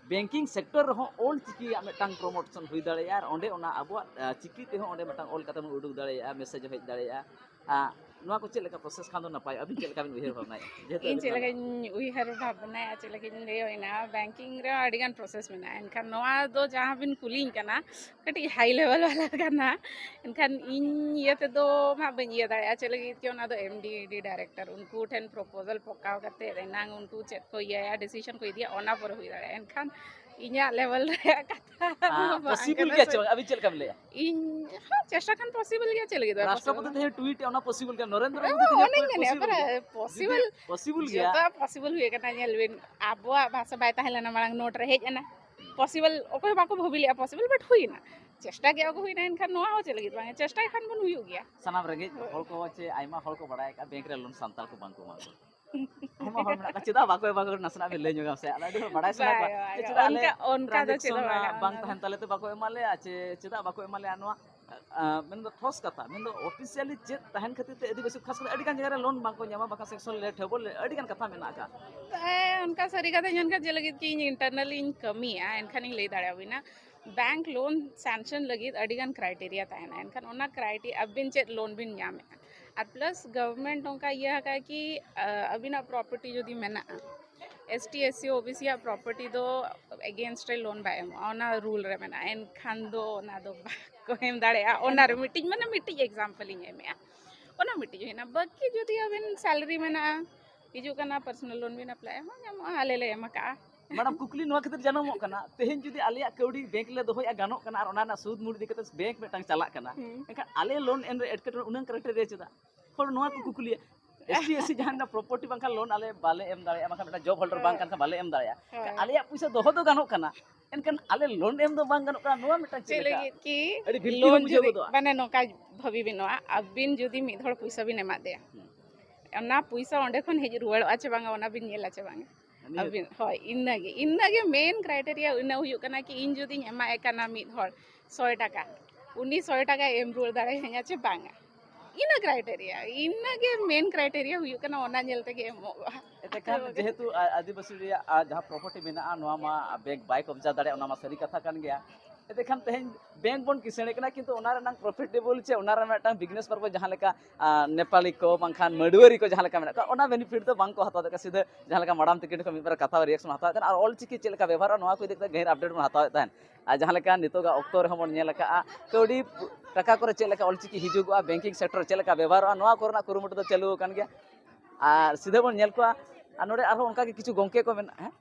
ᱵᱮᱝᱠᱤᱝ ᱥᱮᱠᱴᱚᱨ ᱨᱮᱦᱚᱸ ᱚᱞ ᱪᱤᱠᱤᱭᱟᱜ ᱢᱤᱫᱴᱟᱝ ᱯᱨᱚᱢᱳᱴ ᱦᱩᱭ ᱫᱟᱲᱮᱭᱟᱜᱼᱟ, ᱟᱨ ᱚᱸᱰᱮ ᱚᱱᱟ ᱟᱵᱚᱣᱟᱜ ᱪᱤᱠᱤ ᱛᱮᱦᱚᱸ ᱚᱸᱰᱮ ᱢᱤᱫᱴᱟᱝ ᱚᱞ ᱠᱟᱛᱮ ᱵᱚᱱ ᱩᱰᱩᱠ ᱫᱟᱲᱮᱭᱟᱜᱼᱟ, ᱢᱮᱥᱮᱡᱽ ᱦᱮᱡ ᱫᱟᱲᱮᱭᱟᱜᱼᱟ᱾ ᱱᱚᱣᱟ ᱠᱚ ᱪᱮᱫ ᱞᱮᱠᱟ ᱯᱨᱚᱥᱮᱥ ᱠᱷᱟᱱ ᱫᱚ ᱱᱟᱯᱟᱭᱚᱜᱼᱟ? ᱟᱹᱵᱤᱱ ᱪᱮᱫ ᱞᱮᱠᱟ ᱵᱤᱱ ᱩᱭᱦᱟᱹᱨ ᱵᱷᱟᱵᱽᱱᱟᱭᱟ? ᱤᱧ ᱪᱮᱫ ᱞᱮᱠᱟᱧ ᱩᱭᱦᱟᱹᱨ ᱵᱷᱟᱵᱽᱱᱟᱭᱟ, ᱪᱮᱫ ᱞᱮᱠᱟᱧ ᱞᱟᱹᱭᱟ, ᱵᱮᱝᱠᱤᱝ ᱨᱮ ᱟᱹᱰᱤ ᱜᱟᱱ ᱯᱨᱚᱥᱮᱥ ᱢᱮᱱᱟᱜᱼᱟ᱾ ᱮᱱᱠᱷᱟᱱ ᱱᱚᱣᱟ ᱫᱚ ᱡᱟᱦᱟᱸ ᱵᱤᱱ ᱠᱩᱞᱤᱧ ᱠᱟᱱᱟ, ᱠᱟᱹᱴᱤᱡ ᱦᱟᱭ ᱞᱮᱵᱮᱞ ᱵᱟᱞᱟ ᱠᱟᱱᱟ᱾ ᱮᱱᱠᱷᱟᱱ ᱤᱧ ᱤᱭᱟᱹ ᱛᱮᱫᱚ ᱦᱟᱸᱜ ᱵᱟᱹᱧ ᱤᱭᱟᱹ ᱫᱟᱲᱮᱭᱟᱜᱼᱟ᱾ ᱪᱮᱫ ᱞᱟᱹᱜᱤᱫ ᱠᱤ ᱚᱱᱟ ᱫᱚ ᱮᱢ ᱰᱤ ᱰᱤ ᱰᱟᱭᱨᱮᱠᱴᱚᱨ, ᱩᱱᱠᱩ ᱴᱷᱮᱱ ᱯᱨᱚᱯᱳᱡᱟᱞ ᱯᱚᱠᱟᱣ ᱠᱟᱛᱮ ᱮᱱᱟᱝ ᱩᱱᱠᱩ ᱪᱮᱫ ᱠᱚ ᱤᱭᱟᱹᱭᱟ, ᱰᱤᱥᱤᱥᱚᱱ ᱠᱚ ᱤᱫᱤᱭᱟ, ᱚᱱᱟ ᱯᱚᱨᱮ ᱦᱩᱭ ᱫᱟᱲᱮᱭᱟᱜᱼᱟ᱾ ᱮᱱᱠᱷᱟᱱ ᱤᱧᱟᱹᱜ ᱞᱮᱵᱮᱞ ᱨᱮᱭᱟᱜ ᱠᱟᱛᱷᱟ ᱫᱚ ᱵᱟᱝ ᱯᱚᱥᱤᱵᱚᱞ ᱠᱟᱱᱟ ᱜᱮᱭᱟ ᱥᱮ᱾ ᱪᱮ ᱵᱟᱝ? ᱟᱹᱵᱤᱱ ᱪᱮᱫ ᱞᱮᱠᱟ ᱵᱤᱱ ᱞᱟᱹᱭᱟ? ᱤᱧ ᱦᱚᱸ ᱪᱮᱥᱴᱟ ᱠᱷᱟᱱ ᱯᱚᱥᱤᱵᱚᱞ ᱜᱮᱭᱟ, ᱪᱮᱫ ᱞᱟᱹᱜᱤᱫ ᱵᱟᱭ ᱨᱟᱥᱴᱨᱚᱯᱚᱛᱤ possible? ᱛᱮᱦᱮᱧ ᱴᱩᱭᱤᱴ ᱮ, ᱚᱱᱟ ᱯᱚᱥᱤᱵᱚᱞ ᱜᱮᱭᱟ᱾ ᱱᱚᱨᱮᱱᱫᱨᱚ ᱦᱮᱸ, ᱢᱳᱫᱤ ᱛᱮᱦᱮᱧ ᱚᱱᱮᱧ ᱢᱮᱱᱮᱫᱼᱟ, ᱯᱚᱥᱤᱵᱚᱞ ᱜᱮᱭᱟ᱾ ᱯᱚᱥᱤᱵᱚᱞ ᱡᱩᱫᱤ ᱯᱚᱥᱤᱵᱚᱞ ᱜᱮᱭᱟ᱾ ᱡᱚᱛᱚᱣᱟᱜ ᱯᱚᱥᱤᱵᱚᱞ ᱦᱩᱭ ᱟᱠᱟᱱᱟ᱾ ᱧᱮᱞ ᱵᱤᱱ, ᱟᱵᱚᱣᱟᱜ ᱵᱷᱟᱥᱟ ᱵᱟᱭ ᱛᱟᱦᱮᱸ ᱞᱮᱱᱟ ᱢᱟᱲᱟᱝ, ᱱᱳᱴ ᱨᱮ ᱦᱮᱡ ᱮᱱᱟ᱾ ᱯᱚᱥᱤᱵᱚᱞ ᱚᱠᱚᱭ ᱦᱚᱸ ᱵᱟᱠᱚ ᱵᱷᱟᱹᱵᱤ ᱞᱮᱫᱼᱟ ᱯᱚᱥᱤᱵᱚᱞ, ᱵᱟᱴ ᱦᱩᱭᱱᱟ᱾ ᱪᱮᱥᱴᱟ ᱠᱮᱫᱼᱟ ᱠᱚ, ᱦᱩᱭᱱᱟ᱾ ᱮᱱᱠᱷᱟᱱ ᱱᱚᱣᱟ ᱦᱚᱸ ᱪᱮᱫ ᱞᱟᱹᱜᱤᱫ ᱵᱟᱝ, ᱪᱮᱥᱴᱟᱭ ᱠᱷᱟᱱ ᱵᱚᱱ ᱦᱩᱭᱩᱜ ᱜᱮᱭᱟ᱾ ᱥᱟᱱᱟᱢ ᱨᱮᱸᱜᱮᱡ ᱦᱳᱭ᱾ ᱦᱚᱲ ᱠᱚ ᱪᱮ ᱟᱭᱢᱟ ᱦᱚᱲ ᱠᱚ ᱵᱟᱲᱟᱭ ᱟᱠᱟᱫᱼᱟ ᱵᱮᱝᱠ ᱨᱮ ᱞᱳᱱ ᱥᱟᱱᱛᱟᱲ ᱠᱚ ᱵᱟᱝ ᱠᱚ ᱮᱢᱟ ᱠᱚᱣᱟ᱾ ᱟᱭᱢᱟ ᱦᱚᱲ ᱢᱮᱱᱟᱜ ᱠᱚᱣᱟ, ᱪᱮᱫᱟᱜ ᱵᱟᱠᱚ ᱮᱢᱟ ᱠᱚ ᱠᱟᱱᱟ? ᱱᱟᱥᱮᱱᱟᱜ ᱵᱤᱱ ᱞᱟᱹᱭ ᱧᱚᱜᱟ ᱥᱮ, ᱟᱞᱮ ᱟᱹᱰᱤ ᱦᱚᱲ ᱵᱟᱲᱟᱭ ᱥᱟᱱᱟ ᱵᱟᱭ, ᱠᱚᱣᱟ ᱵᱟᱭ, ᱡᱮ ᱪᱮᱫᱟᱜ ᱟᱞᱮ ᱚᱱᱠᱟ, ᱚᱱᱠᱟ ᱫᱚ ᱪᱮᱫ ᱦᱚᱸ transaction ᱵᱟᱭ ᱜᱟᱱᱚᱜᱼᱟ, ᱵᱟᱝ ᱚᱱᱟ ᱫᱚ᱾ ᱛᱟᱦᱮᱱ ᱛᱟᱞᱮ ᱛᱮ ᱵᱟᱠᱚ ᱮᱢᱟ ᱞᱮᱭᱟ, ᱪᱮ ᱪᱮᱫᱟᱜ ᱵᱟᱠᱚ ᱮᱢᱟ ᱞᱮᱭᱟ? ᱱᱚᱣᱟ, ᱟ, ᱢᱮᱱᱫᱚ ᱴᱷᱚᱥ ᱠᱟᱛᱷᱟ, ᱢᱮᱱᱫᱚ ᱚᱯᱷᱤᱥᱤᱭᱟᱞᱤ ᱪᱮᱫ ᱛᱟᱦᱮᱱ ᱠᱷᱟᱹᱛᱤᱨ ᱛᱮ ᱟᱹᱫᱤᱵᱟᱹᱥᱤ ᱠᱷᱟᱥ ᱠᱟᱛᱮ ᱟᱹᱰᱤ ᱜᱟᱱ ᱡᱟᱭᱜᱟ ᱨᱮ ᱞᱳᱱ ᱵᱟᱝ ᱠᱚ ᱧᱟᱢᱟ, ᱵᱟᱠᱷᱟᱱ ᱥᱮᱠᱥᱚᱱ ᱞᱮᱴ ᱦᱚᱵᱚ ᱞᱮ, ᱟᱹᱰᱤ ᱜᱟᱱ ᱠᱟᱛᱷᱟ ᱢᱮᱱᱟᱜ ᱟᱠᱟᱫ᱾ ᱦᱮᱸ, ᱚᱱᱠᱟ ᱥᱟᱹᱨᱤ ᱠᱟᱛᱷᱟ ᱢᱮᱱᱠᱷᱟᱱ ᱡᱮ ᱞᱟᱹᱜᱤᱫ ᱠᱤ ᱤᱧ ᱤᱱᱴᱟᱨᱱᱟᱞᱤᱧ ᱠᱟᱹᱢᱤᱭᱟ, ᱮᱱᱠᱷᱟᱱᱤᱧ ᱞᱟᱹᱭ ᱫᱟᱲᱮᱭᱟᱵᱤᱱᱟ᱾ ᱵᱮᱝᱠ ᱞᱳᱱ ᱥᱮᱱᱠᱥᱚᱱ ᱞᱟᱹᱜᱤᱫ ᱟᱹᱰᱤ ᱜᱟᱱ ᱠᱨᱟᱭᱴᱮᱨᱤᱭᱟ ᱛᱟᱦᱮᱱᱟ, ᱮᱱᱠᱷᱟᱱ ᱚᱱᱟ ᱠᱨᱟᱭᱴᱮᱨᱤᱭᱟ ᱟᱹᱵᱤᱱ ᱪᱮᱫ ᱞᱳᱱ ᱵᱤᱱ ᱧᱟᱢᱮᱫᱼᱟ᱾ ᱟᱨ ᱯᱞᱟᱥ ᱜᱚᱵᱷᱚᱨᱢᱮᱱᱴ ᱚᱱᱠᱟ ᱤᱭᱟᱹ ᱟᱠᱟᱫ ᱠᱤ, ᱟ, ᱟᱹᱵᱤᱱᱟᱜ ᱯᱨᱚᱯᱟᱨᱴᱤ ᱡᱩᱫᱤ ᱢᱮᱱᱟᱜᱼᱟ, S T, S C, O B C ᱟᱜ ᱯᱨᱚᱯᱟᱨᱴᱤ ᱫᱚ ᱮᱜᱮᱱᱥᱴ ᱨᱮ ᱞᱳᱱ ᱵᱟᱭ ᱮᱢᱚᱜᱼᱟ, ᱚᱱᱟ ᱨᱩᱞ ᱨᱮ ᱢᱮᱱᱟᱜᱼᱟ᱾ ᱮᱱᱠᱷᱟᱱ ᱫᱚ ᱚᱱᱟ ᱫᱚ ᱵᱟᱠᱚ ᱮᱢ ᱫᱟᱲᱮᱭᱟᱜᱼᱟ᱾ ᱚᱱᱟ ᱨᱮ ᱢᱤᱫᱴᱤᱡ, ᱢᱟᱱᱮ, ᱢᱤᱫᱴᱤᱡ ᱮᱠᱡᱟᱢᱯᱚᱞ ᱤᱧ ᱮᱢᱮᱜᱼᱟ, ᱚᱱᱟ ᱢᱤᱫᱴᱤᱡ ᱦᱩᱭᱱᱟ᱾ ᱵᱟᱹᱠᱤ ᱡᱩᱫᱤ ᱟᱹᱵᱤᱱ ᱥᱮᱞᱟᱨᱤ ᱢᱮᱱᱟᱜᱼᱟ, ᱦᱤᱡᱩᱜ ᱠᱟᱱᱟ, ᱯᱟᱨᱥᱚᱱᱟᱞ ᱞᱳᱱ ᱵᱤᱱ ᱮᱯᱞᱟᱭᱟ, ᱦᱚᱸ ᱧᱟᱢᱚᱜᱼᱟ, ᱟᱞᱮ ᱞᱮ ᱮᱢ ᱟᱠᱟᱜᱼᱟ᱾ ᱢᱮᱰᱟᱢ, ᱠᱩᱠᱞᱤ ᱱᱚᱣᱟ ᱠᱷᱟᱹᱛᱤᱨ ᱡᱟᱱᱟᱢᱚᱜ ᱠᱟᱱᱟ, ᱛᱮᱦᱮᱧ ᱡᱩᱫᱤ ᱟᱞᱮᱭᱟᱜ ᱠᱟᱹᱣᱰᱤ ᱵᱮᱝᱠ ᱞᱮ ᱫᱚᱦᱚᱭᱟ, ᱜᱟᱱᱚᱜ ᱠᱟᱱᱟ, ᱟᱨ ᱚᱱᱟ ᱨᱮᱱᱟᱜ ᱥᱩᱫ ᱢᱩᱲ ᱤᱫᱤ ᱠᱟᱛᱮ ᱵᱮᱝᱠ ᱢᱤᱫᱴᱟᱝ ᱪᱟᱞᱟᱜ ᱠᱟᱱᱟ, ᱦᱩᱸ᱾ ᱮᱱᱠᱷᱟᱱ ᱟᱞᱮ ᱞᱳᱱ ᱮᱢ ᱨᱮ ᱮᱴᱠᱮᱴᱚᱬᱮ ᱩᱱᱟᱹᱝ ᱠᱨᱟᱭᱴᱮᱨᱤᱭᱟ ᱪᱮᱫᱟᱜ? ᱦᱚᱲ ᱱᱚᱣᱟ ᱠᱚ ᱠᱩᱠᱞᱤᱭᱟ, ᱮᱥ ᱴᱤ, ᱮᱥ ᱥᱤ ᱡᱟᱦᱟᱸ ᱨᱮᱱᱟᱜ ᱯᱨᱚᱯᱟᱨᱴᱤ ᱵᱟᱝᱠᱷᱟᱱ ᱞᱳᱱ ᱟᱞᱮ ᱵᱟᱞᱮ ᱮᱢ ᱫᱟᱲᱮᱭᱟᱜᱼᱟ, ᱵᱟᱝᱠᱷᱟᱱ ᱢᱤᱫᱴᱟᱝ ᱡᱚᱵ ᱦᱳᱞᱰᱟᱨ ᱵᱟᱝ ᱠᱟᱱ ᱠᱷᱟᱱ ᱵᱟᱞᱮ ᱮᱢ ᱫᱟᱲᱮᱭᱟᱜᱼᱟ᱾ ᱦᱳᱭ᱾ ᱟᱞᱮᱭᱟᱜ ᱯᱩᱭᱥᱟᱹ ᱫᱚᱦᱚ ᱫᱚ ᱜᱟᱱᱚᱜ ᱠᱟᱱᱟ, ᱮᱱᱠᱷᱟᱱ ᱟᱞᱮ ᱞᱳᱱ ᱮᱢ ᱫᱚ ᱵᱟᱝ ᱜᱟᱱᱚᱜ ᱠᱟᱱᱟ, ᱱᱚᱣᱟ ᱢᱤᱫᱴᱟᱝ ᱪᱮᱫ ᱪᱮᱫ ᱞᱮᱠᱟ? ᱞᱟᱹᱜᱤᱫ ᱠᱤ ᱟᱹᱰᱤ ᱵᱷᱤᱲ ᱞᱳᱱ ᱵᱩᱡᱷᱟᱹᱣ ᱡᱩᱫᱤ, ᱜᱚᱫᱚᱜᱼᱟ᱾ ᱢᱟᱱᱮ, ᱱᱚᱝᱠᱟ ᱵᱷᱟᱹᱵᱤ ᱵᱤᱱ, ᱱᱚᱣᱟ ᱟᱹᱵᱤᱱ ᱡᱩᱫᱤ ᱢᱤᱫ ᱦᱚᱲ ᱯᱩᱭᱥᱟᱹ ᱵᱤᱱ ᱮᱢᱟ ᱫᱮᱭᱟ, ᱦᱩᱸ᱾ ᱚᱱᱟ ᱯᱩᱭᱥᱟᱹ ᱚᱸᱰᱮ ᱠᱷᱚᱱ ᱦᱮᱡ ᱨᱩᱣᱟᱹᱲᱚᱜᱼᱟ ᱪᱮ ᱵᱟᱝᱟ, ᱚᱱᱟ ᱵᱤᱱ ᱧᱮᱞᱟ ᱪᱮ ᱵᱟᱝᱟ? ᱱᱤᱭᱟᱹ ᱟᱹᱵᱤᱱ, ᱦᱳᱭ, ᱤᱱᱟᱹᱜᱮ, ᱤᱱᱟᱹᱜᱮ ᱢᱮᱱ ᱠᱨᱟᱭᱴᱮᱨᱤᱭᱟ ᱤᱱᱟᱹ ᱦᱩᱭᱩᱜ ᱠᱟᱱᱟ ᱠᱤ ᱤᱧ ᱡᱩᱫᱤᱧ ᱮᱢᱟᱭ ᱠᱟᱱᱟ ᱢᱤᱫ ᱦᱚᱲ ᱥᱚᱭ ᱴᱟᱠᱟ, ᱩᱱᱤ ᱥᱚᱭ ᱴᱟᱠᱟᱭ ᱮᱢ ᱨᱩᱣᱟᱹᱲ ᱫᱟᱲᱮᱭᱟᱹᱧᱟ ᱪᱮ ᱵᱟᱝᱟ? ᱤᱱᱟᱹ ᱠᱨᱟᱭᱴᱮᱨᱤᱭᱟ, ᱤᱱᱟᱹᱜᱮ ᱢᱮᱱ ᱠᱨᱟᱭᱴᱮᱨᱤᱭᱟ ᱦᱩᱭᱩᱜ ᱠᱟᱱᱟ, ᱚᱱᱟ ᱧᱮᱞ ᱛᱮᱜᱮ ᱮᱢᱚᱜᱼᱟ᱾ ᱮᱱᱛᱮᱠᱷᱟᱱ ᱡᱮᱦᱮᱛᱩ ᱟ- ᱟᱹᱫᱤᱵᱟᱹᱥᱤ ᱨᱮᱭᱟᱜ ᱟ, ᱡᱟᱦᱟᱸ ᱯᱨᱚᱯᱟᱨᱴᱤ ᱢᱮᱱᱟᱜᱼᱟ, ᱱᱚᱣᱟ ᱢᱟ ᱵᱮᱝᱠ ᱵᱟᱭ ᱠᱚᱵᱡᱟ ᱫᱟᱲᱮᱭᱟᱜᱼᱟ, ᱚᱱᱟ ᱢᱟ ᱥᱟᱹᱨᱤ ᱠᱟᱛᱷᱟ ᱠᱟᱱ ᱜᱮᱭᱟ᱾ ᱮᱱᱛᱮᱠᱷᱟᱱ ᱛᱮᱦᱮᱧ ᱵᱮᱝᱠ ᱵᱚᱱ ᱠᱤᱥᱟᱹᱬᱮ ᱠᱟᱱᱟ, ᱠᱤᱱᱛᱩ ᱚᱱᱟ ᱨᱮᱱᱟᱝ ᱯᱨᱚᱯᱷᱤᱴᱮᱵᱚᱞ ᱪᱮ ᱚᱱᱟ ᱨᱮ ᱢᱤᱫᱴᱟᱝ ᱵᱤᱡᱽᱱᱮᱥ ᱯᱟᱨᱯᱚᱥ ᱡᱟᱦᱟᱸ ᱞᱮᱠᱟ ᱟ, ᱱᱮᱯᱟᱞᱤ ᱠᱚ ᱵᱟᱝᱠᱷᱟᱱ ᱢᱟᱹᱰᱩᱣᱟᱹᱨᱤ ᱠᱚ ᱡᱟᱦᱟᱸ ᱞᱮᱠᱟ ᱢᱮᱱᱟᱜ ᱠᱚᱣᱟ, ᱚᱱᱟ ᱵᱮᱱᱤᱯᱷᱤᱴ ᱫᱚ ᱵᱟᱝ ᱠᱚ ᱦᱟᱛᱟᱣ ᱫᱟᱲᱮᱭᱟᱜᱼᱟ᱾ ᱥᱤᱫᱷᱟᱹ ᱡᱟᱦᱟᱸ ᱞᱮᱠᱟ ᱢᱟᱰᱟᱢ ᱛᱤᱠᱤᱱ ᱠᱷᱚᱱ ᱢᱤᱫ ᱵᱟᱨ ᱠᱟᱛᱷᱟ ᱨᱤᱭᱮᱠᱥᱚᱱ ᱦᱟᱛᱟᱣᱮᱫ ᱛᱟᱦᱮᱱ, ᱟᱨ ᱚᱞᱪᱤᱠᱤ ᱪᱮᱫ ᱞᱮᱠᱟ ᱵᱮᱵᱚᱦᱟᱨᱚᱜᱼᱟ, ᱱᱚᱣᱟ ᱠᱚ ᱤᱫᱤ ᱠᱟᱛᱮ ᱜᱟᱹᱦᱤᱨ ᱟᱯᱰᱮᱴ ᱵᱚᱱ ᱦᱟᱛᱟᱣᱮᱫ ᱛᱟᱦᱮᱱ᱾ ᱟᱨ ᱡᱟᱦᱟᱸ ᱞᱮᱠᱟ ᱱᱤᱛᱚᱜᱟᱜ ᱚᱠᱛᱚ ᱨᱮᱦᱚᱸ ᱵᱚᱱ ᱧᱮᱞ ᱟᱠᱟᱫᱼᱟ, ᱠᱟᱹᱣᱰᱤ ᱴᱟᱠᱟ ᱠᱚᱨᱮ ᱪᱮᱫ ᱞᱮᱠᱟ ᱚᱞᱪᱤᱠᱤ ᱦᱤᱡᱩᱜᱚᱜᱼᱟ, ᱵᱮᱝᱠᱤᱝ ᱥᱮᱠᱴᱚᱨ ᱪᱮᱫ ᱞᱮᱠᱟ ᱵᱮᱵᱚᱦᱟᱨᱚᱜᱼᱟ, ᱱᱚᱣᱟ ᱠᱚᱨᱮᱱᱟᱜ ᱠᱩᱨᱩᱢᱩᱴᱩ ᱫᱚ ᱪᱟᱹᱞᱩ ᱟᱠᱟᱱ ᱜᱮᱭᱟ᱾ ᱟᱨ ᱥᱤᱫᱷᱟᱹ ᱵᱚᱱ ᱧᱮᱞ ᱠᱚᱣᱟ, ᱟᱨ ᱱᱚᱰᱮ ᱟᱨᱦᱚᱸ ᱚᱱᱠᱟᱜᱮ ᱠᱤᱪᱷᱩ ᱜᱚᱢᱠᱮ ᱠᱚ ᱢᱮᱱᱟᱜᱼᱟ, ᱦᱮᱸ?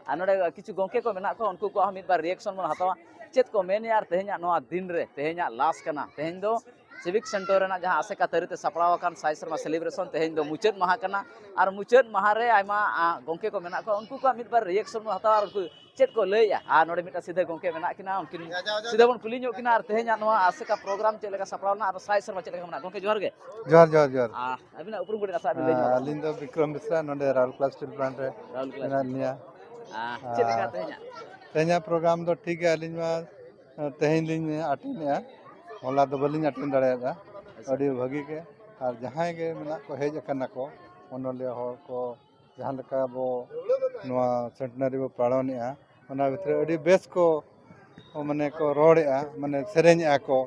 ᱟᱨ ᱱᱚᱰᱮ ᱠᱤᱪᱷᱩ ᱜᱚᱢᱠᱮ ᱠᱚ ᱢᱮᱱᱟᱜ ᱠᱚᱣᱟ, ᱩᱱᱠᱩ ᱠᱚᱣᱟᱜ ᱦᱚᱸ ᱢᱤᱫ ᱵᱟᱨ ᱨᱤᱭᱮᱠᱥᱚᱱ ᱵᱚᱱ ᱦᱟᱛᱟᱣᱟ, ᱪᱮᱫ ᱠᱚ ᱢᱮᱱᱮᱜᱼᱟ᱾ ᱟᱨ ᱛᱮᱦᱮᱧᱟᱜ ᱱᱚᱣᱟ ᱫᱤᱱ ᱨᱮ, ᱛᱮᱦᱮᱧᱟᱜ ᱞᱟᱥ ᱠᱟᱱᱟ, ᱛᱮᱦᱮᱧ ᱫᱚ ᱥᱤᱵᱷᱤᱠ ᱥᱮᱱᱴᱟᱨ ᱨᱮᱱᱟᱜ ᱡᱟᱦᱟᱸ ᱟᱥᱮᱠᱟ ᱛᱟᱹᱨᱤ ᱛᱮ ᱥᱟᱯᱲᱟᱣ ᱟᱠᱟᱱ ᱥᱟᱭ ᱥᱮᱨᱢᱟ ᱥᱮᱞᱤᱵᱨᱮᱥᱚᱱ, ᱛᱮᱦᱮᱧ ᱫᱚ ᱢᱩᱪᱟᱹᱫ ᱢᱟᱦᱟ ᱠᱟᱱᱟ᱾ ᱟᱨ ᱢᱩᱪᱟᱹᱫ ᱢᱟᱦᱟ ᱨᱮ ᱟᱭᱢᱟ ᱟ, ᱜᱚᱢᱠᱮ ᱠᱚ ᱢᱮᱱᱟᱜ ᱠᱚᱣᱟ, ᱩᱱᱠᱩ ᱠᱚᱣᱟᱜ ᱢᱤᱫ ᱵᱟᱨ ᱨᱤᱭᱮᱠᱥᱚᱱ ᱵᱚᱱ ᱦᱟᱛᱟᱣᱟ᱾ ᱟᱨ ᱩᱱᱠᱩ ᱪᱮᱫ ᱠᱚ ᱞᱟᱹᱭᱮᱜᱼᱟ? ᱟᱨ ᱱᱚᱰᱮ ᱢᱤᱫᱴᱟᱝ ᱥᱤᱫᱷᱟᱹ ᱜᱚᱢᱠᱮ ᱢᱮᱱᱟᱜ ᱠᱤᱱᱟ, ᱩᱱᱠᱤᱱ ᱥᱤᱫᱷᱟᱹ ᱵᱚᱱ ᱠᱩᱞᱤ ᱧᱚᱜ ᱠᱤᱱᱟ᱾ ᱟᱨ ᱛᱮᱦᱮᱧᱟᱜ ᱱᱚᱣᱟ ᱟᱥᱮᱠᱟ ᱯᱨᱳᱜᱨᱟᱢ ᱪᱮᱫ ᱞᱮᱠᱟ ᱥᱟᱯᱲᱟᱣ ᱞᱮᱱᱟ ᱟᱨ ᱥᱟᱭ ᱥᱮᱨᱢᱟ ᱪᱮᱫ ᱞᱮᱠᱟ ᱢᱮᱱᱟᱜᱼᱟ? ᱜᱚᱢᱠᱮ, ᱡᱚᱦᱟᱨ ᱜᱮ᱾ ᱡᱚᱦᱟᱨ ᱡᱚᱦᱟᱨ ᱡᱚᱦᱟᱨ᱾ ᱟᱨ ᱟᱹᱵᱤᱱᱟᱜ ᱩᱯᱨᱩᱢ ᱠᱟᱹᱴᱤᱡ ᱱᱟᱥᱮ ᱟᱹᱵᱤᱱ ᱞᱟᱹᱭ ᱧᱚᱜ᱾ ᱟᱹᱞᱤᱧ ᱫᱚ ᱵᱤᱠᱨᱚᱢ ᱵᱮᱥᱨᱟ, ᱱᱚᱰᱮ ᱨᱟᱦᱩᱞ ᱠᱞᱟᱥ ᱥᱴᱤᱞ ᱯᱞᱟᱱᱴ ᱨᱮ ᱨᱟᱦᱩᱞ ᱠᱞᱟᱥ᱾ ᱢᱮᱱᱟᱜ ᱞᱤᱧᱟ᱾ ᱟᱨ ᱪᱮᱫ ᱞᱮᱠᱟ ᱛᱮᱦᱮᱧᱟᱜ? ᱛᱮᱦᱮᱧᱟᱜ ᱯᱨᱳᱜᱨᱟᱢ ᱫᱚ ᱴᱷᱤᱠ ᱜᱮᱭᱟ, ᱟᱹᱞᱤᱧ ᱢᱟ ᱛᱮᱦᱮᱧ ᱞᱤᱧ ᱟᱴᱮᱱᱮᱜᱼᱟ, ᱦᱚᱞᱟ ᱫᱚ ᱵᱟᱹᱞᱤᱧ ᱟᱴᱮᱱ ᱫᱟᱲᱮᱭᱟᱫᱟ᱾ ᱟᱹᱰᱤ ᱵᱷᱟᱹᱜᱤ ᱜᱮ᱾ ᱟᱨ ᱡᱟᱦᱟᱸᱭ ᱜᱮ ᱢᱮᱱᱟᱜ ᱠᱚ, ᱦᱮᱡ ᱟᱠᱟᱱᱟ ᱠᱚ, ᱚᱱᱚᱞᱤᱭᱟᱹ ᱦᱚᱲ ᱠᱚ, ᱡᱟᱦᱟᱸ ᱞᱮᱠᱟ ᱟᱵᱚ ᱱᱚᱣᱟ ᱥᱮᱱᱴᱮᱱᱟᱨᱤ ᱵᱚ ᱯᱟᱞᱚᱱᱮᱜᱼᱟ, ᱚᱱᱟ ᱵᱷᱤᱛᱨᱤ ᱨᱮ ᱟᱹᱰᱤ ᱵᱮᱥ ᱠᱚ ᱢᱟᱱᱮ ᱠᱚ ᱨᱚᱲᱮᱜᱼᱟ, ᱢᱟᱱᱮ ᱥᱮᱨᱮᱧᱮᱜᱼᱟ ᱠᱚ᱾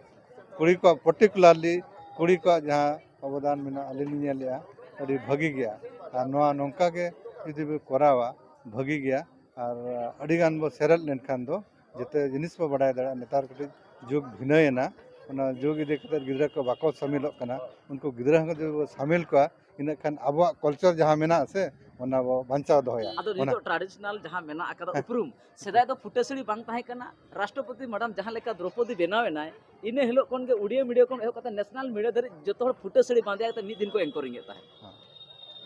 ᱠᱩᱲᱤ ᱠᱚᱣᱟᱜ ᱯᱟᱨᱴᱤᱠᱩᱞᱟᱨᱞᱤ ᱠᱩᱲᱤ ᱠᱚᱣᱟᱜ ᱡᱟᱦᱟᱸ ᱚᱵᱚᱫᱟᱱ ᱢᱮᱱᱟᱜᱼᱟ, ᱟᱹᱞᱤᱧ ᱞᱤᱧ ᱧᱮᱞᱮᱜᱼᱟ, ᱟᱹᱰᱤ ᱵᱷᱟᱹᱜᱤ ᱜᱮᱭᱟ᱾ ᱟᱨ ᱱᱚᱣᱟ ᱱᱚᱝᱠᱟ ᱜᱮ ᱡᱩᱫᱤ ᱵᱚ ᱠᱚᱨᱟᱣᱟ, ᱵᱷᱟᱹᱜᱤ ᱜᱮᱭᱟ᱾ ᱟᱨ ᱟᱹᱰᱤ ᱜᱟᱱ ᱵᱚ ᱥᱮᱞᱮᱫ ᱞᱮᱱᱠᱷᱟᱱ ᱫᱚ ᱡᱚᱛᱚ ᱡᱤᱱᱤᱥ ᱵᱚ ᱵᱟᱰᱟᱭ ᱫᱟᱲᱮᱭᱟᱜᱼᱟ᱾ ᱱᱮᱛᱟᱨ ᱠᱟᱹᱴᱤᱡ ᱡᱩᱜᱽ ᱵᱷᱤᱱᱟᱹᱭᱮᱱᱟ, ᱚᱱᱟ ᱡᱩᱜᱽ ᱤᱫᱤ ᱠᱟᱛᱮ ᱜᱤᱫᱽᱨᱟᱹ ᱠᱚ ᱵᱟᱠᱚ ᱥᱟᱢᱤᱞᱚᱜ ᱠᱟᱱᱟ᱾ ᱩᱱᱠᱩ ᱜᱤᱫᱽᱨᱟᱹ ᱦᱚᱸ ᱡᱩᱫᱤ ᱵᱚ ᱥᱟᱢᱤᱞ ᱠᱚᱣᱟ, ᱤᱱᱟᱹᱜ ᱠᱷᱟᱱ ᱟᱵᱚᱣᱟᱜ ᱠᱟᱞᱪᱟᱨ ᱡᱟᱦᱟᱸ ᱢᱮᱱᱟᱜᱼᱟ ᱥᱮ, ᱚᱱᱟ ᱵᱚ ᱵᱟᱧᱪᱟᱣ ᱫᱚᱦᱚᱭᱟ᱾ ᱟᱫᱚ ᱚᱱᱟ ᱱᱤᱛᱚᱜ ᱴᱨᱟᱰᱤᱥᱚᱱᱟᱞ ᱡᱟᱦᱟᱸ ᱢᱮᱱᱟᱜ ᱟᱠᱟᱫᱟ ᱩᱯᱨᱩᱢ, ᱥᱮᱫᱟᱭ ᱫᱚ ᱯᱷᱩᱴᱟᱹᱥᱟᱹᱲᱤ ᱵᱟᱝ ᱛᱟᱦᱮᱸ ᱠᱟᱱᱟ᱾ ᱨᱟᱥᱴᱨᱚᱯᱚᱛᱤ ᱢᱮᱰᱟᱢ ᱡᱟᱦᱟᱸ ᱞᱮᱠᱟ ᱫᱨᱚᱯᱚᱫᱤ ᱵᱮᱱᱟᱣ ᱮᱱᱟᱭ, ᱤᱱᱟᱹ ᱦᱤᱞᱳᱜ ᱠᱷᱚᱱ ᱜᱮ ᱩᱰᱤᱭᱟᱹ ᱢᱤᱰᱤᱭᱟ ᱠᱷᱚᱱ ᱮᱦᱚᱵ ᱠᱟᱛᱮ ᱱᱮᱥᱱᱟᱞ ᱢᱤᱰᱤᱭᱟ ᱫᱷᱟᱹᱨᱤᱡ ᱡᱚᱛᱚ ᱦᱚᱲ ᱯᱷᱩᱴᱟᱹᱥᱟᱹᱲᱤ ᱵᱟᱸᱫᱮ ᱠᱟᱛᱮ ᱢᱤᱫ ᱫᱤᱱ ᱠᱚ ᱮᱝᱠᱚᱨᱤᱝ ᱮᱫ ᱛᱟᱦᱮᱸᱫ᱾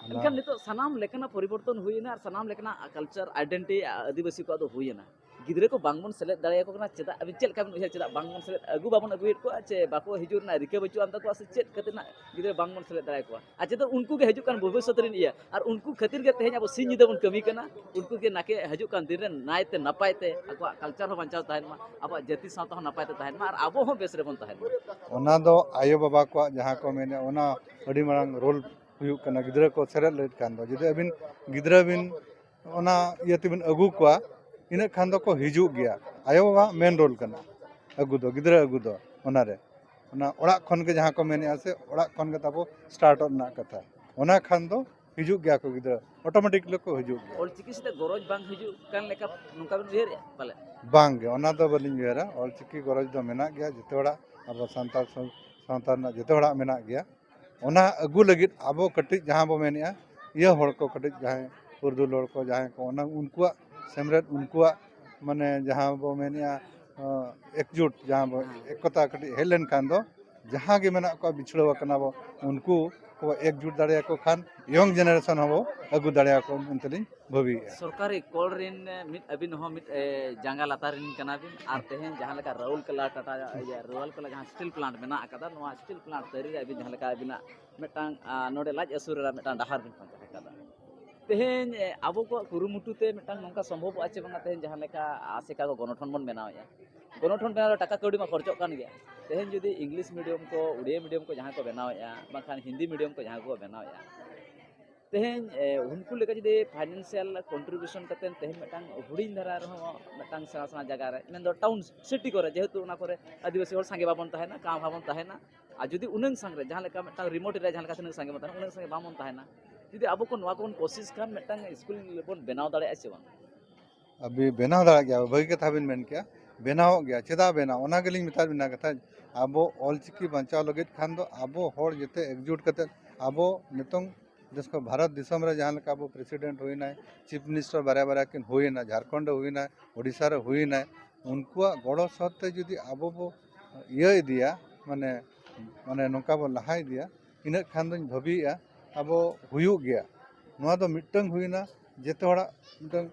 ᱚᱱᱟ ᱮᱱᱠᱷᱟᱱ ᱱᱤᱛᱚᱜ ᱥᱟᱱᱟᱢ ᱞᱮᱠᱟᱱᱟᱜ ᱯᱚᱨᱤᱵᱚᱨᱛᱚᱱ ᱦᱩᱭᱮᱱᱟ ᱟᱨ ᱥᱟᱱᱟᱢ ᱞᱮᱠᱟᱱᱟᱜ ᱠᱟᱞᱪᱟᱨ ᱟᱭᱰᱮᱱᱴᱤᱴᱤ ᱟᱹᱫᱤᱵᱟᱹᱥᱤ ᱠᱚᱣᱟᱜ ᱫᱚ ᱦᱩᱭᱮᱱᱟ᱾ ᱜᱤᱫᱽᱨᱟᱹ ᱠᱚ ᱵᱟᱝᱵᱚᱱ ᱥᱮᱞᱮᱫ ᱫᱟᱲᱮᱭᱟᱠᱚ ᱠᱟᱱᱟ, ᱪᱮᱫᱟᱜ? ᱟᱹᱵᱤᱱ ᱪᱮᱫ ᱞᱮᱠᱟ ᱵᱤᱱ ᱩᱭᱦᱟᱹᱨ, ᱪᱮᱫᱟᱜ ᱵᱟᱝᱵᱚᱱ ᱥᱮᱞᱮᱫ, ᱟᱹᱜᱩ ᱵᱟᱵᱚᱱ ᱟᱹᱜᱩᱭᱮᱫ ᱠᱚᱣᱟ, ᱪᱮ ᱵᱟᱠᱚ ᱦᱤᱡᱩᱜ ᱨᱮᱱᱟᱜ ᱨᱤᱠᱟᱹ ᱵᱟᱹᱪᱩᱜ ᱟᱱ ᱛᱟᱠᱚᱣᱟ, ᱥᱮ ᱪᱮᱫ ᱠᱷᱟᱹᱛᱤᱨ ᱱᱟᱜ ᱜᱤᱫᱽᱨᱟᱹ ᱵᱟᱝᱵᱚᱱ ᱥᱮᱞᱮᱫ ᱫᱟᱲᱮᱭᱟᱠᱚᱣᱟ? ᱟᱨ ᱪᱮᱫᱟᱜ ᱩᱱᱠᱩ ᱜᱮ ᱦᱤᱡᱩᱜ ᱠᱟᱱ ᱵᱷᱚᱵᱤᱥᱥᱚᱛ ᱨᱮᱱ ᱤᱭᱟᱹ, ᱟᱨ ᱩᱱᱠᱩ ᱠᱷᱟᱹᱛᱤᱨ ᱜᱮ ᱛᱮᱦᱮᱧ ᱟᱵᱚ ᱥᱤᱧ ᱧᱤᱫᱟᱹ ᱵᱚᱱ ᱠᱟᱹᱢᱤ ᱠᱟᱱᱟ᱾ ᱩᱱᱠᱩ ᱜᱮ ᱱᱟᱠᱮ ᱦᱤᱡᱩᱜ ᱠᱟᱱ ᱫᱤᱱ ᱨᱮ ᱱᱟᱭᱛᱮ ᱱᱟᱯᱟᱭ ᱛᱮ ᱟᱠᱚᱣᱟᱜ culture ᱦᱚᱸ ᱵᱟᱧᱪᱟᱣ ᱛᱟᱦᱮᱱ ᱢᱟ, ᱟᱵᱚᱣᱟᱜ ᱡᱟᱹᱛᱤ ᱥᱟᱶᱛᱟ ᱦᱚᱸ ᱱᱟᱯᱟᱭ ᱛᱮ ᱛᱟᱦᱮᱱ ᱢᱟ, ᱟᱨ ᱟᱵᱚ ᱦᱚᱸ ᱵᱮᱥ ᱨᱮᱵᱚᱱ ᱛᱟᱦᱮᱱ ᱢᱟ᱾ ᱚᱱᱟ ᱫᱚ ᱟᱭᱳ ᱵᱟᱵᱟ ᱠᱚᱣᱟᱜ ᱡᱟᱦᱟᱸ ᱠᱚ ᱢᱮᱱᱮᱫ, ᱚᱱᱟ ᱟᱹᱰᱤ ᱢᱟᱨᱟᱝ ᱨᱳᱞ ᱦᱩᱭᱩᱜ ᱠᱟᱱᱟ᱾ ᱜᱤᱫᱽᱨᱟᱹ ᱠᱚ ᱥᱮᱞᱮᱫ ᱞᱟᱹᱜᱤᱫ ᱠᱷᱟᱱ ᱫᱚ, ᱡᱩᱫᱤ ᱟᱹᱵᱤᱱ ᱜᱤᱫᱽᱨᱟᱹ ᱵᱤᱱ ᱚᱱᱟ ᱤᱭᱟᱹ ᱛᱮᱵᱤᱱ ᱟᱹᱜᱩ ᱠᱚᱣᱟ, ᱤᱱᱟᱹᱜ ᱠᱷᱟᱱ ᱫᱚᱠᱚ ᱦᱤᱡᱩᱜ ᱜᱮᱭᱟ᱾ ᱟᱭᱳ ᱵᱟᱵᱟ ᱢᱮᱱ ᱨᱳᱞ ᱠᱟᱱᱟ ᱟᱹᱜᱩ ᱫᱚ, ᱜᱤᱫᱽᱨᱟᱹ ᱟᱹᱜᱩ ᱫᱚ᱾ ᱚᱱᱟᱨᱮ ᱚᱱᱟ ᱚᱲᱟᱜ ᱠᱷᱚᱱ ᱜᱮ ᱡᱟᱦᱟᱸ ᱠᱚ ᱢᱮᱱᱮᱫᱼᱟ ᱥᱮ, ᱚᱲᱟᱜ ᱠᱷᱚᱱ ᱜᱮ ᱛᱟᱵᱚ ᱥᱴᱟᱨᱴᱚᱜ ᱨᱮᱱᱟᱜ ᱠᱟᱛᱷᱟ᱾ ᱚᱱᱟ ᱠᱷᱟᱱ ᱫᱚ ᱦᱤᱡᱩᱜ ᱜᱮᱭᱟ ᱠᱚ ᱜᱤᱫᱽᱨᱟᱹ, ᱚᱴᱳᱢᱮᱴᱤᱠᱞᱤ ᱠᱚ ᱦᱤᱡᱩᱜ ᱜᱮᱭᱟ᱾ ᱚᱞᱪᱤᱠᱤ ᱥᱟᱛᱮ ᱜᱚᱨᱚᱡᱽ ᱵᱟᱝ ᱦᱤᱡᱩᱜ ᱠᱟᱱ ᱞᱮᱠᱟ ᱱᱚᱝᱠᱟ ᱵᱮᱱ ᱩᱭᱦᱟᱹᱨᱮᱜᱼᱟ ᱯᱟᱞᱮ? ᱵᱟᱝ ᱜᱮ, ᱚᱱᱟ ᱫᱚ ᱵᱟᱹᱞᱤᱧ ᱩᱭᱦᱟᱹᱨᱟ᱾ ᱚᱞᱪᱤᱠᱤ ᱜᱚᱨᱚᱡᱽ ᱫᱚ ᱢᱮᱱᱟᱜ ᱜᱮᱭᱟ ᱡᱚᱛᱚ ᱦᱚᱲᱟᱜ, ᱟᱵᱚ ᱥᱟᱱᱛᱟᱲ ᱥᱟᱶ-, ᱥᱟᱶᱛᱟ ᱨᱮᱱᱟᱜ ᱡᱚᱛᱚ ᱦᱚᱲᱟᱜ ᱢᱮᱱᱟᱜ ᱜᱮᱭᱟ᱾ ᱚᱱᱟ ᱟᱹᱜᱩ ᱞᱟᱹᱜᱤᱫ ᱟᱵᱚ ᱠᱟᱹᱴᱤᱡ ᱡᱟᱦᱟᱸ ᱵᱚ ᱢᱮᱱᱮᱜᱼᱟ, ᱤᱭᱟᱹ ᱦᱚᱲ ᱠᱚ ᱠᱟᱹᱴᱤᱡ ᱡᱟᱦᱟᱸᱭ ᱯᱩᱨᱩᱫᱷᱩᱞ ᱦᱚᱲ ᱠᱚ ᱡᱟᱦᱟᱸᱭ ᱠᱚ, ᱚᱱᱟ ᱩᱱᱠᱩᱣᱟᱜ ᱥᱮᱢᱨᱮᱫ, ᱩᱱᱠᱩᱣᱟᱜ ᱢᱟᱱᱮ ᱡᱟᱦᱟᱸ ᱵᱚ ᱢᱮᱱᱮᱜᱼᱟ, ᱮᱠᱡᱩᱴ, ᱡᱟᱦᱟᱸ ᱵᱚ ᱮᱠᱚᱛᱟ ᱠᱟᱹᱴᱤᱡ ᱦᱮᱡ ᱞᱮᱱᱠᱷᱟᱱ ᱫᱚ ᱡᱟᱦᱟᱸ ᱜᱮ ᱢᱮᱱᱟᱜ ᱠᱚᱣᱟ ᱵᱤᱪᱷᱲᱟᱹᱣ ᱟᱠᱟᱱᱟ ᱵᱚ, ᱩᱱᱠᱩ ᱠᱚ ᱮᱠᱡᱩᱴ ᱫᱟᱲᱮᱭᱟᱠᱚ ᱠᱷᱟᱱ ᱭᱚᱝ ᱡᱮᱱᱟᱨᱮᱥᱚᱱ ᱦᱚᱸ ᱵᱚ ᱟᱹᱜᱩ ᱫᱟᱲᱮᱭᱟᱠᱚ ᱢᱮᱱᱛᱮᱞᱤᱧ ᱵᱷᱟᱹᱵᱤᱭᱮᱜᱼᱟ᱾ ᱥᱚᱨᱠᱟᱨᱤ ᱠᱚᱞ ᱨᱮᱱ ᱢᱤᱫ ᱟᱹᱵᱤᱱ ᱦᱚᱸ ᱢᱤᱫ, ᱮ, ᱡᱟᱸᱜᱟ ᱞᱟᱛᱟᱨ ᱨᱮᱱ ᱠᱟᱱᱟ ᱵᱤᱱ, ᱟᱨ ᱛᱮᱦᱮᱧ ᱡᱟᱦᱟᱸ ᱞᱮᱠᱟ ᱨᱟᱣᱩᱞᱠᱮᱞᱟ ᱴᱟᱴᱟ, ᱤᱭᱟᱹ, ᱨᱟᱣᱩᱞᱠᱮᱞᱟ ᱡᱟᱦᱟᱸ ᱥᱴᱤᱞ ᱯᱞᱟᱱᱴ ᱢᱮᱱᱟᱜ ᱟᱠᱟᱫᱟ, ᱱᱚᱣᱟ ᱥᱴᱤᱞ ᱯᱞᱟᱱᱴ ᱛᱟᱹᱨᱤ ᱨᱮ ᱟᱹᱵᱤᱱ ᱡᱟᱦᱟᱸ ᱞᱮᱠᱟ ᱟᱹᱵᱤᱱᱟᱜ ᱢᱤᱫᱴᱟᱝ, ᱟ, ᱱᱚᱰᱮ ᱞᱟᱡ ᱟᱹᱥᱩᱞ ᱨᱮᱱᱟᱜ ᱢᱤᱫᱴᱟᱝ ᱰᱟᱦᱟᱨ ᱵᱤᱱ ᱯᱟᱸᱡᱟ ᱟᱠᱟᱫᱟ᱾ ᱛᱮᱦᱮᱧ, ᱮ, ᱟᱵᱚ ᱠᱚᱣᱟᱜ ᱠᱩᱨᱩᱢᱩᱴᱩ ᱛᱮ ᱢᱤᱫᱴᱟᱝ ᱱᱚᱝᱠᱟ ᱥᱚᱢᱵᱷᱚᱵᱚᱜᱼᱟ ᱪᱮ ᱵᱟᱝᱟ? ᱛᱮᱦᱮᱧ ᱡᱟᱦᱟᱸ ᱞᱮᱠᱟ ᱟᱥᱮᱠᱟ ᱠᱚ ᱜᱚᱱᱚᱴᱷᱚᱱ ᱵᱚᱱ ᱵᱮᱱᱟᱣᱮᱫᱼᱟ, ᱜᱚᱱᱚᱴᱷᱚᱱ ᱵᱮᱱᱟᱣ ᱨᱮ ᱴᱟᱠᱟ ᱠᱟᱹᱣᱰᱤ ᱢᱟ ᱠᱷᱚᱨᱪᱚᱜ ᱠᱟᱱ ᱜᱮᱭᱟ᱾ ᱛᱮᱦᱮᱧ ᱡᱩᱫᱤ ᱤᱝᱞᱤᱥ ᱢᱤᱰᱤᱭᱟᱢ ᱠᱚ, ᱩᱲᱤᱭᱟ ᱢᱤᱰᱤᱭᱟᱢ ᱠᱚ ᱡᱟᱦᱟᱸᱭ ᱠᱚ ᱵᱮᱱᱟᱣᱮᱫᱼᱟ, ᱵᱟᱝᱠᱷᱟᱱ ᱦᱤᱱᱫᱤ ᱢᱤᱰᱤᱭᱟᱢ ᱠᱚ ᱡᱟᱦᱟᱸᱭ ᱠᱚ ᱵᱮᱱᱟᱣᱮᱫᱼᱟ, ᱛᱮᱦᱮᱧ, ᱮ, ᱩᱱᱠᱩ ᱞᱮᱠᱟ ᱡᱩᱫᱤ ᱯᱷᱟᱭᱱᱮᱱᱥᱤᱭᱟᱞ ᱠᱚᱱᱴᱨᱤᱵᱤᱭᱩᱥᱚᱱ ᱠᱟᱛᱮ ᱛᱮᱦᱮᱧ ᱢᱤᱫᱴᱟᱝ ᱦᱩᱰᱤᱧ ᱫᱷᱟᱨᱟ ᱨᱮᱦᱚᱸ ᱢᱤᱫᱴᱟᱝ ᱥᱮᱬᱟ ᱥᱮᱬᱟ ᱡᱟᱭᱜᱟ ᱨᱮ, ᱢᱮᱱᱫᱚ ᱴᱟᱣᱩᱱ ᱥᱤᱴᱤ ᱠᱚᱨᱮ, ᱡᱮᱦᱮᱛᱩ ᱚᱱᱟ ᱠᱚᱨᱮ ᱟᱹᱫᱤᱵᱟᱹᱥᱤ ᱦᱚᱲ ᱥᱟᱸᱜᱮ ᱵᱟᱵᱚᱱ ᱛᱟᱦᱮᱱᱟ, ᱠᱟᱢ ᱵᱟᱵᱚᱱ ᱛᱟᱦᱮᱱᱟ, ᱟᱨ ᱡᱩᱫᱤ ᱩᱱᱟᱹᱝ ᱥᱟᱝ ᱨᱮ ᱡᱟᱦᱟᱸ ᱞᱮᱠᱟ ᱢᱤᱫᱴᱟᱝ ᱨᱤᱢᱳᱴ ᱮᱨᱤᱭᱟ ᱡᱟᱦᱟᱸ ᱞᱮᱠᱟ ᱛᱤᱱᱟᱹᱜ ᱥᱟᱸᱜᱮ ᱵᱚᱱ ᱛᱟᱦᱮᱱᱟ, ᱩᱱᱟᱹᱝ ᱥᱟᱸᱜᱮ ᱵᱟᱵᱚᱱ ᱛᱟᱦᱮᱱᱟ, ᱡᱩᱫᱤ ᱟᱵᱚ ᱠᱚ ᱱᱚᱣᱟ ᱠᱚᱵᱚᱱ ᱠᱳᱥᱤᱥ ᱠᱷᱟᱱ ᱢᱤᱫᱴᱟᱝ ᱥᱠᱩᱞ ᱵᱚᱱ ᱵᱮᱱᱟᱣ ᱫᱟᱲᱮᱭᱟᱜᱼᱟ ᱪᱮ ᱵᱟᱝ? ᱟᱵᱚ ᱵᱮᱱᱟᱣ ᱫᱟᱲᱮᱭᱟᱜ ᱜᱮᱭᱟ, ᱵᱷᱟᱹᱜᱤ ᱠᱟᱛᱷᱟ ᱵᱤᱱ ᱢᱮᱱ ᱠᱮᱜᱼᱟ, ᱵᱮᱱᱟᱣᱚᱜ ᱜᱮᱭᱟ᱾ ᱪᱮᱫᱟᱜ ᱵᱮᱱᱟᱣ? ᱚᱱᱟ ᱜᱮᱞᱤᱧ ᱢᱮᱛᱟᱫ ᱵᱤᱱᱟ ᱠᱟᱛᱷᱟ, ᱟᱵᱚ ᱚᱞᱪᱤᱠᱤ ᱵᱟᱧᱪᱟᱣ ᱞᱟᱹᱜᱤᱫ ᱠᱷᱟᱱ ᱫᱚ ᱟᱵᱚ ᱦᱚᱲ ᱡᱮᱛᱮ ᱮᱠᱡᱩᱴ ᱠᱟᱛᱮᱫ ᱟᱵᱚ ᱱᱤᱛᱚᱝ ᱫᱮᱥ ᱠᱚ ᱵᱷᱟᱨᱚᱛ ᱫᱤᱥᱚᱢ ᱨᱮ ᱡᱟᱦᱟᱸ ᱞᱮᱠᱟ ᱟᱵᱚ ᱯᱨᱮᱥᱤᱰᱮᱱᱴ ᱦᱩᱭᱱᱟᱭ, ᱪᱤᱯ ᱢᱤᱱᱤᱥᱴᱟᱨ ᱵᱟᱨᱭᱟ ᱵᱟᱨᱭᱟ ᱠᱤᱱ ᱦᱩᱭᱱᱟ, ᱡᱷᱟᱲᱠᱷᱚᱸᱰ ᱨᱮ ᱦᱩᱭᱱᱟᱭ, ᱳᱰᱤᱥᱟ ᱨᱮ ᱦᱩᱭᱱᱟᱭ, ᱩᱱᱠᱩᱣᱟᱜ ᱜᱚᱲᱚ ᱥᱚᱦᱚᱫ ᱛᱮ ᱡᱩᱫᱤ ᱟᱵᱚ ᱵᱚ ᱤᱭᱟᱹ ᱤᱫᱤᱭᱟ, ᱢᱟᱱᱮ, ᱢᱟᱱᱮ ᱱᱚᱝᱠᱟ ᱵᱚ ᱞᱟᱦᱟ ᱤᱫᱤᱭᱟ, ᱤᱱᱟᱹᱜ ᱠᱷᱟᱱ ᱫᱚᱧ ᱵᱷᱟᱹᱵᱤᱭᱮᱜᱼᱟ ᱟᱵᱚ ᱦᱩᱭᱩᱜ ᱜᱮᱭᱟ᱾ ᱱᱚᱣᱟ ᱫᱚ ᱢᱤᱫᱴᱟᱝ ᱦᱩᱭᱱᱟ, ᱡᱮᱛᱮ ᱦᱚᱲᱟᱜ ᱢᱤᱫᱴᱟᱝ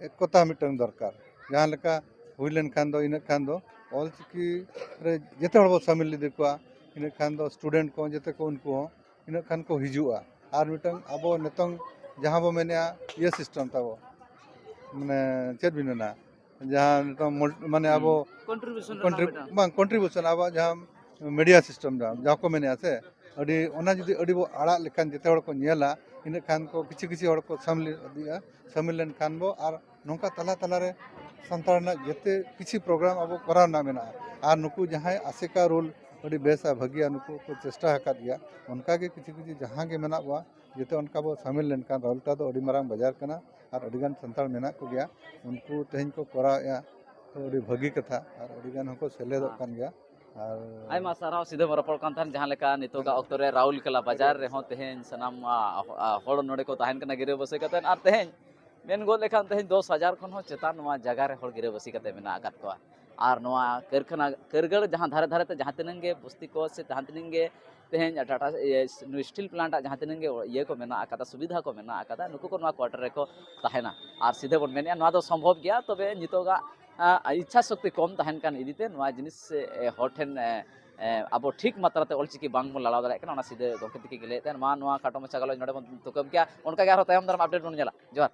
ᱮᱠᱚᱛᱟ ᱢᱤᱫᱴᱟᱝ ᱫᱚᱨᱠᱟᱨ᱾ ᱡᱟᱦᱟᱸ ᱞᱮᱠᱟ ᱦᱩᱭ ᱞᱮᱱᱠᱷᱟᱱ ᱫᱚ, ᱤᱱᱟᱹᱜ ᱠᱷᱟᱱ ᱫᱚ ᱚᱞᱪᱤᱠᱤ ᱨᱮ ᱡᱮᱛᱮ ᱦᱚᱲ ᱵᱚ ᱥᱟᱢᱤᱞ ᱤᱫᱤ ᱠᱚᱣᱟ, ᱤᱱᱟᱹᱜ ᱠᱷᱟᱱ ᱫᱚ ᱥᱴᱩᱰᱮᱱᱴ ᱠᱚ ᱡᱮᱛᱮ ᱠᱚ ᱩᱱᱠᱩ ᱦᱚᱸ ᱤᱱᱟᱹᱜ ᱠᱷᱟᱱ ᱠᱚ ᱦᱤᱡᱩᱜᱼᱟ᱾ ᱟᱨ ᱢᱤᱫᱴᱟᱝ ᱟᱵᱚ ᱱᱤᱛᱚᱝ ᱡᱟᱦᱟᱸ ᱵᱚ ᱢᱮᱱᱮᱜᱼᱟ ᱤᱭᱟᱹ ᱥᱤᱥᱴᱮᱢ ᱛᱟᱵᱚ, ᱢᱟᱱᱮ ᱪᱮᱫ ᱵᱤᱱ ᱢᱮᱱᱟ, ᱡᱟᱦᱟᱸ ᱱᱤᱛᱚᱝ ᱢᱚᱞ-, ᱢᱟᱱᱮ ᱟᱵᱚ ᱠᱚᱱᱴᱨᱤᱵᱤᱭᱩᱥᱚᱱ ᱨᱮᱱᱟᱜ ᱠᱚᱱᱴᱨᱤ-, ᱢᱤᱫᱴᱟᱝ ᱵᱟᱝ, ᱠᱚᱱᱴᱨᱤᱵᱤᱭᱩᱥᱚᱱ, ᱟᱵᱚᱣᱟᱜ ᱡᱟᱦᱟᱸ ᱢᱤᱰᱤᱭᱟ ᱥᱤᱥᱴᱮᱢ ᱡᱟᱦᱟᱸ, ᱡᱟᱦᱟᱸ ᱠᱚ ᱢᱮᱱᱮᱜᱼᱟ ᱥᱮ, ᱟᱹᱰᱤ, ᱚᱱᱟ ᱡᱩᱫᱤ ᱟᱹᱰᱤ ᱵᱚ ᱟᱲᱟᱜ ᱞᱮᱠᱷᱟᱱ, ᱡᱮᱛᱮ ᱦᱚᱲ ᱠᱚ ᱧᱮᱞᱟ, ᱤᱱᱟᱹᱜ ᱠᱷᱟᱱ ᱠᱚ ᱠᱤᱪᱷᱩ ᱠᱤᱪᱷᱩ ᱦᱚᱲ ᱠᱚ ᱥᱟᱢᱞᱤ ᱤᱫᱤᱜᱼᱟ, ᱥᱟᱢᱤᱞ ᱞᱮᱱᱠᱷᱟᱱ ᱵᱚ, ᱟᱨ ᱱᱚᱝᱠᱟ ᱛᱟᱞᱟ ᱛᱟᱞᱟᱨᱮ ᱥᱟᱱᱛᱟᱲ ᱨᱮᱱᱟᱜ ᱡᱮᱛᱮ ᱠᱤᱪᱷᱩ ᱯᱨᱳᱜᱨᱟᱢ ᱟᱵᱚ ᱠᱚᱨᱟᱣ ᱨᱮᱱᱟᱜ ᱢᱮᱱᱟᱜᱼᱟ᱾ ᱟᱨ ᱱᱩᱠᱩ ᱡᱟᱦᱟᱸᱭ ᱟᱥᱮᱠᱟ ᱨᱳᱞ ᱟᱹᱰᱤ ᱵᱮᱥᱟ, ᱵᱷᱟᱹᱜᱤᱭᱟ, ᱱᱩᱠᱩ ᱠᱚ ᱪᱮᱥᱴᱟ ᱟᱠᱟᱫ ᱜᱮᱭᱟ᱾ ᱚᱱᱠᱟᱜᱮ ᱠᱤᱪᱷᱩ ᱠᱤᱪᱷᱩ ᱡᱟᱦᱟᱸ ᱜᱮ ᱢᱮᱱᱟᱜ ᱵᱚᱣᱟ, ᱡᱮᱛᱮ ᱚᱱᱠᱟ ᱵᱚ ᱥᱟᱢᱤᱞ ᱞᱮᱱᱠᱷᱟᱱ, ᱨᱟᱣᱩᱞᱠᱮᱞᱟ ᱫᱚ ᱟᱹᱰᱤ ᱢᱟᱨᱟᱝ ᱵᱟᱡᱟᱨ ᱠᱟᱱᱟ ᱟᱨ ᱟᱹᱰᱤᱜᱟᱱ ᱥᱟᱱᱛᱟᱲ ᱢᱮᱱᱟᱜ ᱠᱚᱜᱮᱭᱟ, ᱩᱱᱠᱩ ᱛᱮᱦᱮᱧ ᱠᱚ ᱠᱚᱨᱟᱣᱮᱫᱼᱟ, ᱛᱚ ᱟᱹᱰᱤ ᱵᱷᱟᱹᱜᱤ ᱠᱟᱛᱷᱟ, ᱟᱨ ᱟᱹᱰᱤᱜᱟᱱ ᱦᱚᱸᱠᱚ ᱥᱮᱞᱮᱫᱚᱜ ᱠᱟᱱ ᱜᱮᱭᱟ᱾ ᱟᱨ ᱟᱭᱢᱟ ᱥᱟᱨᱦᱟᱣ᱾ ᱥᱤᱫᱷᱟᱹ ᱵᱚᱱ ᱨᱚᱯᱚᱲ ᱠᱟᱱ ᱛᱟᱦᱮᱸᱱ, ᱡᱟᱦᱟᱸ ᱞᱮᱠᱟ ᱱᱤᱛᱚᱜᱟᱜ ᱚᱠᱛᱚ ᱨᱮ ᱨᱟᱣᱩᱞᱠᱮᱞᱟ ᱵᱟᱡᱟᱨ ᱨᱮᱦᱚᱸ ᱛᱮᱦᱮᱧ ᱥᱟᱱᱟᱢ, ᱟ, ᱟ, ᱦᱚᱲ ᱱᱚᱰᱮ ᱠᱚ ᱛᱟᱦᱮᱱ ᱠᱟᱱᱟ ᱜᱤᱨᱟᱹᱵᱟᱹᱥᱤ ᱠᱟᱛᱮᱫ, ᱟᱨ ᱛᱮᱦᱮᱧ ᱢᱮᱱ ᱜᱚᱫ ᱞᱮᱠᱷᱟᱱ ᱛᱮᱦᱮᱧ ᱫᱚᱥ ᱦᱟᱡᱟᱨ ᱠᱷᱚᱱ ᱦᱚᱸ ᱪᱮᱛᱟᱱ ᱱᱚᱣᱟ ᱡᱟᱭᱜᱟ ᱨᱮ ᱦᱚᱲ ᱜᱤᱨᱟᱹᱵᱟᱹᱥᱤ ᱠᱟᱛᱮ ᱢᱮᱱᱟᱜ ᱟᱠᱟᱫ ᱠᱚᱣᱟ᱾ ᱟᱨ ᱱᱚᱣᱟ ᱠᱟᱹᱨᱠᱷᱟᱱᱟ ᱠᱟᱹᱨᱜᱟᱹᱲ ᱡᱟᱦᱟᱸ ᱫᱷᱟᱨᱮ ᱫᱷᱟᱨᱮ ᱛᱮ ᱡᱟᱦᱟᱸ ᱛᱤᱱᱟᱹᱜ ᱜᱮ ᱵᱚᱥᱛᱤ ᱠᱚ ᱥᱮ ᱡᱟᱦᱟᱸ ᱛᱤᱱᱟᱹᱜ ᱜᱮ ᱛᱮᱦᱮᱧ ᱴᱟᱴᱟ, ᱤᱭᱟᱹ, ᱱᱩᱭ ᱥᱴᱤᱞ ᱯᱞᱟᱱᱴ ᱟᱜ ᱡᱟᱦᱟᱸ ᱛᱤᱱᱟᱹᱜ ᱜᱮ ᱤᱭᱟᱹ ᱠᱚ ᱢᱮᱱᱟᱜ ᱟᱠᱟᱫᱟ, ᱥᱩᱵᱤᱫᱷᱟ ᱠᱚ ᱢᱮᱱᱟᱜ ᱟᱠᱟᱫᱟ, ᱱᱩᱠᱩ ᱠᱚ ᱱᱚᱣᱟ ᱠᱣᱟᱴᱟᱨ ᱨᱮᱠᱚ ᱛᱟᱦᱮᱱᱟ᱾ ᱟᱨ ᱥᱤᱫᱷᱟᱹ ᱵᱚᱱ ᱢᱮᱱᱮᱫᱼᱟ, ᱱᱚᱣᱟ ᱫᱚ ᱥᱚᱢᱵᱷᱚᱵ ᱜᱮᱭᱟ, ᱛᱚᱵᱮ ᱱᱤᱛᱚᱜᱟᱜ, ᱟ, ᱤᱪᱪᱷᱟ ᱥᱚᱠᱛᱤ ᱠᱚᱢ ᱛᱟᱦᱮᱱ ᱠᱟᱱ ᱤᱫᱤᱛᱮ ᱱᱚᱣᱟ ᱡᱤᱱᱤᱥ, ᱮ, ᱦᱚᱲ ᱴᱷᱮᱱ, ᱮ, ᱮ, ᱟᱵᱚ ᱴᱷᱤᱠ ᱢᱟᱛᱨᱟ ᱛᱮ ᱚᱞᱪᱤᱠᱤ ᱵᱟᱝ ᱵᱚᱱ ᱞᱟᱲᱟᱣ ᱫᱟᱲᱮᱭᱟᱜ ᱠᱟᱱᱟ᱾ ᱚᱱᱟ ᱥᱤᱫᱷᱟᱹ ᱜᱚᱢᱠᱮ ᱛᱤᱠᱤᱱ ᱜᱮ ᱞᱟᱹᱭᱮᱫ ᱛᱟᱦᱮᱱ᱾ ᱢᱟ ᱱᱚᱣᱟ ᱠᱷᱟᱴᱚ ᱢᱟᱪᱷᱟ ᱜᱟᱞᱚᱪ ᱱᱚᱰᱮ ᱵᱚᱱ ᱛᱩᱠᱟᱹᱢ ᱠᱮᱭᱟ, ᱚᱱᱠᱟ ᱜᱮ ᱟᱨᱦᱚᱸ ᱛᱟᱭᱚᱢ ᱫᱟᱨᱟᱢ ᱟᱯᱰᱮᱴ ᱵᱚᱱ ᱧᱮᱞᱟ᱾ ᱡᱚᱦᱟᱨ᱾